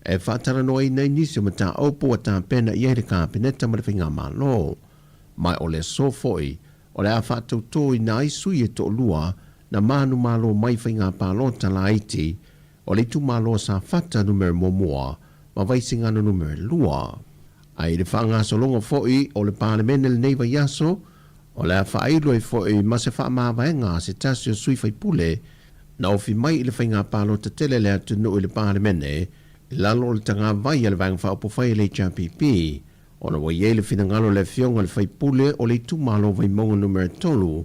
e faatalanoaina ai nisi o mataupu ua tapena i ai le Kapeneta ma le Faigamalo. Ma o le aso foi o le a faatautoina ai sui e toalua na manumalo mai faiga palota laiti o le itumalo o Safata numera muamua ma Vaisigano numera lua. Ae i le faagasologa foi o le Palemene lenei vaiaso, o le a faailo ai foi ma se faamavaega a se tasi o sui faipule na ofi mai i le faiga palota tele a le atunuu i le Palemene i lalo o le tagavai a le Vaega Faaupufai a le HRPP ona ua i ai le finagalo o le Afioga i le sui usufono o le itumalo Vaimauga Numera 3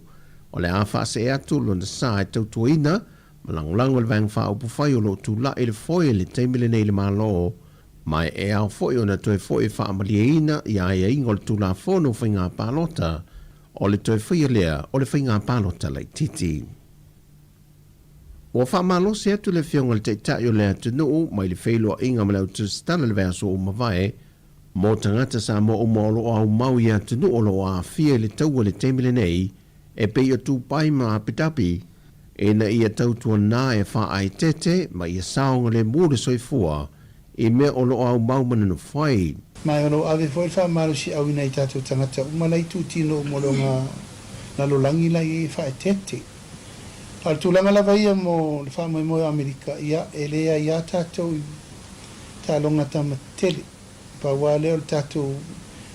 o le a faasee atu lona sa e tautuaina ma lagolago i le Vaega Faaupufai o lo o tulai i le foe i le taimi lenei i le Malo ma e ao foi ona toe foi e faamalieina i aiaiga o le Tulafono o Faiga Palota o le toe faia lea o le faiga palota laitiiti. Ua faamalosi atu le Afioga i le Taitai o le atunuu mai le feiloaiga ma le autusitala i le vaiaso ua mavae mo tagata Samoa uma o lo o aumau i atunuu o lo o aafia i le taua i le taimi lenei e pei o Dubai ma Abu Dhabi ina ia tautuana e faaeteete ma ia saogalemu le soifua i mea o lo o aumau ma nonofo ai. Ma o lo o ave foi le faamalosiau i nai tatou tagata uma la i itutino uma o lo o lalolagi la i ai e faaeteete. A o le tulaga lava ia mo le faamoemoe o Amerika, ia, e leai lava tatou i taaloga tama tele. Pau lava lea o le tatou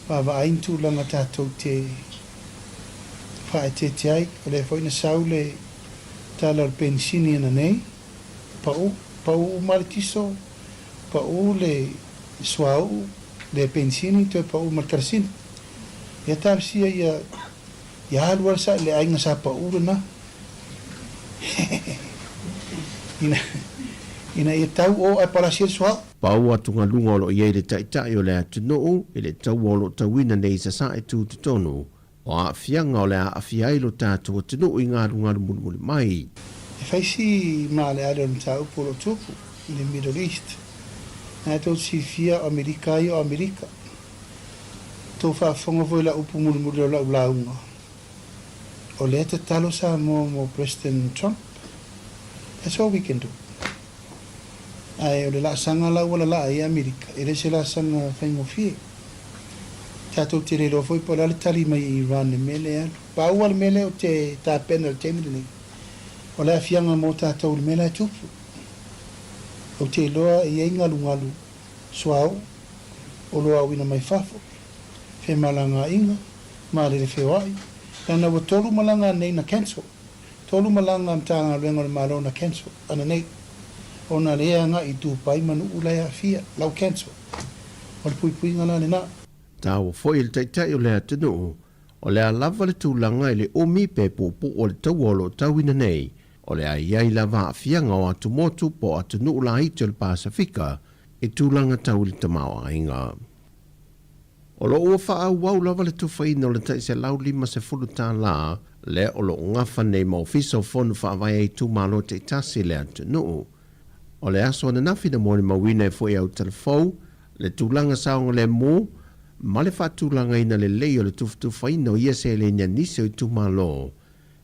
vaavaai ni tulaga tatou te faaeteete ai. O lea foi na sau le tala o le penisini ananei, pau, pau uma le tiso, pau le suauu, le penisini, toe pau ma le karasini. Ia talosia ia, ia alu lava le aiga sa pau lena. Ina, ina ia tau o ae palasi ai le suauu. Pau atugaluga o lo o i ai le Taitai o le atunuu i le taua o lo o tauina nei i Sasae tutotonu o aafiaga o le a aafia ai lo tatou atunuu i galugalu mulimuli mai. E fai si maaleale o le mataupu o lo o tupu i le Middle East. Na e tou te silafia o Amerika ia o Amerika. Tou faafofoga foi i lau upu mulimuli o lau lauga, o lea e tatalo Samoa mo President Trump. That's all we can do. Ae o le laasaga la ua lalaa ai Amerika, e le se laasaga faigofie. Tatou te le iloa foi po o le a le tali mai e Iran i le mea lea e alu. Pau lava le mea lea ou te tapena i le taimi lenei, o le aafiaga mo tatou i le mea la e tupu. Ou te iloa e i ai galugalu suauu o lo o aoina mai fafo, femalagaaiga, malele feoai, leaga ua tolu malaga nei na cancel. Tolu malaga a Matagaluega o le Malo na cancel ananei ona le agai i Dubai ma nuu la e aafia, la ua cancel. O le puipuiga la lena. Taua foi i le Taitai o le atunuu, o le a lava le tulaga i le umi pe puupuu o le taua o lo o tauina nei, o le a i ai lava aafiaga o atumotu po o atunuu laiti o le Pasefika i tulaga tau i le tamaoaiga. O lo o ua faaauau lava le tufaina o le tai $150 lea o lo o gafa nei ma Ofisa o Fono Faavae a itumalo taitasi i le atunuu. O le aso ananafi na molimauina ai foi e Autalafou le tulaga saogalemu ma le faatulagaina lelei o le tufatufaina o ia seleni a nisi o itumalo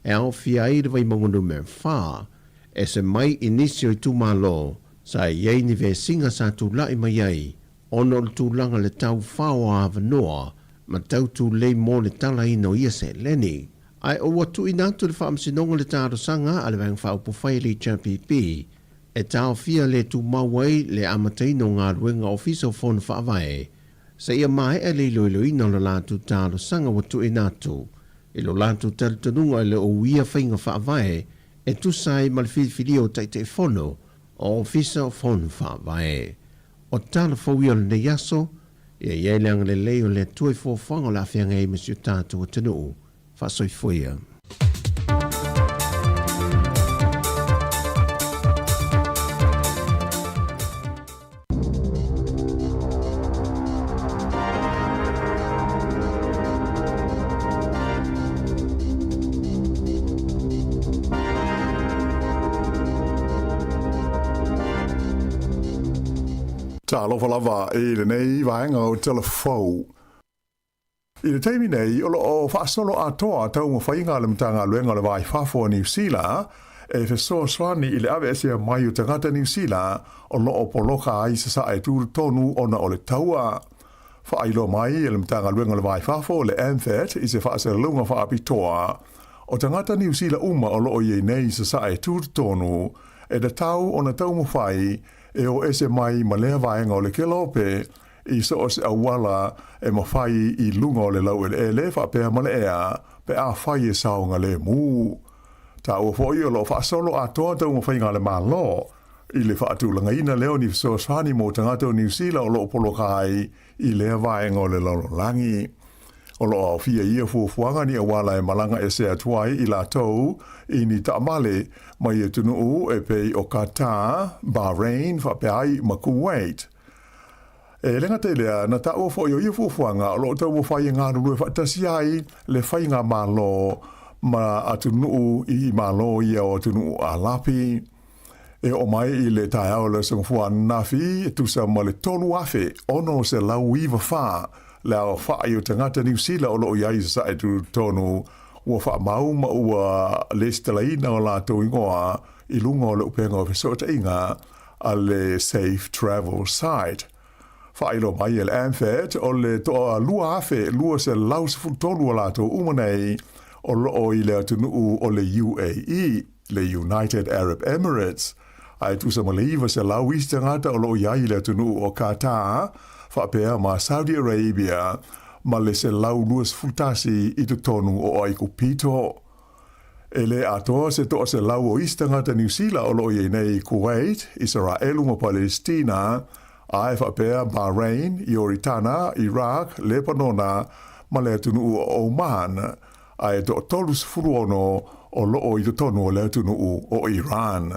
e aofia ai le Vaimauga Numera 4, ese mai i nisi o itumalo sa i ai ni vesiga sa tulai mai ai ona o le tulaga le tau fao o avanoa ma tau tulei mo le talaina o ia seleni. Ae ua tuuina atu le Faamasinoga le talosaga a le Vaega Faaupufai a le HRPP e taofia le tumau ai le amataina o galuega Ofisa o Fono Faavae seia maea le iloiloina o le latou talosaga ua tuuina atu i lo latou talitonuga e le o uia faiga faavae e tusa ai ma le filifilia o Taitaifono o Ofisa o Fono Faavae. O tala fou ia o lenei aso, ia i ai le agalelei o le Atua i fuafuaga o le a feagai ai ma si o tatou atunuu. Faasoifua ia. Talofa lava i lenei vaega o Tala Fou. I le taimi nei, o lo o faasolo atoa taumafaiga a le Matagaluega o le Va i Fafo a Niu Sila e fesoasoani i le aveesea mai o tagata Niu Sila o lo o poloka ai i Sasae tutotonu ona o le taua. Faailoa mai e le Matagaluega o le Va i Fafo, le MFAT, i se faasalalauga faapitoa, o tagata Niu Sila uma o lo o i ai nei i Sasae tutotonu e tatau ona taumafai e o ese mai ma lea vaega o le kelope i so o se auala e mafai i luga o le laueleele faapea ma le ea pe afai e saogalemu. Taua foi o lo o faasolo atoa taumafaiga a le Malo i le faatulagaina lea o ni fesoasoani mo tagata o Niu Sila o lo o poloka ai i lea vaega o le lalolagi. O lo o aofia i ia fuafuaga ni auala e malaga ese atu ai i latou i ni taavale mai atunuu e pei o Qatar, Bahrain faapea ai ma Kuwait. E le gata i lea, na taua foi o ia fuafuaga o lo o taumafai e galulue faatasi ai le faigamalo ma atunuu i Malo ia o atunuu Alapi. E oo mai i le taeao o le Aso Gafua ananafi, e tusa ma le 3,694 le aofai o tagata Niu Sila o lo o i ai i Sasae tutotonu ua faamau ma ua lesitalaina o latou igoa i luga o le upega o fesootaiga a le Safe Travel Site. Faailoa mai e le AMFAT o le toa 2,213 o latou uma nei o lo o i le atunuu o le UAE, le United Arab Emirates, ae tusa ma le 900 isi tagata o lo o i ai i le atunuu o Qatar, faapea ma Saudi Arabia, ma le 121 i totonu o Aikupito. E le atoa se 100 o isi tagata Niu Sila o lo o i ai nei i Kuwait, Isaraelu ma Palestina, ae faapea Bahrain, Ioritana, Iraq, Lepanona ma le atunuu o Oman, ae toa-36 o lo o i totonu o le atunuu o Iran.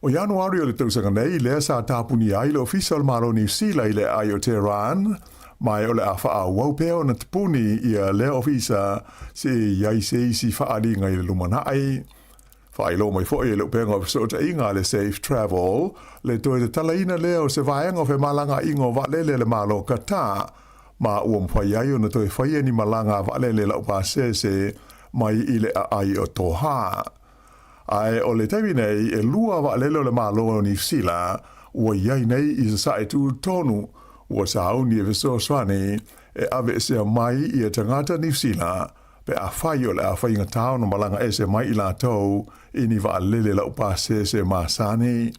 O Ianuari o le tausaga nei lea sa tapunia ai le Ofisa o le Malo o Niu Sila i le aai o Tehran, ma o le a faaauau pea ona tapuni ia lea ofisa seia i ai se isi faaaliga i le lumanai. Faailoa mai foi e le Upega o Fesootaiga a le Safe Travel le toe tatalaina lea o se vaega o femalagaaiga o vaalele a le Malo o Qatar, ma ua mafai ai ona toe faia ni malaga a vaalele laupasese mai i le aai o Doha. Ae o le taimi nei, e lua vaalele o le Malo o Niu Sila ua i ai nei i Sasae tutotonu, ua sauni e fesoasoani e aveesea mai ia tagata Niu Sila pe afai o le a faigata ona malaga ese mai i latou i ni vaalele laupasese masani.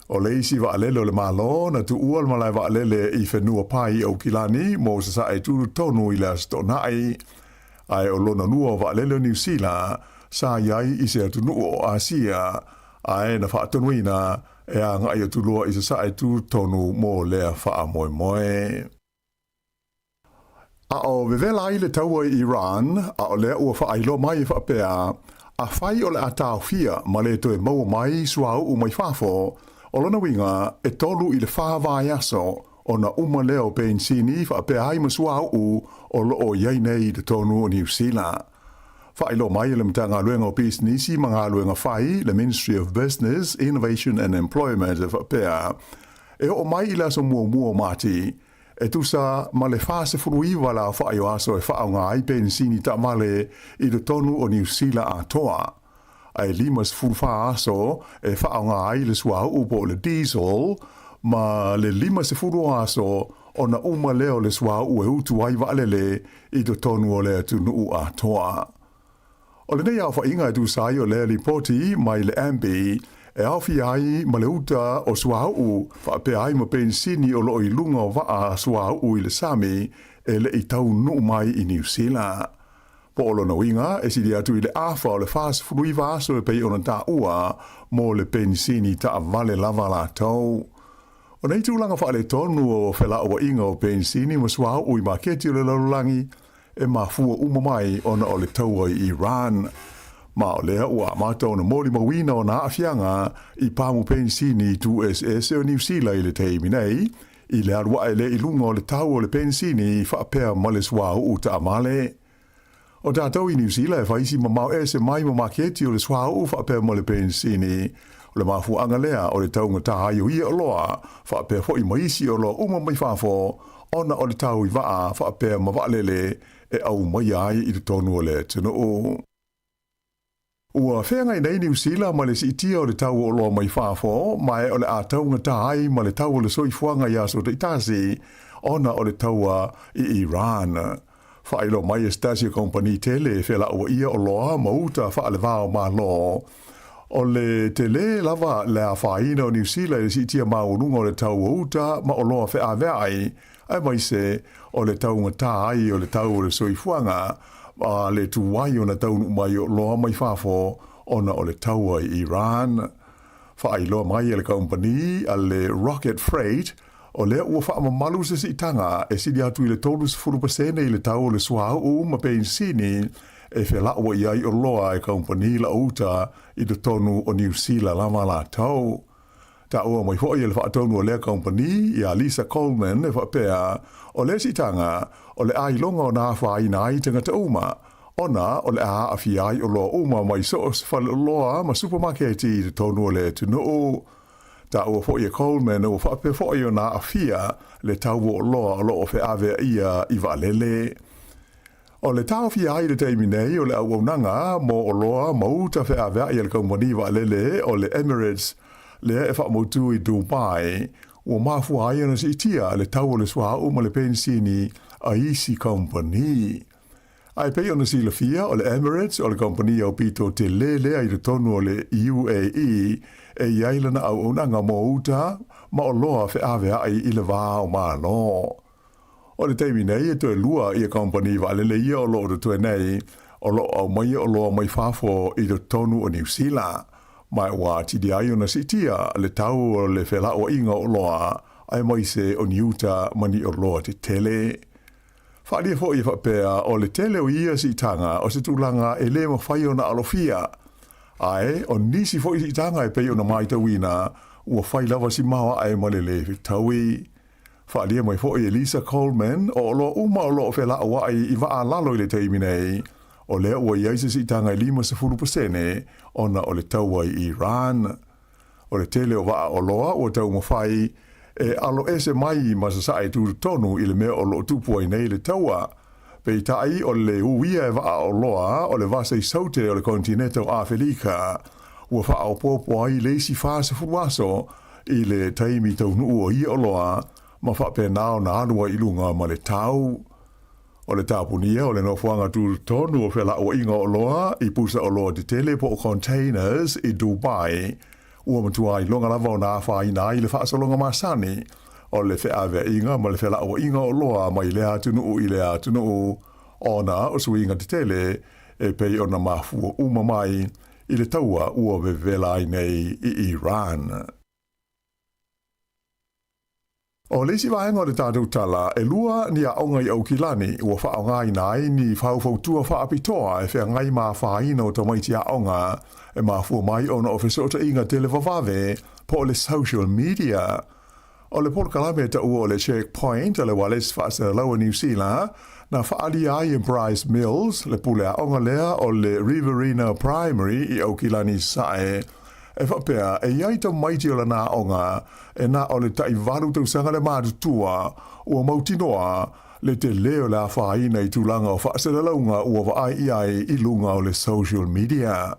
O le isi vaalele o le Malo na tuua le malae vaalele i Whenua Pai i Aukilani mo Sasae tutotonu i le Aso Toonai, ae o lona lua o vaalele o Niu Sila sa i ai i se atunuu o Asia, ae na faatonuina e agai atu loa i Sasae tutotonu mo lea faamoemoe. A o vevela ai le taua i Iran, a o lea ua faailoa mai e faapea, afai o le a taofia ma le toe maua mai suauu mai fafo, o lona uiga e 3 i le 4 vaiaso ona uma lea o penisini faapea ai ma suauu o lo o i ai nei i totonu o Niu Sila. Faailoa mai e le Matagaluega o Pisinisi ma Galuega Fai, le Ministry of Business, Innovation and Employment e faapea, e oo mai i le aso muamua o Mati, E tusa ma le 49 le aofai o aso e faaaoga ai penisini taavale i totonu o Niu Sila atoa, ae 54 aso e faaaoga ai le suauu po o le diesel, ma le 50 o aso ona uma lea o le suauu e utu ai vaalele i totonu o le atunuu atoa. O lenei aofaiga e tusa ai o lea lipoti mai le AMBI e aofia ai ma le uta o suauu faapea ai ma penisini o lo o i luga o vaa suauu i le sami e le i taunuu mai i Niu Sila. Po o lona uiga e sili atu i le afa o le 49 aso e pei ona taua mo le penisini taavale lava latou. O nei tulaga faaletonu o felauaiga o penisini ma suauu i maketi o le lalolagi e mafua uma mai ona o le taua i Iran. Ma o lea ua amata ona molimauina ona aafiaga i pamu penisini i itu eseese o Niu Sila i le taimi nei, i le alu ae lea i luga o le tau o le penisini faapea ma le suauu taavale. O tatou i Niu Sila e fai si mamao ese mai ma maketi o le suauu faapea ma le penisini. O le mafuaaga lea o le taugatā ai o ia oloa faapea foi ma isi oloa uma mai fafo ona o le tau i vaa faapea ma vaalele e aumaia ai i totonu o le atunuu. Ua feagai nei Niu Sila ma le siitia o le tau o oloa mai fafo, ma e o le a taugata ai ma le tau o le soifuaga i aso taitasi ona o le taua i Iran. Faailoa mai e se tasi o kamupani tele e felauaia oloa ma uta faaleva o Malo, o le tele lava le afaina o Niu Sila i le siitia maualuga o le tau o uta ma oloa feaveai, aemaise o le taugata ai o le tau o le soifuaga ma le tuai ona taunuu mai o oloa mai fafo ona o le taua i Iran. Faailoa mai e le kamupani a le Rocket Freight, o lea ua faamamalu se siitaga e sili atu i le 30% i le tau o le suauu ma penisini e felauai ai oloa e kamupani lauuta i totonu o Niu Sila lava latou. Taua mai foi e le faatonu o lea kamupani, ia Lisa Coleman, e faapea, o lea siitaga, o le a iloga ona afaina ai tagata uma, ona o le a aafia ai oloa uma mai so o se faleoloa ma supamaketi i totonu o le atunuu. Taua foi e Coleman ua faapea foi ona aafia le tau o oloa o lo o feaveaia i vaalele. O le taofia ai i le taimi nei o le auaunaga mo oloa ma uta feaveai a le kamupani vaalele o le Emirates lea e faamautu i Dubai, ua mafua ai ona siitia le tau o le suauu ma le penisini a isi kamupani. Ae pei ona silafia, o le Emirates o le kamupani aupito tele lea i totonu o le UAE e i ai lana auaunaga mo uta ma oloa feaveai i le va o Malo. O le taimi nei e toe lua ia kamupani vaalele ia o lo o totoe nei o lo o aumaia oloa mai fafo i totonu o Niu Sila, ma ua atili ai ona siitia le tau o le felauaiga o oloa aemaise o ni uta ma ni oloa tetele. Faaalia foi e faapea o le tele o ia siitaga o se tulaga e le mafai ona alofia, ae o nisi foi siitaga e pei ona matauina ua fai lava si maoae ma le le fetaui. Faaalia mai foi e Lisa Coleman, o oloa uma o lo o felauai i vaa lalo i le taimi nei, o lea ua i ai se siitaga e 50% ona o le taua i Iran. O le tele o vaa oloa ua taumafai e alo ese mai ma sasae tutotonu i le mea o lo o tupu ai nei le taua. Peitai o le uia e vaa oloa o le vasa i Saute o le konetineta o Afelika ua faaopoopo ai le isi 40 aso i le taimi taunuu o ia oloa ma faapena ona alu ai i luga ma le tau. O le tapunia o le nofoaga tutotonu o felauaiga o oloa i pusa oloa tetele po o containers i Dubai, ua matua iloga lava ona afaina ai le faasologa masani o le feaveaiga ma le felauaiga o oloa mai lea atunuu i lea atunuu ona o suiga tetele e pei ona mafua uma mai i le taua ua vevela ai nei i Iran. O le isi vaega o le tatou tala, e lua ni aoga i Aukilani ua faaaogaina ai ni faufautua faapitoa e feagai ma afaina o tamaiti aoga e mafua mai ona o fesootaiga televavave po o le social media. O le polokalame e taua o le Checkpoint a le Ualesi Faasalalau a Niu Sila, na faaalia ai e Bryce Mills, le pule aoga lea o le Riverina Primary i Aukilani Sasae, e faapea e i ai tamaiti o lana aoga e na o le tai 8 tausaga le matutua ua mautinoa le tele o le afaina i tulaga o faasalalauga ua vaai i ai i luga o le social media.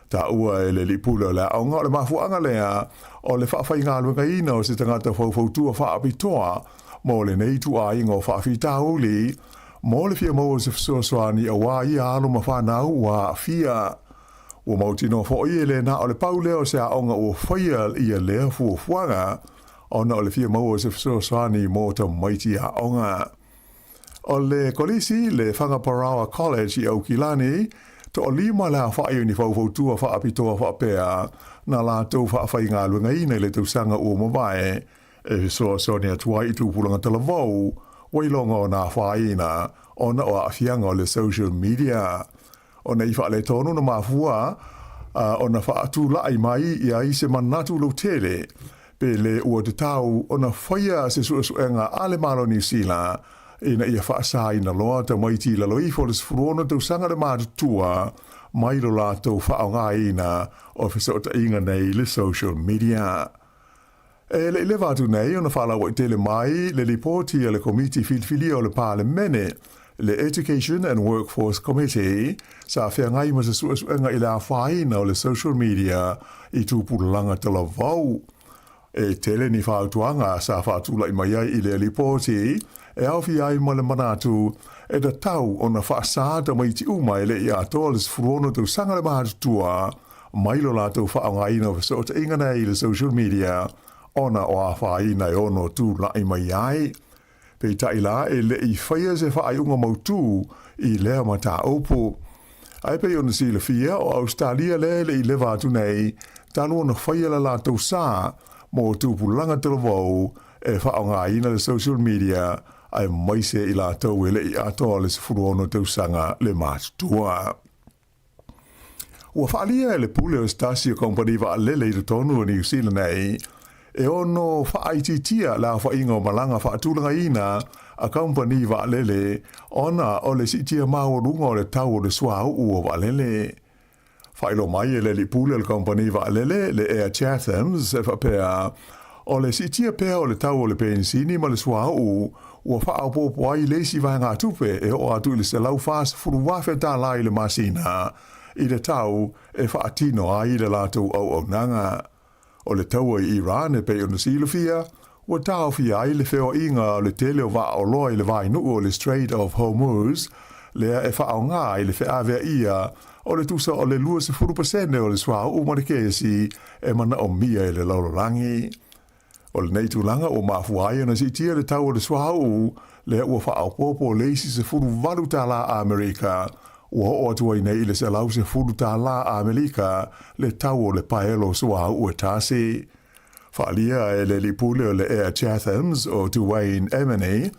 Taua e le alii pule o le aoga o le mafuaaga lea o le faafaigaluegaina o se tagata faufautua faapitoa mo lenei ituaiga o faafitauli mo le fia maua o se fesoasoani auā ia alo ma fanau ua aafia. Ua mautinoa foi e le na o le pau lea o se aoga ua faia ia lea fuafuaga ona o le fia maua o se fesoasoani mo tamaiti aoga. O le kolisi, le Whangaparaoa College i Aukilani, toalima le aofai o ni faufautua faapitoa faapea na latou faafaigaluegaina i le tausaga ua mavae e fesoasoani atu ai i tupulaga talavou ua iloga ona afaina ona o aafiaga o le social media. Ona i faaletonu na mafua ona faatulai mai i ai se manatu lautele, pe le ua tatau ona faia se suesuega a le Malo o Niu Sila ina ia faasaina loa tamaiti i lalo ifo o le 16 tausaga le matutua. mai lo latou faaaogaina o fesootaiga nei le social media. E le i leva atu nei ona faalauaitele mai le lipoti a le Komiti Filifilia o le Palemene, le Education and Workforce Committee, sa feagai ma se suesuega i le afaina o le social media i tupulaga talavou. E tele ni fautuaga sa faatulai mai ai i lea lipoti, e aofia ai ma le manatu e tatau ona faasā tamaiti uma e le i atoa le 16 tausaga le matutua mai lo latou faaaogaina o fesootaiga nei i le social media ona o afaina e ono tulai mai ai. Peitai la e le i faia se faaiuga mautū i lea mataupu. Ae pei ona silafia, o Ausetalia lea e le i leva atu nei talu ona faia le latou sa mo tupulaga talavou e faaaogaina le social media aemaise i latou e le i atoa le 16 tausaga le matutua. Ua faaalia e le pule o se tasi o kamupani vaalele i totonu o Niu Sila nei e ono faaitiitia le aofaiga o malaga faatulagaina a kamupani vaalele ona o le siitia maualuga o le tau o le suauu o vaalele. Faailoa mai e le alii pule o le kamupani vaalele, le Air Chathams, e faapea, o le siitia pea o le tau o le penisini ma le suauu ua faaopoopo ai le isi vaegatupe e oo atu i le $140,000 i le masina i le tau e faatino ai le latou auaunaga. O le taua i Iran e pei ona silafia, ua taofia ai le feoaiga o le tele o vaaoloa i le vainuu o le Strait of Hormuz, lea e faaaoga i le feaveaia o le tusa o le 20% o le suauu ma le kesi e manaomia e le lalolagi. O lenei tulaga ua mafua ai ona siitia le tau o le suauu, lea ua faaopoopo le isi $18 Amerika, ua oo atu ai nei i le $110 Amerika le tau o le paelo suauu e tasi. Faaalia e le alii pule o le Air Chathams o Duane Emeny,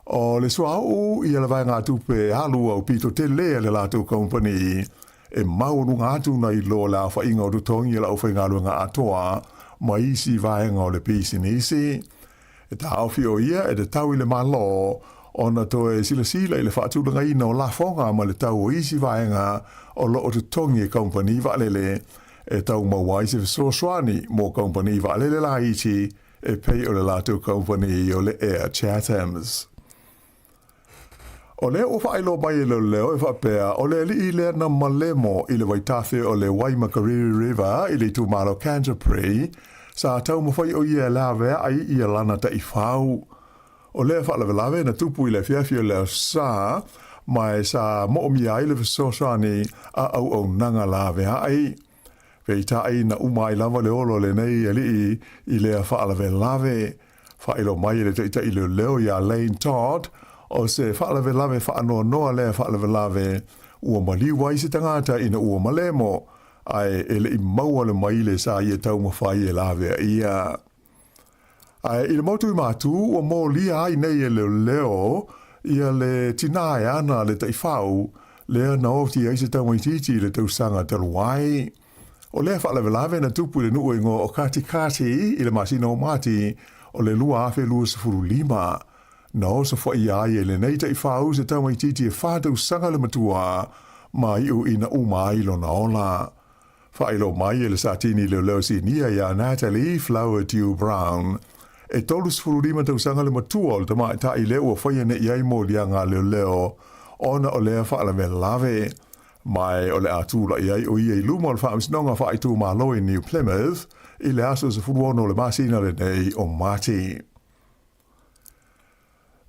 o le suauu ia le vaegatupe alu aupito tele a le latou kamupani e maualuga atu nai lo le aofaiga o totogi o le aufaigaluega atoa ma isi vaega o le pisinisi. E taofi o ia e tatau i le Malo ona toe silasila i le faatulagaina o lafoga ma le tau o isi vaega o lo o totogi e kamupani vaalele e tau maua ai se fesoasoani mo kamupani vaalele laiti e pei o le latou kamupani o le Air Chathams. O lea ua faailoa mai e leoleo e faapea, o le alii lea na malemo i le vaitafe o le Waimakariri River i le itumalo Canterbury, sa taumafai o ia e laveai ia lana taifau. O lea faalavelave na tupu i le afiafi o le Aso Sa, ma e sa moomia ai le fesoasoani a auaunaga laveai. Peitai na uma ai lava le olo o lenei alii i lea faalavelave. Faailoa mai e le taitai leoleo iā Lane Todd, o se faalavelave faanoanoa lea faalavelave ua maliu ai se tagata ina ua malemo, ae e le i maua le maile sa ia taumafai e lavea ia. Ae i le motu i Matū, ua molia ai nei e leoleo ia le tinā e ana le taifau lea na oti ai se tamaitiiti i le tausaga talu ai. O lea faalavelave na tupu i le nuu e igoa o Katikati i le masina o Mati o le 2025. Na osofaia ai e lenei taifau se tamaitiiti e fa tausaga le matua ma iu ina uma ai lona ola. Faailoa mai e le Satini Leoleo Sinia iā Natalie Flowerdew Brown, e 35 tausaga le matua o le tamaitai lea ua faia nei i ai moliaga a leoleo ona o lea faalavelave. Ma e o le a tulai ai o ia i luma o le Faamasinoga Faaitumalo i New Plymouth i le aso 16 o le masina lenei o Mati.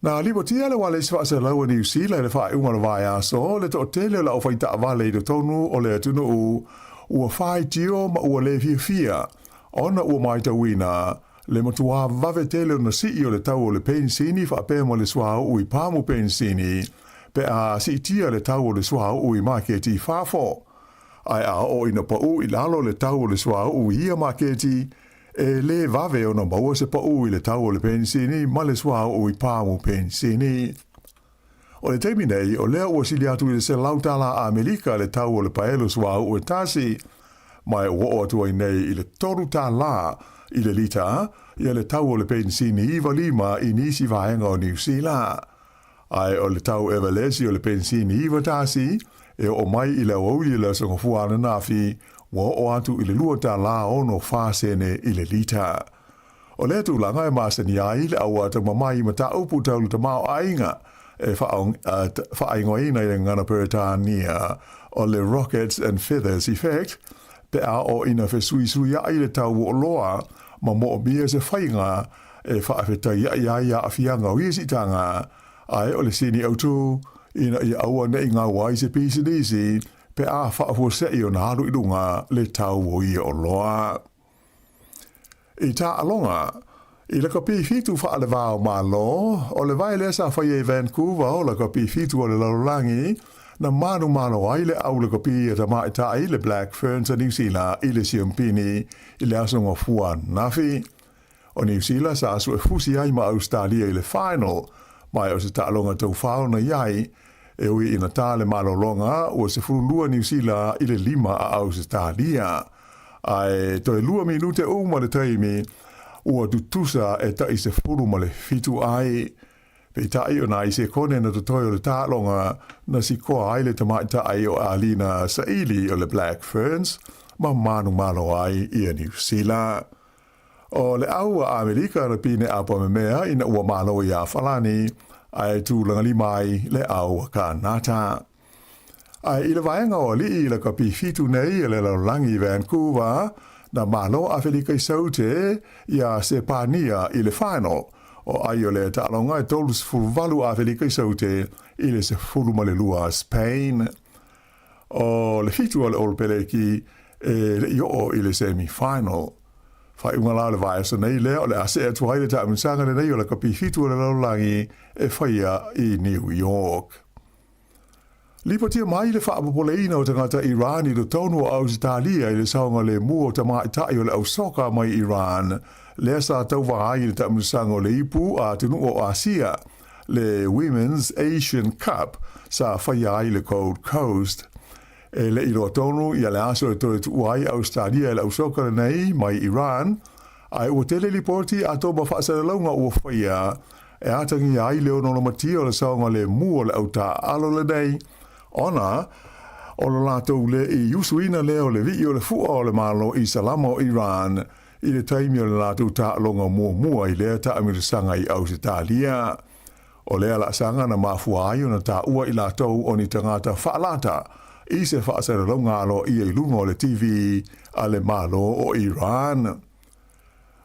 Na lipotia le ualesi faaselau a Niu Sila i le faaiuga o le vaiaso, le toatele o le aufai-taavale i totonu o le atunuu ua faitio ma ua le fiafia ona ua matauina le matuā vave tele ona sii o le tau o le penisini faapea ma le suauu i pamu penisini pe a siitia le tau o le suauu i maketi i fafo. Ae a oo ina paū i lalo le tau o le suauu i ia maketi, E lē vave ona maua se paū i le tau o le penisini ma le suauu i pamu penisini. O le taimi nei, o lea ua sili atu i le $100 Amerika le tau o le paelo suauu e tasi, ma e ua oo atu ai nei i le $3 i le lita ia le tau o le penisini 95 i nisi vaega o Niu Sila. Ae o le tau Evalesi o le penisini 91, e oo mai i le aoauli o le Aso Gafua ananafi, ua oo atu i le $2.64 sene i le lita. O lea tulaga e masani ai le au atamamai i mataupu tau le tamaoaiga e faaigoaina i le gagana Peretania o le Rockets and Feathers Effect, pe a oo ina fesuisuiaʻi le tau o oloa ma moomia se faiga e faafetaiaʻi ai aafiaga o ia siitaga, ae o le sini autu ina ia aua neʻi gau ai se pisinisi pe a faafuaseʻi ona alu i luga le tau o ia oloa. I taaloga, i lakapi fitu faalevā o Malo, o le vae lea sa faia i Vancouver o lakapi fitu o le lalolagi, na manumalo ai le au lakapi a tamaitai le Black Ferns a Niu Sila i le Siumpini i le aso Gafua ananafi. O Niu Sila sa asu e fusi ai ma Ausetalia i le final, ma e o se taaloga taufao na i ai, e ui ina tā le malologa ua 12 Niu Sila i le 5 a Ausetalia. Ae toe 2 minute uma le taimi, ua tutusa e tai 17 ai. Peitai o nai sekone na totoe o le taaloga na sikoa ai le tamaitai o Alina Saili o le Black Ferns ma manumalo ai ia Niu Sila. O le au a Amerika na pine apa memea ina ua malo iā Falani, ae tulagalima ai le au a Kanata. Ae i le vaega o alii i lakapi fitu nei e le lalolagi i Vancouver, na malo Afelika i Saute iā Sepania i le final, o ai o le taaloga e 38 Afelika i Saute i le 12 a Spain. O le fitu o le Olopeleki e le i oo i le semi-final. Faaiuga la o le vaiaso nei lea o le a see atu ai le taamilosaga lenei o lakapi fitu o le lalolagi e faia i New York. Lipotia mai le faapopoleina o tagata Iran i totonu o Ausetalia i le saogalemu o tamaitai o le au soka mai Iran, lea sa tauva ai i le taamilosaga o le Ipu a atunuu o Asia, le Women's Asian Cup sa faia ai i le Gold Coast. E le i loa tonu ia le aso e toe tuua ai Ausetalia e le au soka lenei mai Iran, ae ua tele lipoti a toma faasalalauga ua faia e atagia ai le ononomatia o le saogalemu o le au taaalo lenei, ona o lo latou le i usuina lea o le vii o le fua o le Malo Isalama o Iran i le taimi o le latou taaloga muamua i lea taamilosaga i Ausetalia. O lea laasaga na mafua ai ona taua i latou o ni tagata faalata i se faasalalauga aloaia i luga o le TV a le Malo o Iran.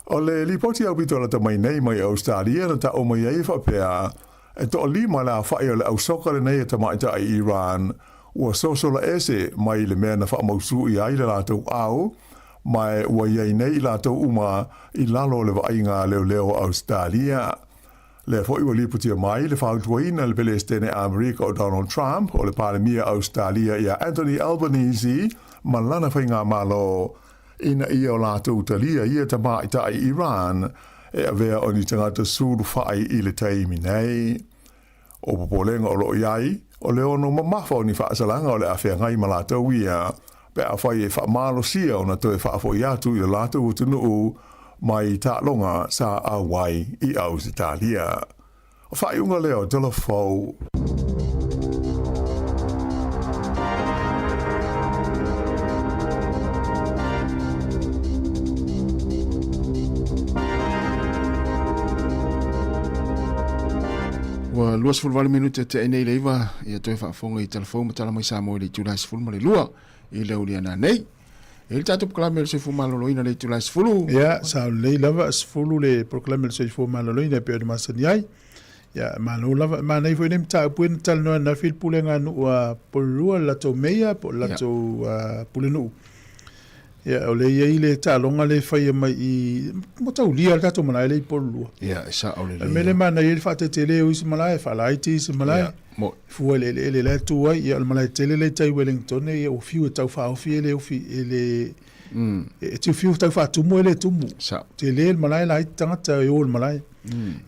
O le lipoti aupito lata mai nei mai Ausetalia na taua mai ai e faapea, e toalima le aofai o le au soka lenei a tamaitai Iran ua sosola ese mai le mea na faamausū i ai le latou au, ma e ua i ai nei i latou uma i lalo o le vaaiga a leoleo o Ausetalia. Lea foi ua lipotia mai le fautuaina e le Pelesitene Amerika o Donald Trump o le Palemia Ausetalia ia Anthony Albanese ma lana faigamalo ina ia o latou talia ia tamaitai Iran e avea o ni tagata sulufaʻi i le taimi nei. O popolega o lo o i ai, o le ono mamafa o ni faasalaga o le a feagai ma latou ia, pe afai e faamalosia ona toe faafoʻi atu i le latou atunuu mai taaloga sa auai i Ausetalia. O faaiuga lea o Tala Fou. Ua 28 minute te nei le iwa ia toe faafofoga i Tala Fou ma Tala Mai Samoa i le itula e 12 i le auliana nei. E le tatou polokalame o le soifua maloloina le itula e 10. Ia, sa o lelei lava, 10 le polokalame o le soifua maloloina e pei ona masani ai. Ia, malo lava. Manaia foi nei mataupu e na talanoa ananafi le pulega a nuu a Porirua, le latou meia po o le latou pulenuu. Ia, o lea e i ai le taaloga lea e faia mai i, mo taulia le tatou malae lea i Porirua. Ia, e sao lelei. O le mea lea e manaia ai le faatetele o isi malae, faalaiti isi malae. Ia, mo. Fua i le eleele la e tu ai, ia o le malae tele lea i tai Wellington, ia ua fiu e tau faaofi e le ofi, e le, e tiu fiu tau faatumu e le tumu. Sao. Tele le malae laiti tagata e o i le malae.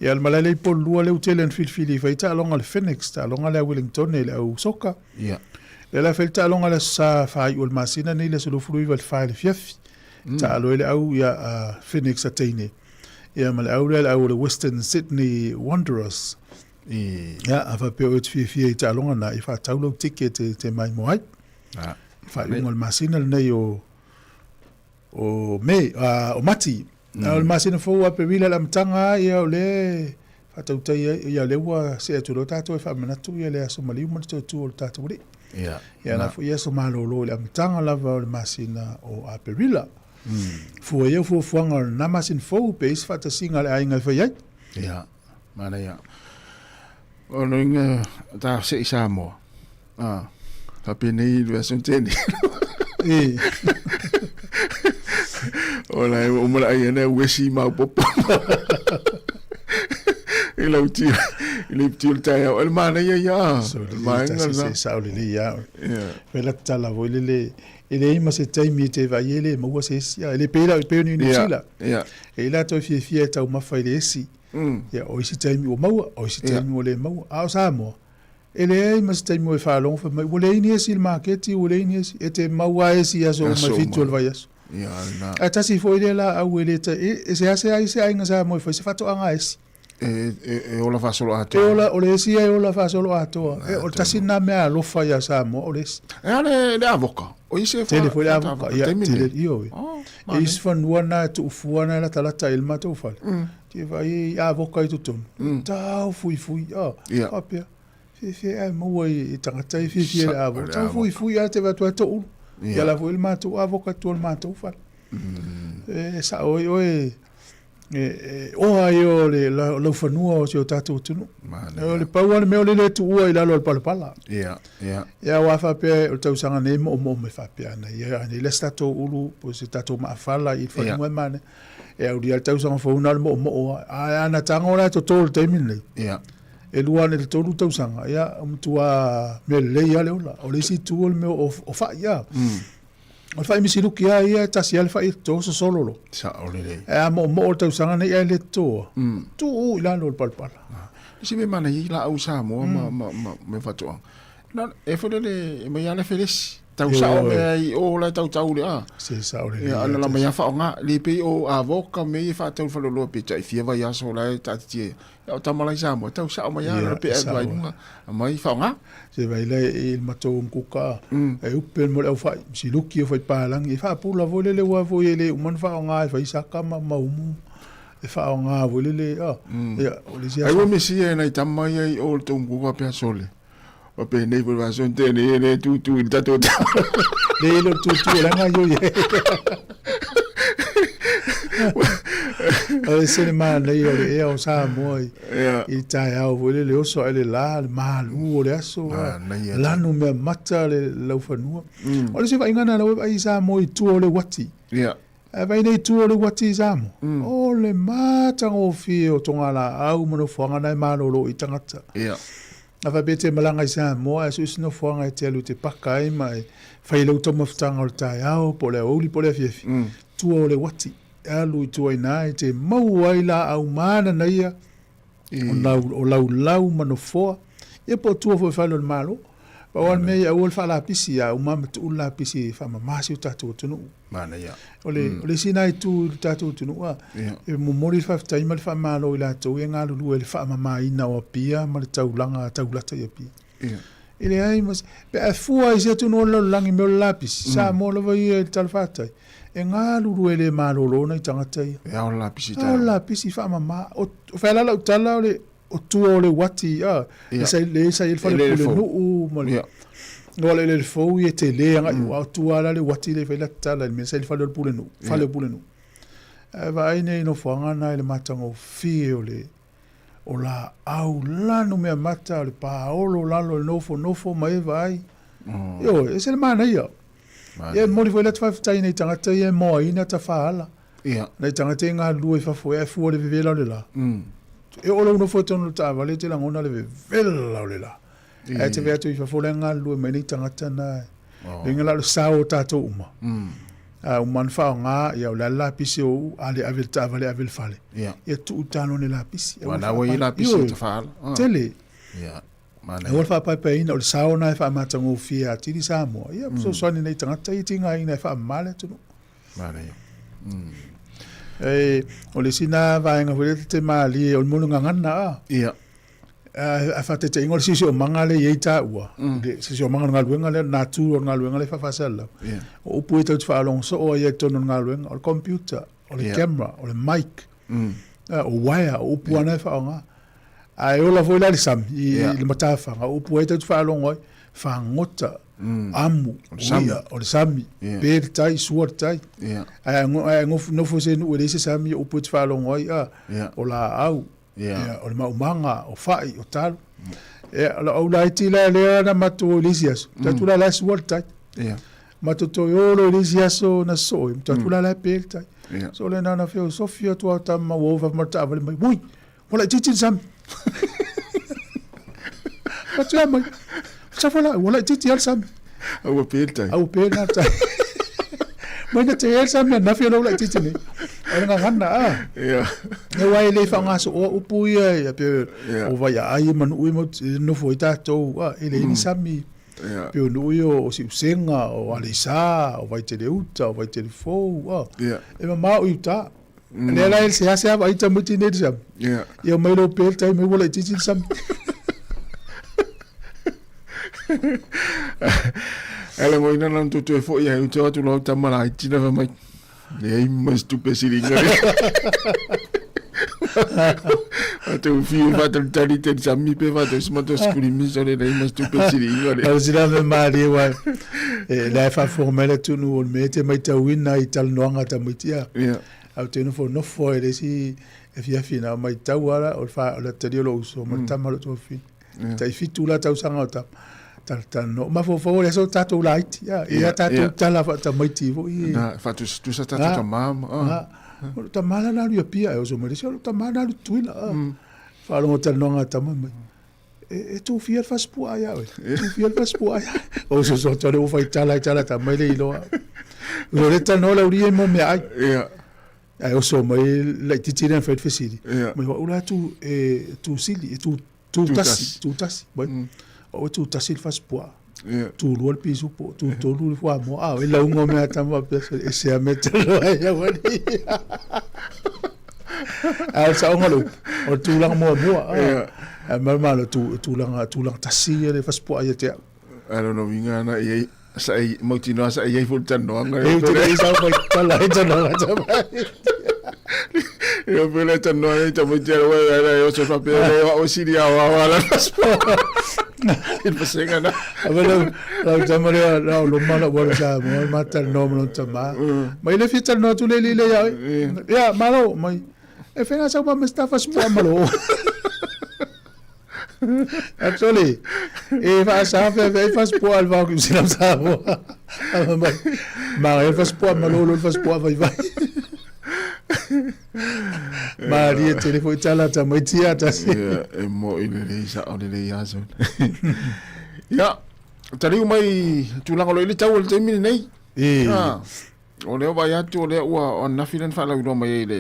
Ia o le malae lea i Porirua lea ua tele ina filifili e fai ai taaloga a le Phoenix, taaloga lea a Wellington le au soka. Ia. Lea la e fai le taaloga i le Aso Sa faaiu o le masina nei le aso 29 i le 4 i le afiafi. Taalo ai le au ia a Phoenix a teine. Ia ma le au lea le au o le Western Sydney Wanderers. I. Ia, a faapea oe e te fiafia i taaloga na, ia faatau lau ticket e te maimoa ai. Ah. Faaiuga o le masina lenei o o Me, o Mati. O le masina fou o Aperila le amataga, ia o lea e faatautai ai, ia o lea ua see atu loa tatou e faamanatu ia le aso maliu ma le toetu o le tatou Alii. Ia. Ia na foi aso malolo i le amataga lava o le masina o Aperila. Fua ia fuafuaga o lena masina fou pe i se faatasiga a le aiga e fai ai. Ia, manaia. O lo inga ta se i Samoa. Ah, faapenei le aso tele. E. O la e uma la ai ana uesi maopoopo. I lau tiu, i le tiu le taeao. O le manaia ia, So, le vaega se lena. sao lelei ia. Ia. Fai la tatala foi lele, e leai ma se taimi e te vaai ai e le maua se esi. E le pei la pei o ni New Ia, Zealand. ia. E i latou e fiafia e taumafa i le esi. Ia, o isi taimi ua maua, o isi taimi ua le maua. A o Samoa, E leai ma se taimi ua e faalogo fai mai, ua leai ni esi i le maketi, ua leai ni esi. E te mau lava esi i aso uma e fitu o le vaiaso. Ae tasi foi lea laau e le ta, e, e seasea ai se aiga Samoa e fai se faatoaga esi. E, e, e ola faasoloatoa. E ola, o le esi ia e ola faasoloatoa. E, o le tasi lena mea alofa iā Samoa, o le esi. E a le, le avoka? O isi e Tele foi le avoka, ia, tele, ioe. Oh, e isi fanua na e tuufua na e latalata i le matou fale. Te vaai i avoka i totonu. Tau fuifui, oh, Ia. faapea. Fiafia ae maua i, i tagata e fiafia i le avoka. Le Tau avoka. fuifui ae te vaai atu ai toulu. Ia. Ia la foi le matou avoka i tua o le matou fale. E sao ai oe, e, e, oa ai o le la, laufanua o si o tatou atunuu. Manaia. O le pau lava le mea o le le tuua i lalo o le palapala. Ia, ia. Ia aua faapea o le tausaga nei moomoo mai faapea ana ia ana ia se tatou ulu po o se tatou maafala i le fanua e manaia. E aulia le tausaga fou na o le moomoo lava. Ae ana tago la e toto i le taimi lenei. Ia. E lua ane i le tolu tausaga, ia ua matua mea lelei lava le ola. O le isi itu o le mea o, o fai lava. O le fai misiluki lava ia e tasi lava le fai e toto sosolo loa. Sao lelei. Ae a moomoo le tausaga nei ae le totoa, tuu i lalo o le palapala. Isi mea manaia i laau Samoa ma, ma, ma, ma faatoaga. Na, e foi lele, e mai lava le felesi. Tau sao mea i o la e tautau le a. Se sao lelei. Ia, ana la mai a whaonga, le pei o avoka me i whaatau whaloloa pe tai fia vai aso la e taatitia. Ia o tama lai Samoa, tau sao mai a la pe e vai lunga, mai whaonga. Se vai le i le matou mkuka, e upe mo le au whai, si luki o whai pālangi, e whaapula foi lele ua foi e le umana whaonga e whai saka ma maumu. E whaonga foi lele, a. Ia, o le isi Ai aso. ua mesia e nai tama ia i o le tau mkuka pea sole. Wa penei foi le vaso tene e le tutu i le tatou tama. Le le tutu o langa yo ye. O le se le manaia o le ea o Samoa i, i taeao foi le le oso ae le la, le malu o le aso, Manaia. lanu mea mata le laufanua. O le isi vaaiga na lau e vaai i Samoa i tua o le uati. Ia. Ae vaai nei i tua o le uati i Samoa. O le matagofie o togalaau ma nofoaga na e malolo i tagata. Ia. A faapea e te malaga i Samoa ae sue se nofoaga e te alu e te paka ai ma e fai i lau taumafataga o le taeao po o le aoauli po o le afiafi, tua o le uati, e alu i tua i ina e te maua ai laau mananaia o lau, o laulau ma nofoa, ia po o tua foi i fale o le Malo. Pau lava le mea ia aua le faalapisi, a uma ma tuu le lapisi e faamama si o tatou atunuu. Manaia. O le, o le isi lena itu i le tatou atunuu, a, e momoli le faafetai ma le faamalo i latou ia e galulue i le faamamaina o Apia ma le taulaga taulata i Apia. Ia. E leai ma se, pe a fua i se atunuu o le lalolagi i mea o le lapisi, Samoa lava ia i le talafatai, e galulue le malolo nai tagata ia. E ao le lapisi E ao le lapisi faamama. O, o fea la lau tala o le, o tua o le uati, a, Ia. le sa, le sa i le fale Eleele pule fou. nuu ma le, Ia. Aua o le eleele fou ia e tele agai aua o tua la le uati lea e fai la tatala i le mea sa i le fale o le pulenuu, fale o pulenuu. Ae vaai nei i nofoaga na i le matagofie o le o laau lanu mea mata o le paolo lalo i le nofonofo ma e vaai. Ioe, e ese le manaia. Ia e momoli foi le atu faafetai i nai tagata ia e moaina tafaala. Ia. Nai tagata ia e galulue i fafo e fua le vevela o le la. E oo lou nofo i totonu o le taavale e te lagona le vevela o le la. Ae te vaai atu i fafo la e galulue mai nei tagata na. Le uiga la o le sao o tatou uma. A uma ona faaaoga, ia o le a le lapisi o uu, a le ave i le taavale ave i le fale. Ia. Ia tuu i talo i le lapisi. Aua na ua i ai lapisi Ioe. e tafaala. Tele. Ia. Manaia. Aua le faapaepaeina, o le sao lena e faamatagofie atili Samoa. Ia fesoasoani nei tagata ia tigaina e faamama le atunuu. Manaia. E, o le isi na vaega foi lea te malie, o le mea o le gagana a. Ia. A faataitaiga o le siosiomaga lea e i ai taua, le siosiomaga o le galuega lea, le natura o le galuega lea e faafasalalau, o upu ia tatou te faalogo soo ai lava i totonu o le galuega, o le computer, o le camera, o le mic, o wire, o upu lava na e faaaoga. Ae ola foi la i le sami, i le matafaga, o upu ai tatou te faalogo ai, fagota, amu, o ia, o le sami, pe le tai, sua le tai. Ae nofo i se nuu e leai se sami, o upu e te faalogo ai, o laau, Ia, o le maumaga, o fai, o talo. Ia, o lau laiti la lea na matou o i le isi aso, tatou la la e sua le tai. Matou toe o loa i le isi aso na sosoo ai, tatou la la e pe le tai. So le na na feosofi atu lava o tama ua ova ma le taavale mai, ui, ua laitiiti le sami. Atu ia mai, safo la, ua laitiiti lava le sami. A ua pe le tai. A ua pe la le tai. Mai na te le sami ananafi o lea ua laitiiti nei. O le gagana, a. Ia. Aua e le faaaogasooa upu ia, ia pe o Vaiaai ma nuu ia e nofo ai tatou, a, e leai ni sami. Ia. Pei o nuu ia o Siusega, o Aleisa, o Vaiteleuta, o Vaitelefou, a. Ia. E mamao i uta. Lea la e seasea vaai tamaiti nei i le sami. Ia. Ia omai loa pe le taimi ua laitiiti le sami. E lagoina la ona toe foi ai te atu lau tama laiti na fai mai. Leai ma se tupe siliga le. Matou fiu faatalitali te sami pe faatau se matou sikulimi sole leai ma se tupe siliga le. O sina mea malie aua e la e faafofoga mai le atunuu o le mea e te matauina i talanoaga a tamaiti a. Ia. Ae ou te nofonofo ai i le isi afiafi na matau lava la o le fa o le atalii o lou uso ma le tama o lou tuafafine. Tai 7 la tausaga o tama. Talatalanoa. Mafaufau o le aso o tatou laiti. Ia, ia tatou tala faatamaiti foi. Na, faatusatusa tatou tama ma. Na, o lou tama la na alu i Apia, e oso mai le isi, o lou tama na alu i Tutuila. Faalogo talanoaga a tama mai. E, e tufia le fasipuaa ia oe. E tufia le fasipuaa ia. O soso atu ale ua fai tala i tala tama mai le iloa. O le talanoa le aulia i mo meaai. Ia. Ae oso mai laitiiti lea na fai le fesili. Mai o au la tu, e tu sili, e tu Tu tasi, tu tasi. Mai. O tu tasi le fasipuaa. Tu lua le pisupo, tu tolu le fuamoa. A, e lauga o mea tama faapea, e sea mea talanoa ai au alii. A o le saoga o le upu, o le tulaga muamua. Ae mai malo, tu, tulaga, tulaga tasi ia le fasipuaa ia te au. Ae lona uiga na i ai, sa i, mautinoa sa i ai foi le talanoaga. E te lei sau mai tala e talanoaga tama. Ia pe le talanoa ai tamaiti ala wai ala e oso faapea le o sili ao ao ala fasipuaa. I le pasega na. Awe lau, lau tama lea, lau loma lau wala sa mo ma talanoa ma lona tama. Mai le fia talanoa atu le lile ia oi. Ia, malo, mai. E whenga sau ma mesta fasipuaa malo. Actually, e faasa feafeai fasipuaa le va o Niu Sila ma Samoa. Mai, manaia le fasipuaa malolo le fasipuaa vaivai. Malie tele foi tala a tamaiti ia tasi. Ia, e mo'i lelei sa'o lelei lava sona. Ia, taliu mai tulaga o lo o i le tau o le taimi lenei. E. Ah, o lea ua vaai atu o lea ua o ananafi lea na faalauiloa mai ai i le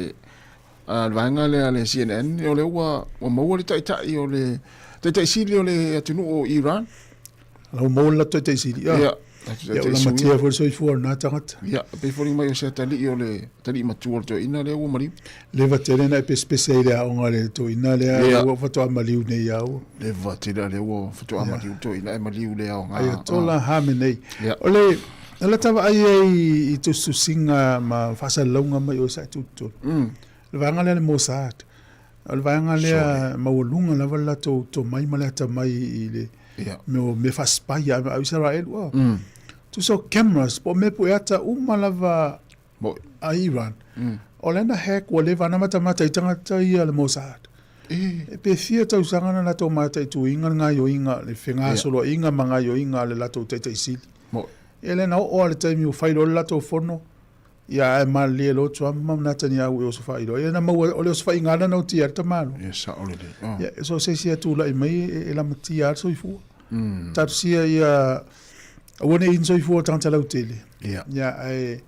a le vaega lea a le CNN, o lea ua, ua maua le taitai o le taitai sili o le atunuu o Iran. Ua maua le latou taitai sili. Ia. Ia, ua lamatia foi le soifua o lena tagata. Ia, pei foliga mai o se atalii o le atalii matua o le toeaina lea ua maliu. Leva tele na e pesepese ai i le aoga a le toeaina lea ua faatoa maliu nei lava ua. Leva tele a lea ua faatoa maliu le toeaina ae maliu le aoga. Ayatollah Khamenei. O le O lata vaai ai i tusitusiga ma faasalalauga mai o sa tututolu. O le vaega lea le Mossad. O le vaega lea maualuga lava le latou tomai ma le atamai i le mea o mea faa-spy a Isaraelu. Tusa o cameras po o mea pueata uma lava a Iran. O lea na hack ua leva na matamata ai tagata ia le Mossad. E pe fia tausaga na latou mataituina le gaoioiga, le fegasoloaiga ma gaoioiga a le latou taitai sili. Ia lea na oo lava i le taimi ua fai loa le latou fono, ia ae malilie loa Trump ma Netanyahu e osofai loa. Ia na maua, o le osofaiga lava na otia ai le tamaloa. Ia sao lelei. Ia, so o se isi e tulai mai e lamatia lava le soifua. Talosia ia aua ne i ni soifua o tagata lautele. Ia ae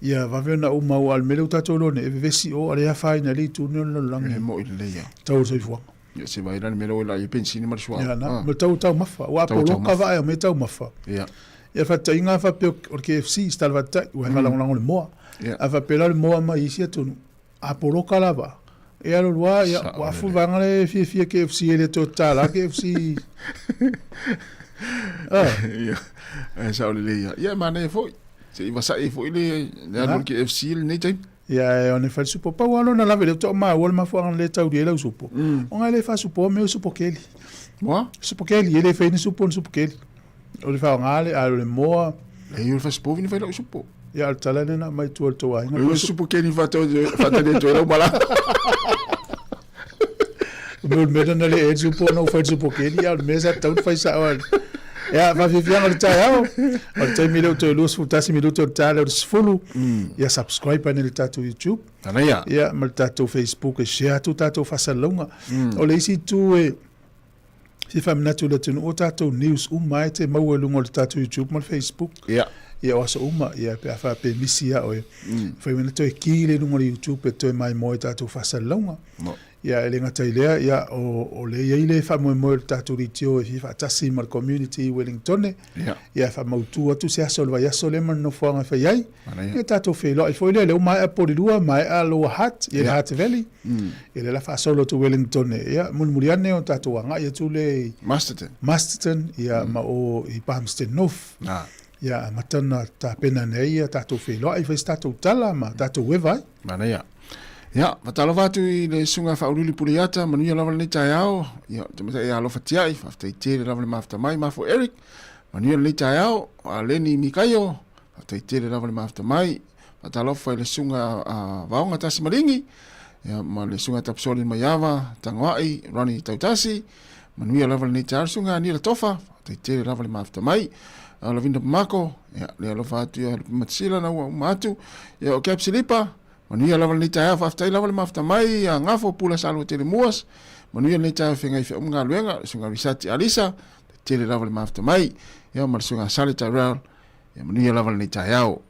ia vave ona uma aua o le mea lea ua tatou iloa nei, e vevesi o, a le afaina ai le itu lenei o le lalolagi. E moi lelei lava. Tau o le soifuaga. Ia se vaai la le mea lea ua laia penisini ma le suauu. Ia na, ma le tau o taumafa. Ua apoloka vaa e aumai taumafa. Ia. Ia faataitaiga a faapea o le KFC, se tala faataitai, ua e faalagolago i le moa. Ia. A faapea la o le moa mai isi atunuu, a poloka la vaa. Ia lo lua, ia, ua afu vaega lea e fiafia KFC e le toe tatala KFC. Ah. Ia, e sao lelei ia. Ia, e manaia foi. Se i vasai foi le le alu i le KFC lenei taimi. Ia, e ona e fai le supo. Pau lava lona lave lea faatoa maua le mafuaaga na le taulia ai lau supo. Ona e le faasupoa mea o supo keli. Ua? Supo keli, e le faia ni supo ni supo keli. O le faaaoga le a o le moa. Leai, o le fasipovi na fai lau supo. Ia, o le tala lena na aumai i tua i le tou aiga. O le supo keli faatali atu ai lau malama. O le mea lena le e supo ona ua fai le supo keli, a o le mea sa tatau ona fai sao lava. Ia, faafiafiaga o le taeao, o le taimi lea ua toe 21 minute o le ta lea o le 10, ia subscribe ane i le tatou YouTube. Manaia. Ia, ma le tatou Facebook e share atu tatou faasalalauga. O le isi itu e fia faamanatu i le atunuu, o tatou news uma lava e te maua i luga o le tatou YouTube ma le Facebook. Ia. Ia, o aso uma, ia, pe a faapea e misi ia oe, fai mai na toe ki lea i luga o le YouTube e toe maimoa i tatou faasalalauga. No. Ia, e le gata i lea, ia, o, o lea e i ai le faamoemoe o le tatou leitio e fia faatasi ma le community i Wellingtone, Ia. ia, e faamautu atu se aso o le vaiaso lea ma le nofoaga e fai ai. Manaia. Ia tatou feiloai foi lea, lea ua maea Porirua, maea Lower Hutt, ia le Hutt Valley. Ia lea la faasolo atu Wellingtone, ia, mulimuli ane o tatou agai atu lea i Masterton. Masterton, ia, ma o i Palmerston North. Ah. Ia, amata ona tapena ane ai ia tatou feiloai, fai se tatou tala ma tatou eva ai. Manaia. Ia, faatalofa atu i le Susuga Faauluulu Puleiata, manuia lava lenei taeao. Ia, te matai ia alofa tiai, faafetai tele lava le mafuta mai, mafo Eric. Manuia lenei taeao, a Leni Mikaio, faafetai tele lava le mafuta mai. Faatalofa i le Susuga a Vaoga Tasi Maligi, ia, ma le Susuga Tapusoli Maiava, Tagoai, Ronnie Tautasi. Manuia lava lenei taeao, le Susuga Anila Tofa, faafetai tele lava le mafuta mai. A Lavinda Pamako, ia, le alofa atu ia Lupe Matasila na ua uma atu. Ia, o Cap Silipa, manuia lava lenei taeao, faafetai lava le mafuta mai, a Gafo Pula Salua Tele Muas, manuia lenei taeao feagai feau ma galuega, le Susuga Risati Alisa, tele lava le mafuta mai, ia, ma le Susuga Sale Tyrell, ia, manuia lava lenei taeao.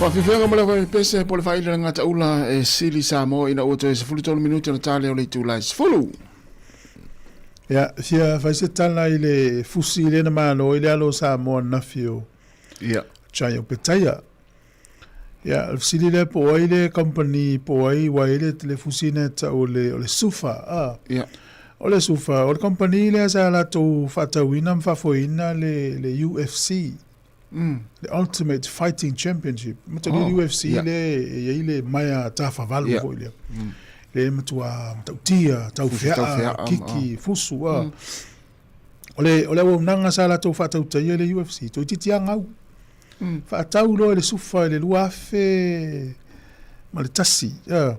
Faafiafiaga ma le aufai pese po le faaili gataula e sili Samoa ina ua toe 13 minute ona tale o le itula e 10. Ia, fia fai se tala i le fusi lea na malo i le alo o Samoa ananafi o Jai Opetaia. Ia, o le fesili lea po o ai le company po o ai ua i ai le, le fusi na e tau o le, o le Sufa. Ah. O le Sufa, o le company lea sa latou faatauina ma faafoeina le, le UFC. Le Ultimate Fighting Championship. Mataulia le UFC lea e i ai le maea tafavalu foi lea. Lea e matua matautia, taufeaa, kiki, fusu. Ah. O le, o le auaunaga sa latou faatautaia le UFC, toeitiiti lava gau. Faatau loa i le Sufa i le 2001. Ah.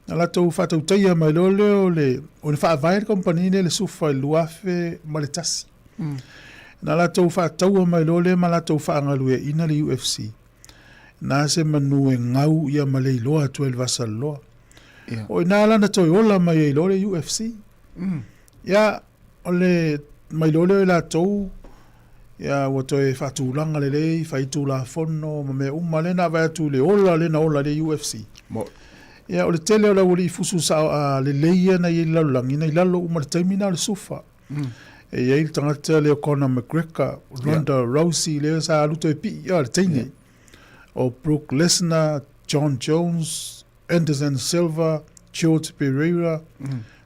Na latou faatautaia mai loa lea o le, o le faavae le kamupani lea i le Sufa i le 2001. Na latou faataua mai loa lea ma latou faagalueaiina le UFC. Na se manu e gau ia ma le iloa atu ai le vasaloloa. O i ina la na toe ola mai ai loa le UFC. Ia, o le mai loa lea o i latou, ia ua toe faatulaga lelei, fai tulafono ma mea uma lea na vaai atu i le ola lea na ola ai le UFC. Ia, o le tele o le aualii fusu sao lelei ia na i ai i le lalolagi, na i lalo uma i le taimi lena o le Sufa. E i ai le tagata lea o Conor McGregor, Ronda Rousey lea sa alu toe pii, le teine. O Brook Lesnar, Jon Jones, Anderson Silva, George Pereira,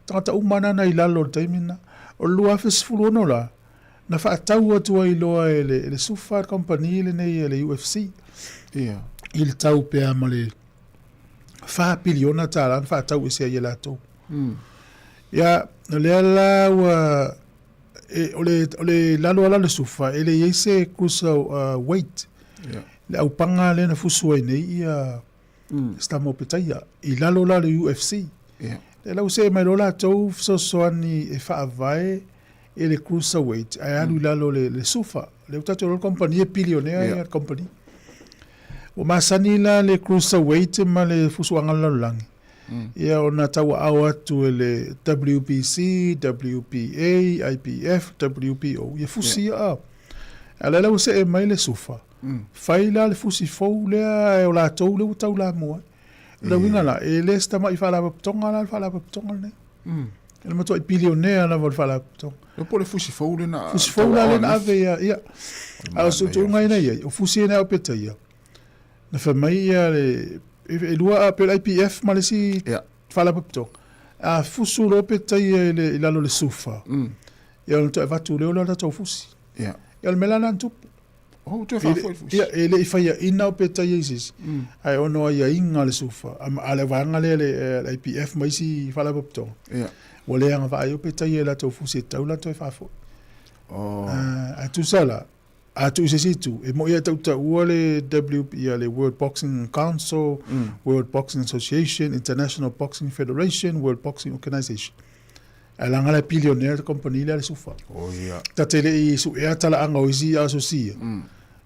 tagata uma na na i lalo o le taimi lena. O le 2016 la, na faatau atu ai loa e le, e le Sufa le kamupani lenei e le UFC. I le tau pea ma le $4 piliona na faatau ese ai e latou. Ia, o lea la ua, e, o le, o le lalo ala le Sufa, e le i ai se cruiser weight. Le aupaga lea na fusu ai nei ia se tama o Petaia, i lalo la o le UFC. Lea la ua see mai loa latou fesoasoani e faavae e le cruiserweight ae alu i lalo o le, le Sufa. Lea ua tatou iloa le kamupani e bilionea ia le kamupani. Ua masani la le cruiserweight ma le fusuaga o le lalolagi, ia ona tauaao atu e le WBC, WBA, IBF, WBO, ia fusi ia. A o lea la ua see mai le Sufa, fai la le fusi fou lea e o latou lea ua taulamua ai. O le uiga la, e le se tamai faalapotopotoga la le faalapotopotoga lenei. E le matuai bilionea lava o le faalapotopotoga. E po o le fusi fou lea na Fusi fou la lea na ave ia, ia. A o se tuutuuga ia na i ai, o fusi ia na Opetaia, na fai mai ia le, e lua, pei o le IPF ma le isi faalapotopotoga, a fusu loa Opetaia i le, i lalo o le Sufa, ia ona toe avatu lea o le latou fusi. Ia, o le mea la lena na tupu. Oh, toe faafoi le fusi. Ia, e le i faiaina Opetaia i se isi, ae ono aiaiga le Sufa, a le vaega lea le IPF ma isi faalapotopotoga, ua le agavaa ai Opetaia i latou fusi e tatau la ona toe faafoi. Ae tusa la, a tuu i se isi itu, e moni lava e tautaua le W, ia le World Boxing Council, World Boxing Association, International Boxing Federation, World Boxing Organization. Ae leaga la e bilionea le company lea le Sufa. Oh, ia. Ta te le i suea talaaga o isi asosi ia.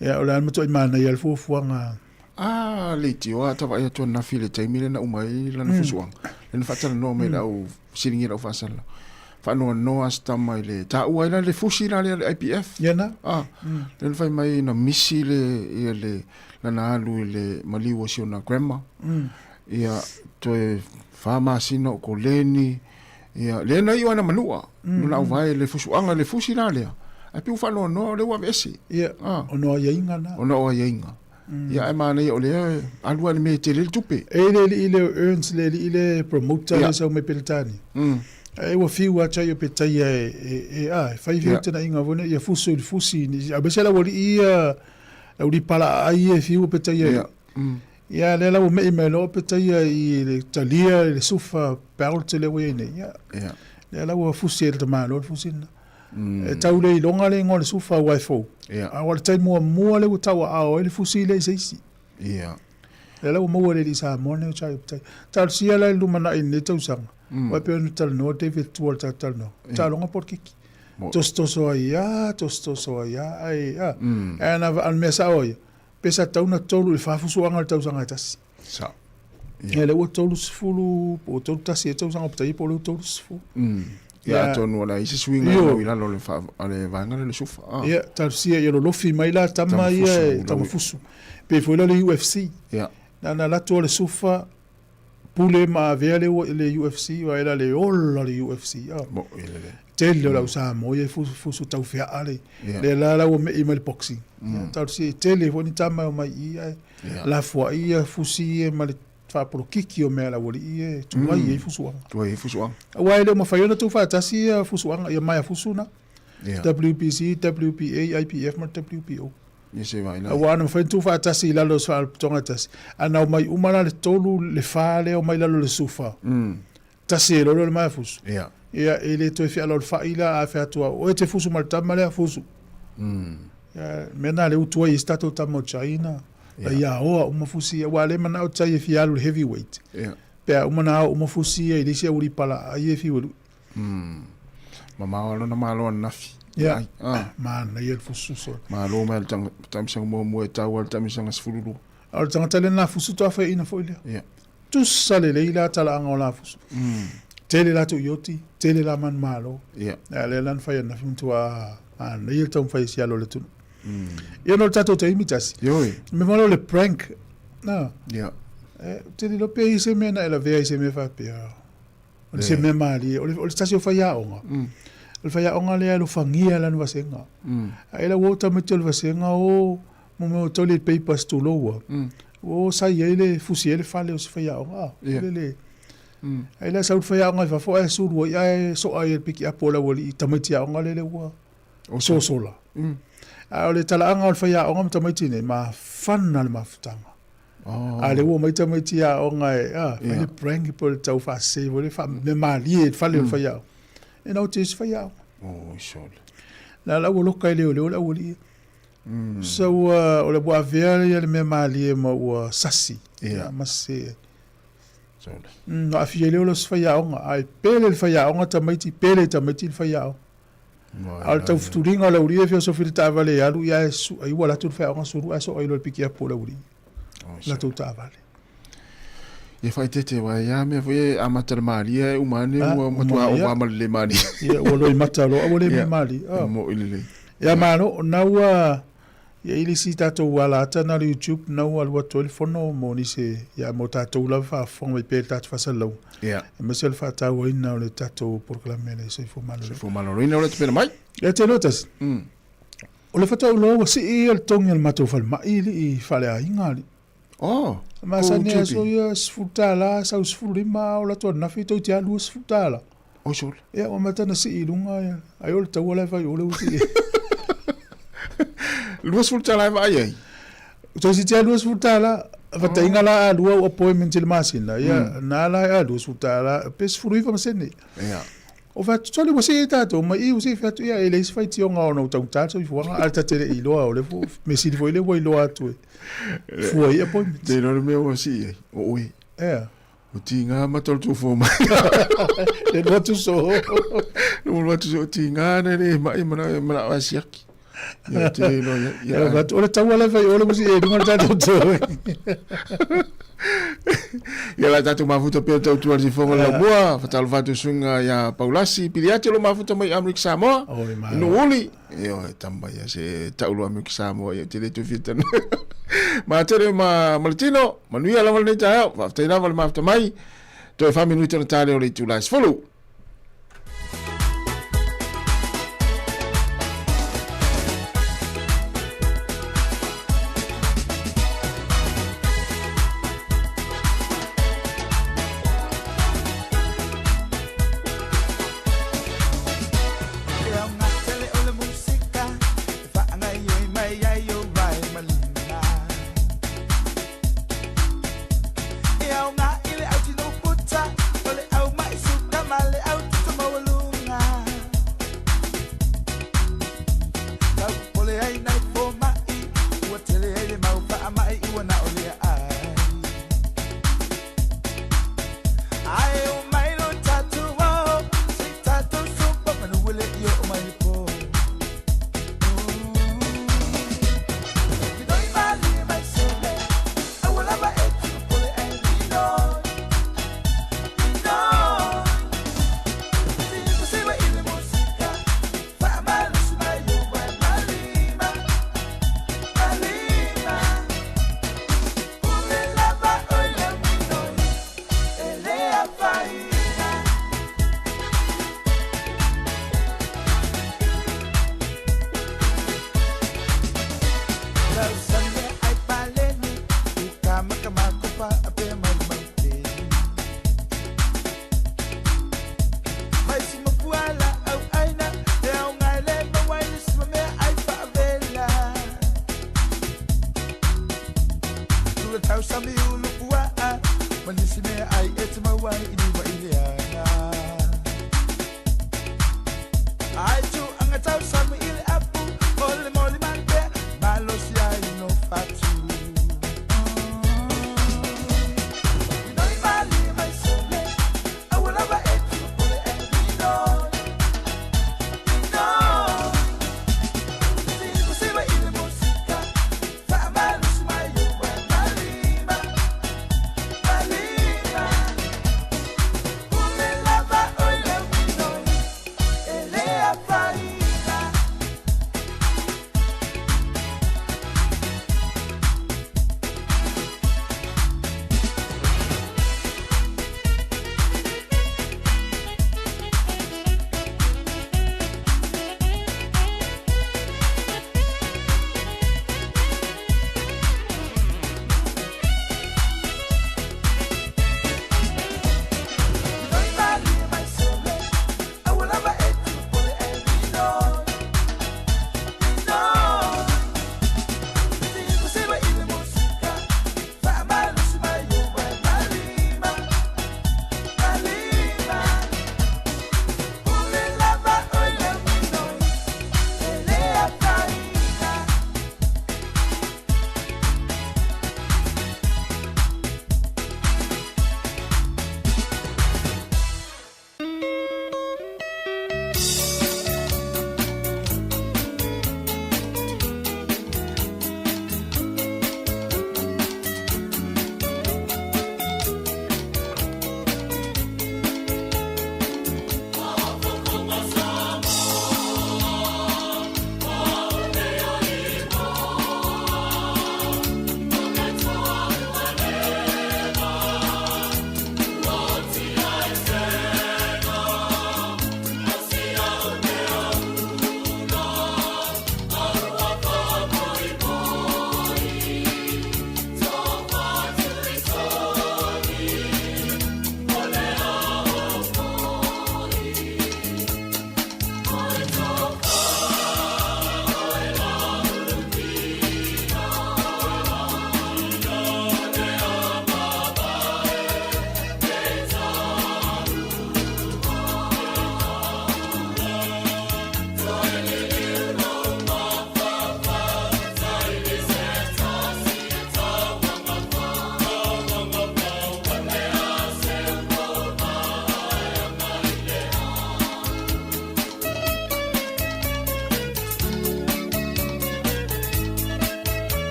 Ia, o le a le matuai manaia le fuafuaga. Ah, leitioa ta vaai atu ananafi i le taimi lea na uma ai lana fusuaga. Lea na faatalanoa mai i lau fesiligia i lau faasala. Faanoanoa se tama i le taua ai la le fusi la lea le IPF. Ia na. Ah, lea na fai mai na misi le ia le lana alu i le maliu o si ona grandma. Ia toe 4 masina o koleni. Ia lea na iu ana manua. Lona auvae le fusuaga le fusi la lea. Ae pei ua faanoanoa o lea ua aveese. Ia, ona o aiaiga na. Ona o aiaiga. Ia ae manaia o lea alu lava i le mea e tele ai le tupe. E i le alii lea o Ernst, le alii lea e promoter lea e sau mai Peretania. Ae ua fiu lava Chai o Petaia e, a, e fai feutagaiga foi nei, ia fusu i le fusi, aemaise le aualii ia, le aualii palaaai ia e fiu o Petaia i. Ia, lea la ua me'i mai loa Petaia i le talia i le sufa belt lea ua i ai nei. Ia, lea la ua fusi ai le tamaloa le fusi lena. E tau le iloga le igoa o le sufa aua e fou. A o le taimi muamua lea ua tauaao ai le fusi lea i se isi. Lea la ua maua e le alii Samoa lenei o Chai o Petaia. Talosia la i le lumanai i lenei tausaga, aua e pei ona talanoa David tua i le tatou talanoaga, taaloga polokiki. Tosotoso ai lava, tosotoso ai lava, ai a. Ae ana, a o le mea sao ia, pe sa tatau ona 3 i le 4 fusuaga i le tausaga e tasi. Sao. Ia lea ua 30 po o 31 ea tausaga o Petaia po o lea ua 30. Ia atonu o le a i ai se suiga e lau i lalo o le vaega lea o le SUFA. Ia, talosia ia lolofi mai la tama ia e tamafusu. Pei foi la o le UFC. Ia. Na ona alu atu lava le SUFA pule ma avea le le UFC aua e le ola le UFC. Mo'i lelei. Tele o le au Samoa ia e fusu taufeaa le. Lea la la ua me'i mai le boxing. Ia talosia e tele foi ni tama e omai i i ae lafoai ia fusi ia ma le faapolokiki o mea a le aualii ia e tuai ai fusuaga. Tuai ai fusuaga. Aua e le o mafai ona tuufaatasi ia fusuaga, ia maea fusu na. WBC, WBA, IBF ma le WBO. Ia se vaai la. Aua ana mafai ona tuufaatasi i lalo o se faalapotopotoga e tasi, ana omai uma la le tolu, le fa lea omai i lalo o le SUFA, tasi ai loa lea o le maea fusu. Ia, e le toe fealaolefai la a fai atu lava, oe e te fusu ma le tama lea, fusu. Ia, mea na lea ua tuai ai si tatou tama o China, la ia aoa uma fusi ia, aua o lea e manao tai e fia alu i le heavyweight. Pe a uma ona ao uma fusi ia i le isi aualii palaai e fiu e lui. Mamao lona malo ananafi. Ia, manaia le fusu sole. Malo mai le taamisaga muamua e tau ai le taamisaga 12. A o le tagata lea na fusu faatoa faiaina foi lea. Tusa lelei la talaaga o la fusu. Tele la tuioti, tele la manumalo. A lea la na fai ananafi matua manaia le taumafai e sialo o le atunuu. Ia ona o le tatou taimi tasi. Ioe. Mea foi lea o le prank. Na. Ia. E, te lilo pe i se mea na e lavea i se mea faapea. O le se mea malie. O le, o le tasi o faiaoga. O le faiaoga lea e alofagia e lana vasega. A e la ua o tamaiti o le vasega o mo mea o toilet papers tulou a. Ua o sai ai le fusi ai le fale o si faiaoga. A, le le. A e la sau le faiaoga i fafo ae sulu ai ae soa ai e le pikiapu o le aualii tamaiti aoga lele ua sosola. A o le talaaga o le faiaoga ma tamaiti nei, mafana le mafutaga. A lea ua omai tamaiti aoga e fai le prank po o le tau faasese foi le mea malie i le fale o le faiaoga. E na o te isi faiaoga. Oi sole. La la ua loka e leoleo le aualii. So ua o le ua avea ia le mea malie ma ua sasi. Ia. Ma sese. Sole. Na aafia ai lea o le faiaoga. Ae pele le faiaoga tamaiti, pele tamaiti le faiaoga. A o le taufutuliga o le aualii e feosofi i le taavale e alu ia ae ua alu atu le faiaoga sulu ae soa ai loa i le pikiapu o le aualii. Latou taavale. Ia faaeteete aua e a mea foi e amata i le malie ae uma ane ua matua ova ma le le malie. Ia ua loimata loa ua le mea malie. E mo'i lelei. Ia malo, na ua ia i le isi tatou ala ata na o le YouTube na ua alu atu ai le fono mo nisi ia mo tatou lava faafofoga mai pea i le tatou faasalalauga. Ia. Aemaise o le faatauaina o le tatou polokalame le soifua maloloina. Soifua maloloina o le tupena mai. Ia te iloa tasi. O le faatoa ou iloa ua sii ia le togi o le matou falemai alii faaleaiga alii. Oh. Masani aso ia $10, sau 15 a o latou ananafi toeitiiti lava $20. Oi sole. Ia ua amata ona sii i luga ia. Ai o le taua la e fai o le ua sii. $20 e vaai ai. Toeitiiti lava $20. Fataiga la a lua au appointment i le masina, ia na la e a $20 pe 19 ma sene. Ia. O fai atu, sole ua sii ai tatou mai i, ua sii fai atu, ia e leai se faitioga ona ua taugata le soifuaga, ae ta te le i iloa, o le mea sili foi lea ua iloa atu e fua i appointments. Te iloa le mea ua sii ai, o oe. Ea. O tiga ma tolu tufo mai. Le lua tuso. Le lua tuso, o tiga na le mai mana mana o siaki. Ia te iloa ia. Ia, o le taua la e fai o le ua sii ai i luga le tatou toe. Ia la tatou mafuta pea tau tua le sifoga le laumua, fatalofa atu suiga ia Paulasi, Piliati o lo mafuta mai Amerika Samoa, Oi, Nuuli, ioe tama ia se tau lo Amerika Samoa ia te le tu fia tana. Ma tele ma maletino, manuia lava lenei taeao, faafetai lava le mafuta mai, toe fa minuti ona tale o le itula e 10. Ma nisi mea ai e te mau ai i niwa i le ana. Ai tu anga tau samu i le apu, o le moli mani pea, malo si ai no fatu.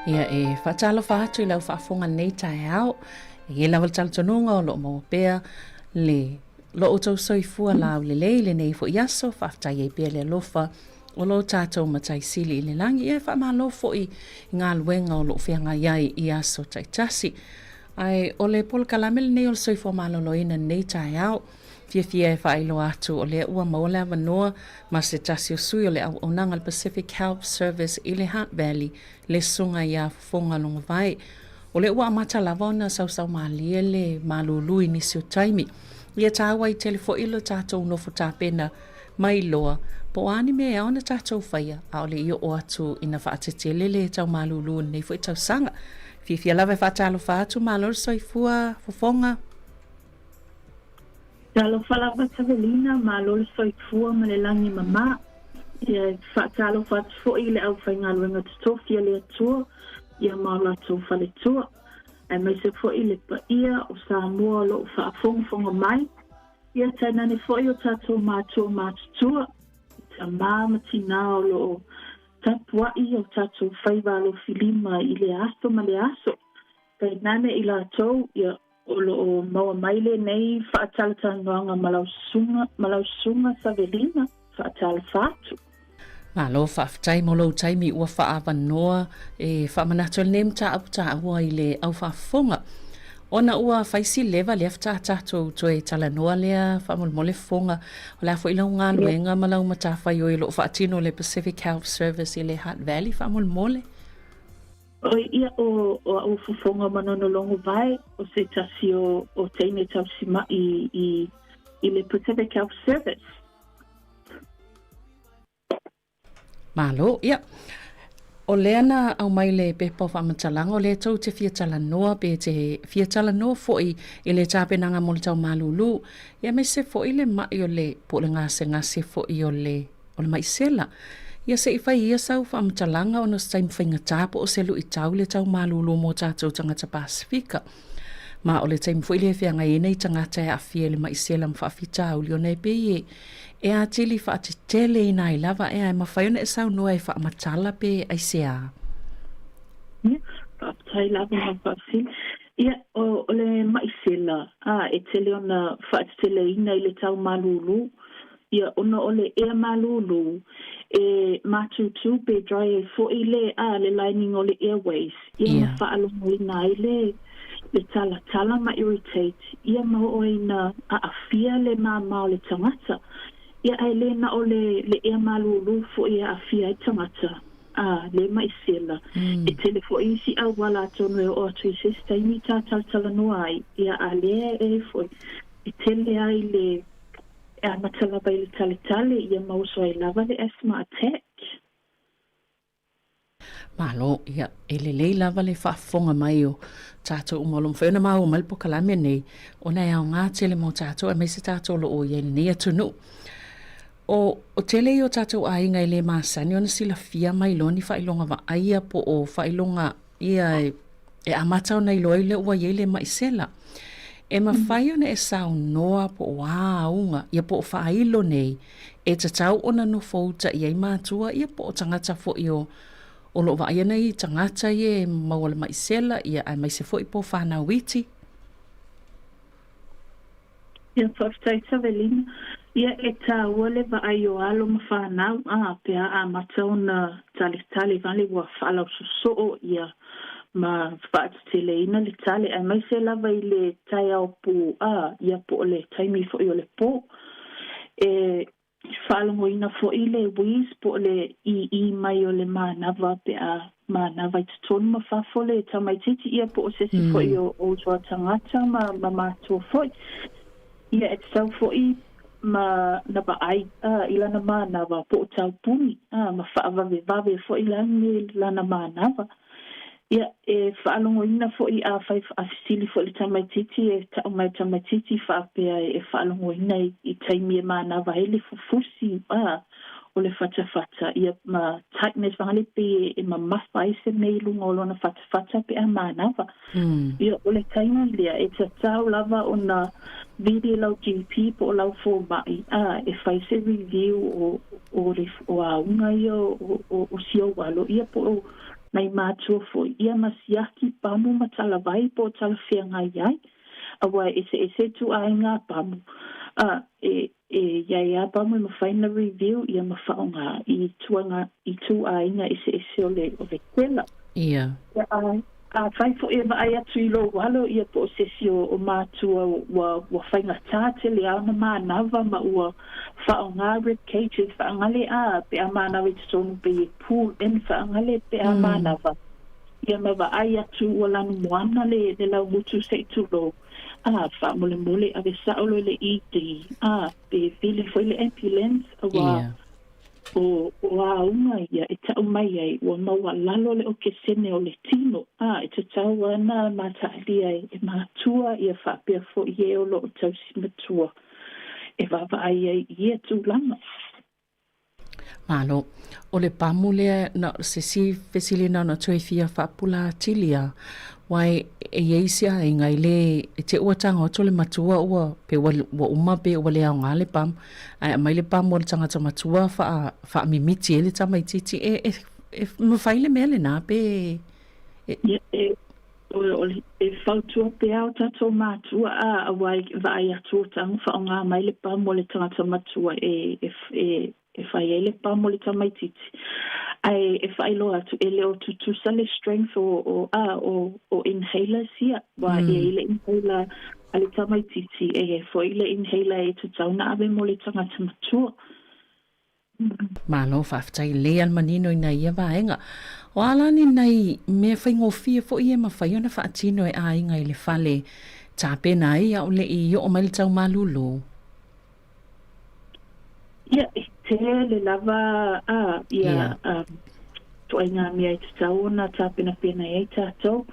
Ia e faatalofa atu i lau faafofoga nei taeao. E i ai lava le talitonuga o lo o maua pea le lo outou soifua laulelei i lenei foi aso, faafetai ai pea le alofa o lo tatou Matai Sili i le lagi. Ia e faamalo foi i galuega o lo o feagai ai i aso taitasi. Ae o le polokalame lenei o le soifua maloloina i lenei taeao, fiafia e faailoa atu o lea ua maua le avanoa ma se tasi o sui o le auaunaga a le Pacific Health Service i le Hutt Valley, le Susuga ia Fofoga Logovae. O lea ua amata lava ona sausau malie le malulu i nisi o taimi. Ia taua ai tele foi lo tatou nofo tapena mai loa po o a ni mea e ao ona tatou faia, ʻaʻole i oo atu ina faatetele le tau malulu i lenei foi tausaga. Fiafia lava e faatalofa atu, malo le soifua fofoga. Talofa lava Savelina, malo le soifua ma le lagi mama. Ia e faatalofa atu foi i le aufaigaluega totofi a le Atua ia ma o latou faletua, aemaise foi le paia o Samoa o lo o faafogafoga mai, ia tainane foi o tatou matua matutua, tamā ma tinā o lo o tapuai o tatou faiva alofilima i lea aso ma lea aso. Tainane i latou ia o lo o maua mai lenei faatalatalanoaga ma lau susuga, ma lau susuga Savelina, faatalofa atu. Malo faafetai mo lou taimi ua faaavanoa e faamanatu ai lenei mataupu taua i le au faafofoga. Ona ua fai si leva lea faatoa tatou toe talanoa lea faamolemole fofoga, o le a foi lau galuega ma lau matafaioi o lo o faatino le Pacific Health Service i le Hutt Valley faamolemole. Oi ia o o a'u fofoga ma Nonologo vae o se tasi o o teine tausima'i i i le Pacific Health Service. Malo, ia. O lea na aumai le pepa o faamatalaga, o lea tou te fia talanoa pe te fia talanoa foi i le tapenaga mo le tau malulu, ia aemaise foi le ma'i o le, po o le gasegase foi o le, o le ma'i sela. Ia se i fai ia sau faamatalaga ona o se taimi faigata po o se luitau le tau malulu mo tatou tagata Pasefika. Ma o le taimi foi lea e feagai ai nai tagata e aafia i le ma'i sela ma faafitauli ona e pei e e atili faateteleina ai lava ea e mafai ona e saunoa e faamatala pe aisea? Ia, faafetai lava mo le faafesili. Ia, o, o le ma'i sela, a, e tele ona faateteleina i le tau malulu. Ia, ona o le ea malulu, e mātūtū pe dry ai foi le, a, le lining o le airways, ia ma faalogoina ai le, le talatala ma irritate, ia ma oo ai ina aafia le māmā o le tagata. Ia, ae le na o le, le ea malulu foi e aafia ai tagata, a, le ma'i sela. E tele foi isi auala atonu e oo atu i se isi taimi ta talatalanoa ai, ia, a lea e foi, e tele ai le E amata lava i le taletale ia ma oso ai lava le asthma attack. Malo, ia, e lelei lava le faafofoga mai o tatou uma o lo o mafai ona maua mai le polokalame nei, ona e aoga tele mo tatou aemaise tatou o lo o i ai i lenei atunuu. O, o tele ia o tatou aiga e le masani ona silafia mai loa ni faailoga vaaia po o faailoga ia e, e amata ona iloa ai lea ua i ai le ma'i sela. E mafai ona e saunoa po o a auga, ia po o faailo nei, e tatau ona nofouta i ai matua, ia po o tagata foi o, o lo o vaaia nei tagata ia e maua le ma'i sela, ia aemaise foi po o whānau iti. Ia, faafetai Savelina. Ia, e tāua le vaai o alo ma whānau, ā, pe a amata ona taletale vale ua faalausosoo ia ma faateteleina le tale, aemaise lava i le taeao pō, ā, ia po o le taimi foi o le pō. E faalogoina foi le wheeze po o le ʻīʻī mai o le manava pe a manava i totonu ma fafo le tamaitiiti ia po o se isi foi o uso a tagata ma ma matua foi. Ia e tatau foi ma na vaai i lana manava po o taupuni ma faavavevave foi lana manava. Ia, e faalogoina foi afai a fesili foi le tamaitiiti, e ta'u mai le tamaitiiti faapea e faalogoina i, i taimi e manava ai le fufusi a o le fatafata, ia ma tightness fagale pei e mamafa ai se mea i luga o lona fatafata pe a manava. Ia, o le taimi lea e tatau lava ona vili lau GP po o lau foma'i a e fai se review o o le o auga ia o o, o si ou alo ia po o nai matua foi ia ma siaki pamu ma talavai po o talafeagai ai auā e eseese ituaiga pamu a e e iai lava pamu e mafai ona review ia ma faaaogā i tuaga ituaiga eseese o le o le sela. Ia. Ia a afai foi e vaai atu i lou alo ia po o se isi o o matua ua ua faigatā tele lava ona manava ma ua faaaogā rib cages faagale a pe a manava i totonu pei e pull in faagale pe a manava ia ma vaai atu ua lanumoana le le laumutu se i tulou a faamolemole ave sao loa i le ED a pe vili foi le ambulance auā O, o auga ia e ta'u mai ai ua maualalo le okesene o le tino, a e tatau ana mataalia e matua ia faapea fo'i e o lo'o tausi matua e vaavaai ai i ia tulaga. Malo. O le pamu lea na o se isi fesili na ona toe fia faapula atili a, aua e i ai isi aiga i le e te ua taga oto le matua ua pe ua ua uma pe ua le aoga le pamu, ae aumai le pamu a le tagata matua faa faamimiti ai le tamaitiiti e e e mafai le mea lena pe e Ia e o o le e fautua pea o tatou matua a aua e vaai atu o taga faaaoga mai le pamu a le tagata matua e e e e fai ai le pa mo le tamaitiiti ae e faailoa atu e le o tutusa le strength o o a o o inhalers ia aua e iai le inhaler a le tamaitiiti e iai foi le inhaler e tatau ona ave mo le tagata matua. Malo faafetai lelei a le manino i nai ia vaega. O a la ni nai mea faigofie foi e mafai ona faatino e aiga i le fale tapena ai a o le i oo mai le tau malūlū? Ia, e tele lava a ia ituaiga mea e tatau ona tapenapena i ai tatou.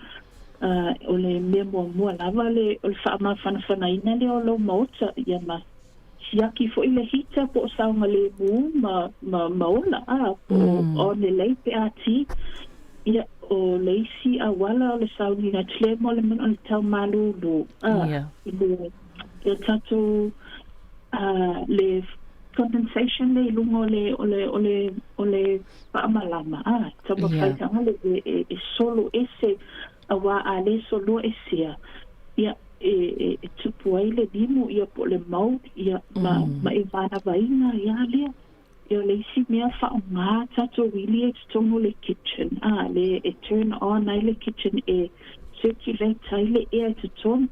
O le mea muamua lava le o le faamafanafanaina lea o lou maota, ia ma siaki foi le heater po o saogalemu ma ma ma ola a po o on lelei pe a ti. Ia, o le isi auala o le sauniga atu lea mo le o le tau malūlū a i le ia tatou le condensation lea i luga o le o le o le o le faamalama a taumafai tagale e e e solo ese auā a le soloa esea ia e e e tupu ai le limu ia po o le mould ia ma ma e manavaina ia lea. Ia o le isi mea faaaoga tatou uili e totonu o le kitchen a le e turn on ai le kitchen e circulate ai le ea i totonu.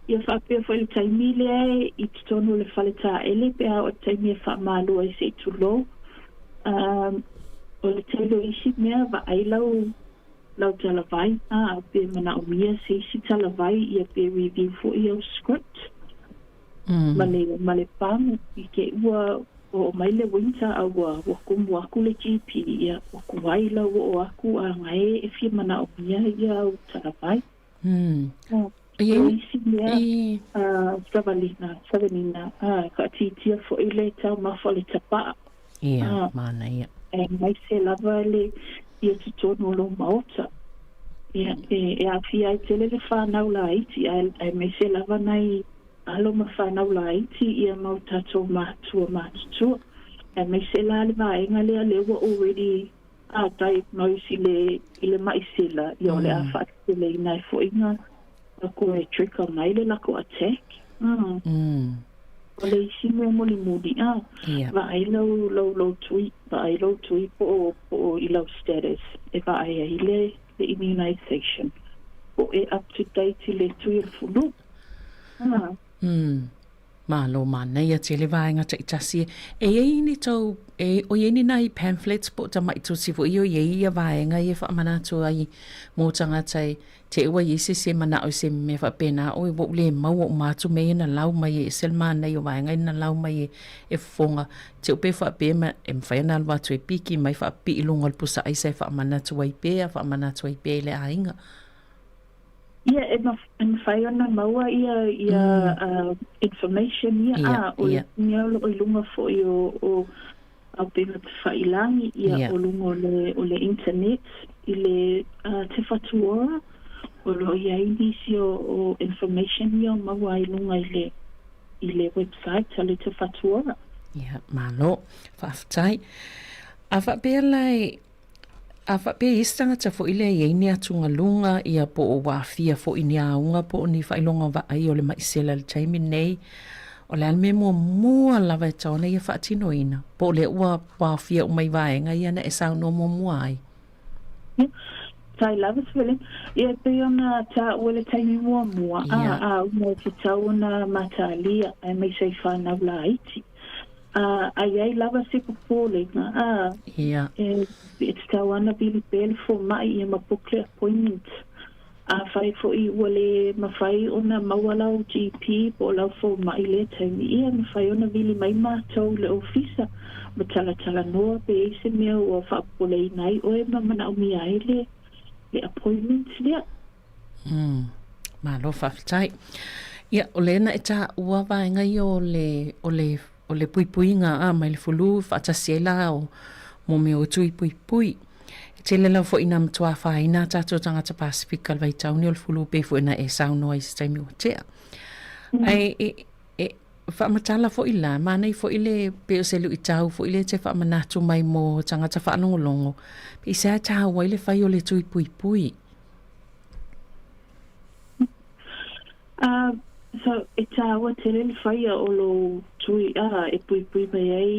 Ia faapea foi le taimi lea i totonu o le fale taele pe a oo i le taimi e faamalu ai se i tulou. Um o le tele o isi mea vaai lau lau talavai a pe manaomia se isi talavai ia pe review foi au script. Ma le ma le pamu i te i ua oo mai le winter a ua ua komo aku le GP ia ua tuai lau oo aku a gae e fia manaomia ia au talavai. O le isi mea a savalina savalina a faatiatia foi le taumafa o le tapaa. Ia, manaia. Aemaise lava le ia totonu o lou maota. Ia, e, e aafia ai tele le whanau laiti, aemaise lava nai alo ma whanau laiti ia ma o tatou mātua matutua. Aemaise la le vaega lea lea ua already a diagnose i le, i le ma'i sela, ia o le a faateteleina ai foi nga lako e trigger mai le lako attack. O le isi mea mulimuli, a, vaai lau, lau, lou tui, vaai lou tui po o, po o i lau status e vaai ai le, le immunization. Po o e up to date i le tui o le fulu. Malo manaia tele vaega taitasi e iai ni tou e o iai ni nai pamphlets po o tamaʻi tusi foi ia o iai ia vaega ia e faamanatu ai mo tagata e te ua iai se isi e manao i se mea faapena oe ua ou le maua uma atu mea ia na lau mai e ese le manaia o vaega ia na lau mai e e fofoga te u pe faapea ma e mafai ona alu atu e piki mai faapipii i luga o le pusa aisa e faamanatu ai pea faamanatu ai pea i le aiga. Ia, e mafai ona maua ia ia information ia, a o le mea o lo o i luga foi o o Auupega Tafailagi, ia, o luga o le o le internet i le Te Whatu Ora, o lo o i ai nisi o o information ia o maua ai i luga i le i le website a le Te Whatu Ora. Ia, malo. Faafetai. A faapea la e A faapea i isi tagata foi lea e i ai ni atugaluga ia po o ua aafia foi i ni auga po o ni faailoga vaai o le maʻi sela i le taimi lenei, o le a le mea muamua lava e tatau ona ia faatinoina, po o lea ua aofia uma i vaega ia na e saunoa muamua ai? Ia, tai lava se Ia, e pei ona taua i le taimi muamua, a, auga e tatau ona mataalia aemaise i whanau laiti. A, a i ai lava se popolega, a, Ia. e, e tatau ana vili pea le fomai ia ma book le appointment. Afai foi ua le mafai ona maua lau GP po o lau fomai i lea taimi, ia, mafai ona vili mai matou i le ofisa ma talatalanoa pe i ai se mea ua faapopoleina ai oe ma manaomia ai le, le appointment lea. Mm. Malo faafetai. Ia, o lea na e taua vaega ia o le, o le, o le puipuiga a mai le fulu faatasi ai la o mo mea o tui puipui. E tele lava foi ina matua afaina a tātou tagata Pasifika i le vaitau nei o le fulu pei foi ona e saunoa i se taimi ua tea. Ae e, e faamatala foi la, manaia foi le pei o se luitau foi lea e te faamanatu mai mo tagata faalogologo, pei se a taua ai le fai o le tui puipui. Uh, so, e tāua tele le whaia o lo tui, a, e puipui mai ai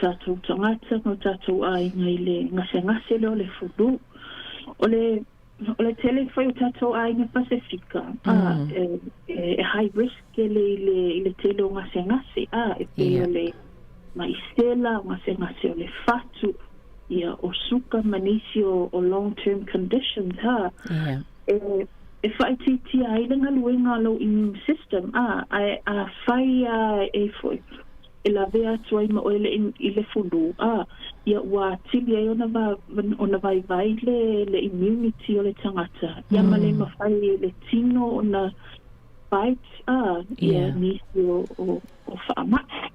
tātou tagata ma tātou āinga i le gasegase lea o le fulu. O le, o le tele foi o tātou āinga Pasifika, a, e, e, e high risk tele i le, i le tele o gasegase, a, e pei o le maʻi sela, o gasegase o le fatu, ia, o suka ma nisi o, o long term conditions, ha. E, e faaitiitia ai le galuega a lou immune system, a, ae afai a e foi, e lavea atu ai ma oe le, i le fulu, a, ia ua atili ai ona, va, ona vaivai le, le immunity o le tagata, ia ma le mafai e le tino ona fight, a, ia nisi o, o, o faamai.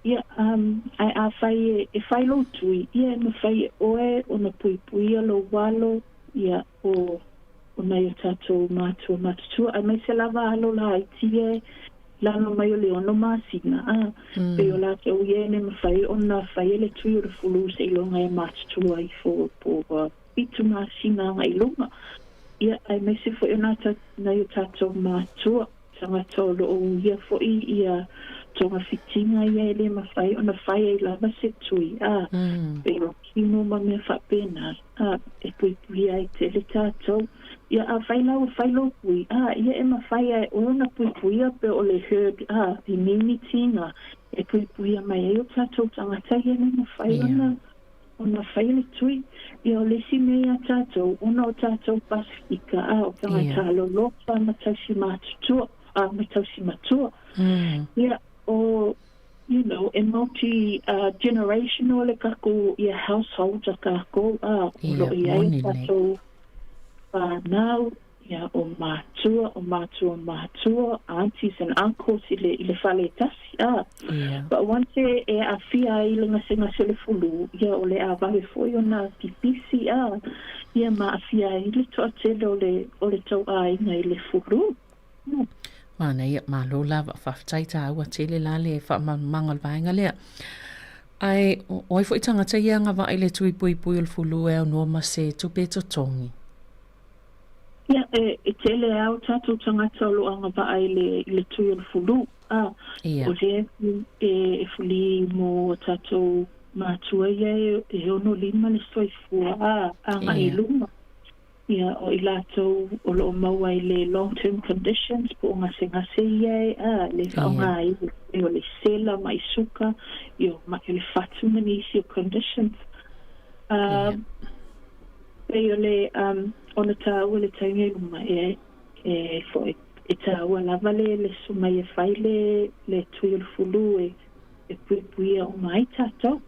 Ia, um, ae afai e, e fai lou tui, ia e mafai e oe ona puipuia lou alo, ia, o, o nai o tātou mātua matutua, aemaise lava alo laiti e lalo mai o le 6 masina, a, pei o latou ia e le mafai ona faia le tui o le fulu seiloga e matutua ifo po ua 7 masina agai i luga. Ia, aemaise foi o nā, nai o tātou mātua, tagata o lo o uia foi ia togafitiga ia e le mafai ona fai ai lava se tui, a, pei o kimo ma mea faapena, a, e puipuia ai tele tatou. Ia, afai la ua fai lou pui, a, ia e mafai a e oe ona puipuia pe o le herd, a, immunity na e puipuia mai ai o tatou tagata ia e le mafai ona ona fai le tui. Ia o le isi mea ia tatou, ona o tatou Pasifika, a, o tagata alolofa ma tausi matutua, a, ma tausi matua. Ia, o, you know, e multi uh, generational le kakou ia households a kakou, a, o lo o i ai o tatou whanau, Ia, o mātua, o mātua mātua, aunties and uncles i le, i le fale e tasi, a. Ia. But once e, e aafia ai le gasegase o le fulu, ia o le a vave foi ona pipisi, a, ia ma aafia ai le toatele o le, o le tauaiga i le fulu. Manaia, malo lava, faafetai tāua tele la le faamalamalamaga o le vaega lea. Ae, o ai foi tagata ia agavaa i le tui puipui o le fulu e aunoa ma se tupe e totogi? Ia, e, e tele lava o tatou tagata o lo o agavaa i le, i le tui o le fulu, a, Ia. o lea e, e fuli mo a tatou matua ia e, e 65 le soifua, a, agai i Ia. luma. Ia, o i latou o lo o maua i le long term conditions po o gasegase ia e a le faaaoga ai e o le sela, ma'i suka, ia o ma'i o le fatu ma nisi o conditions. A pei o le ona taua le taimi i luma e e foi e taua lava le le sumai e fai le le tui o le fulu e e puipuia uma ai tatou.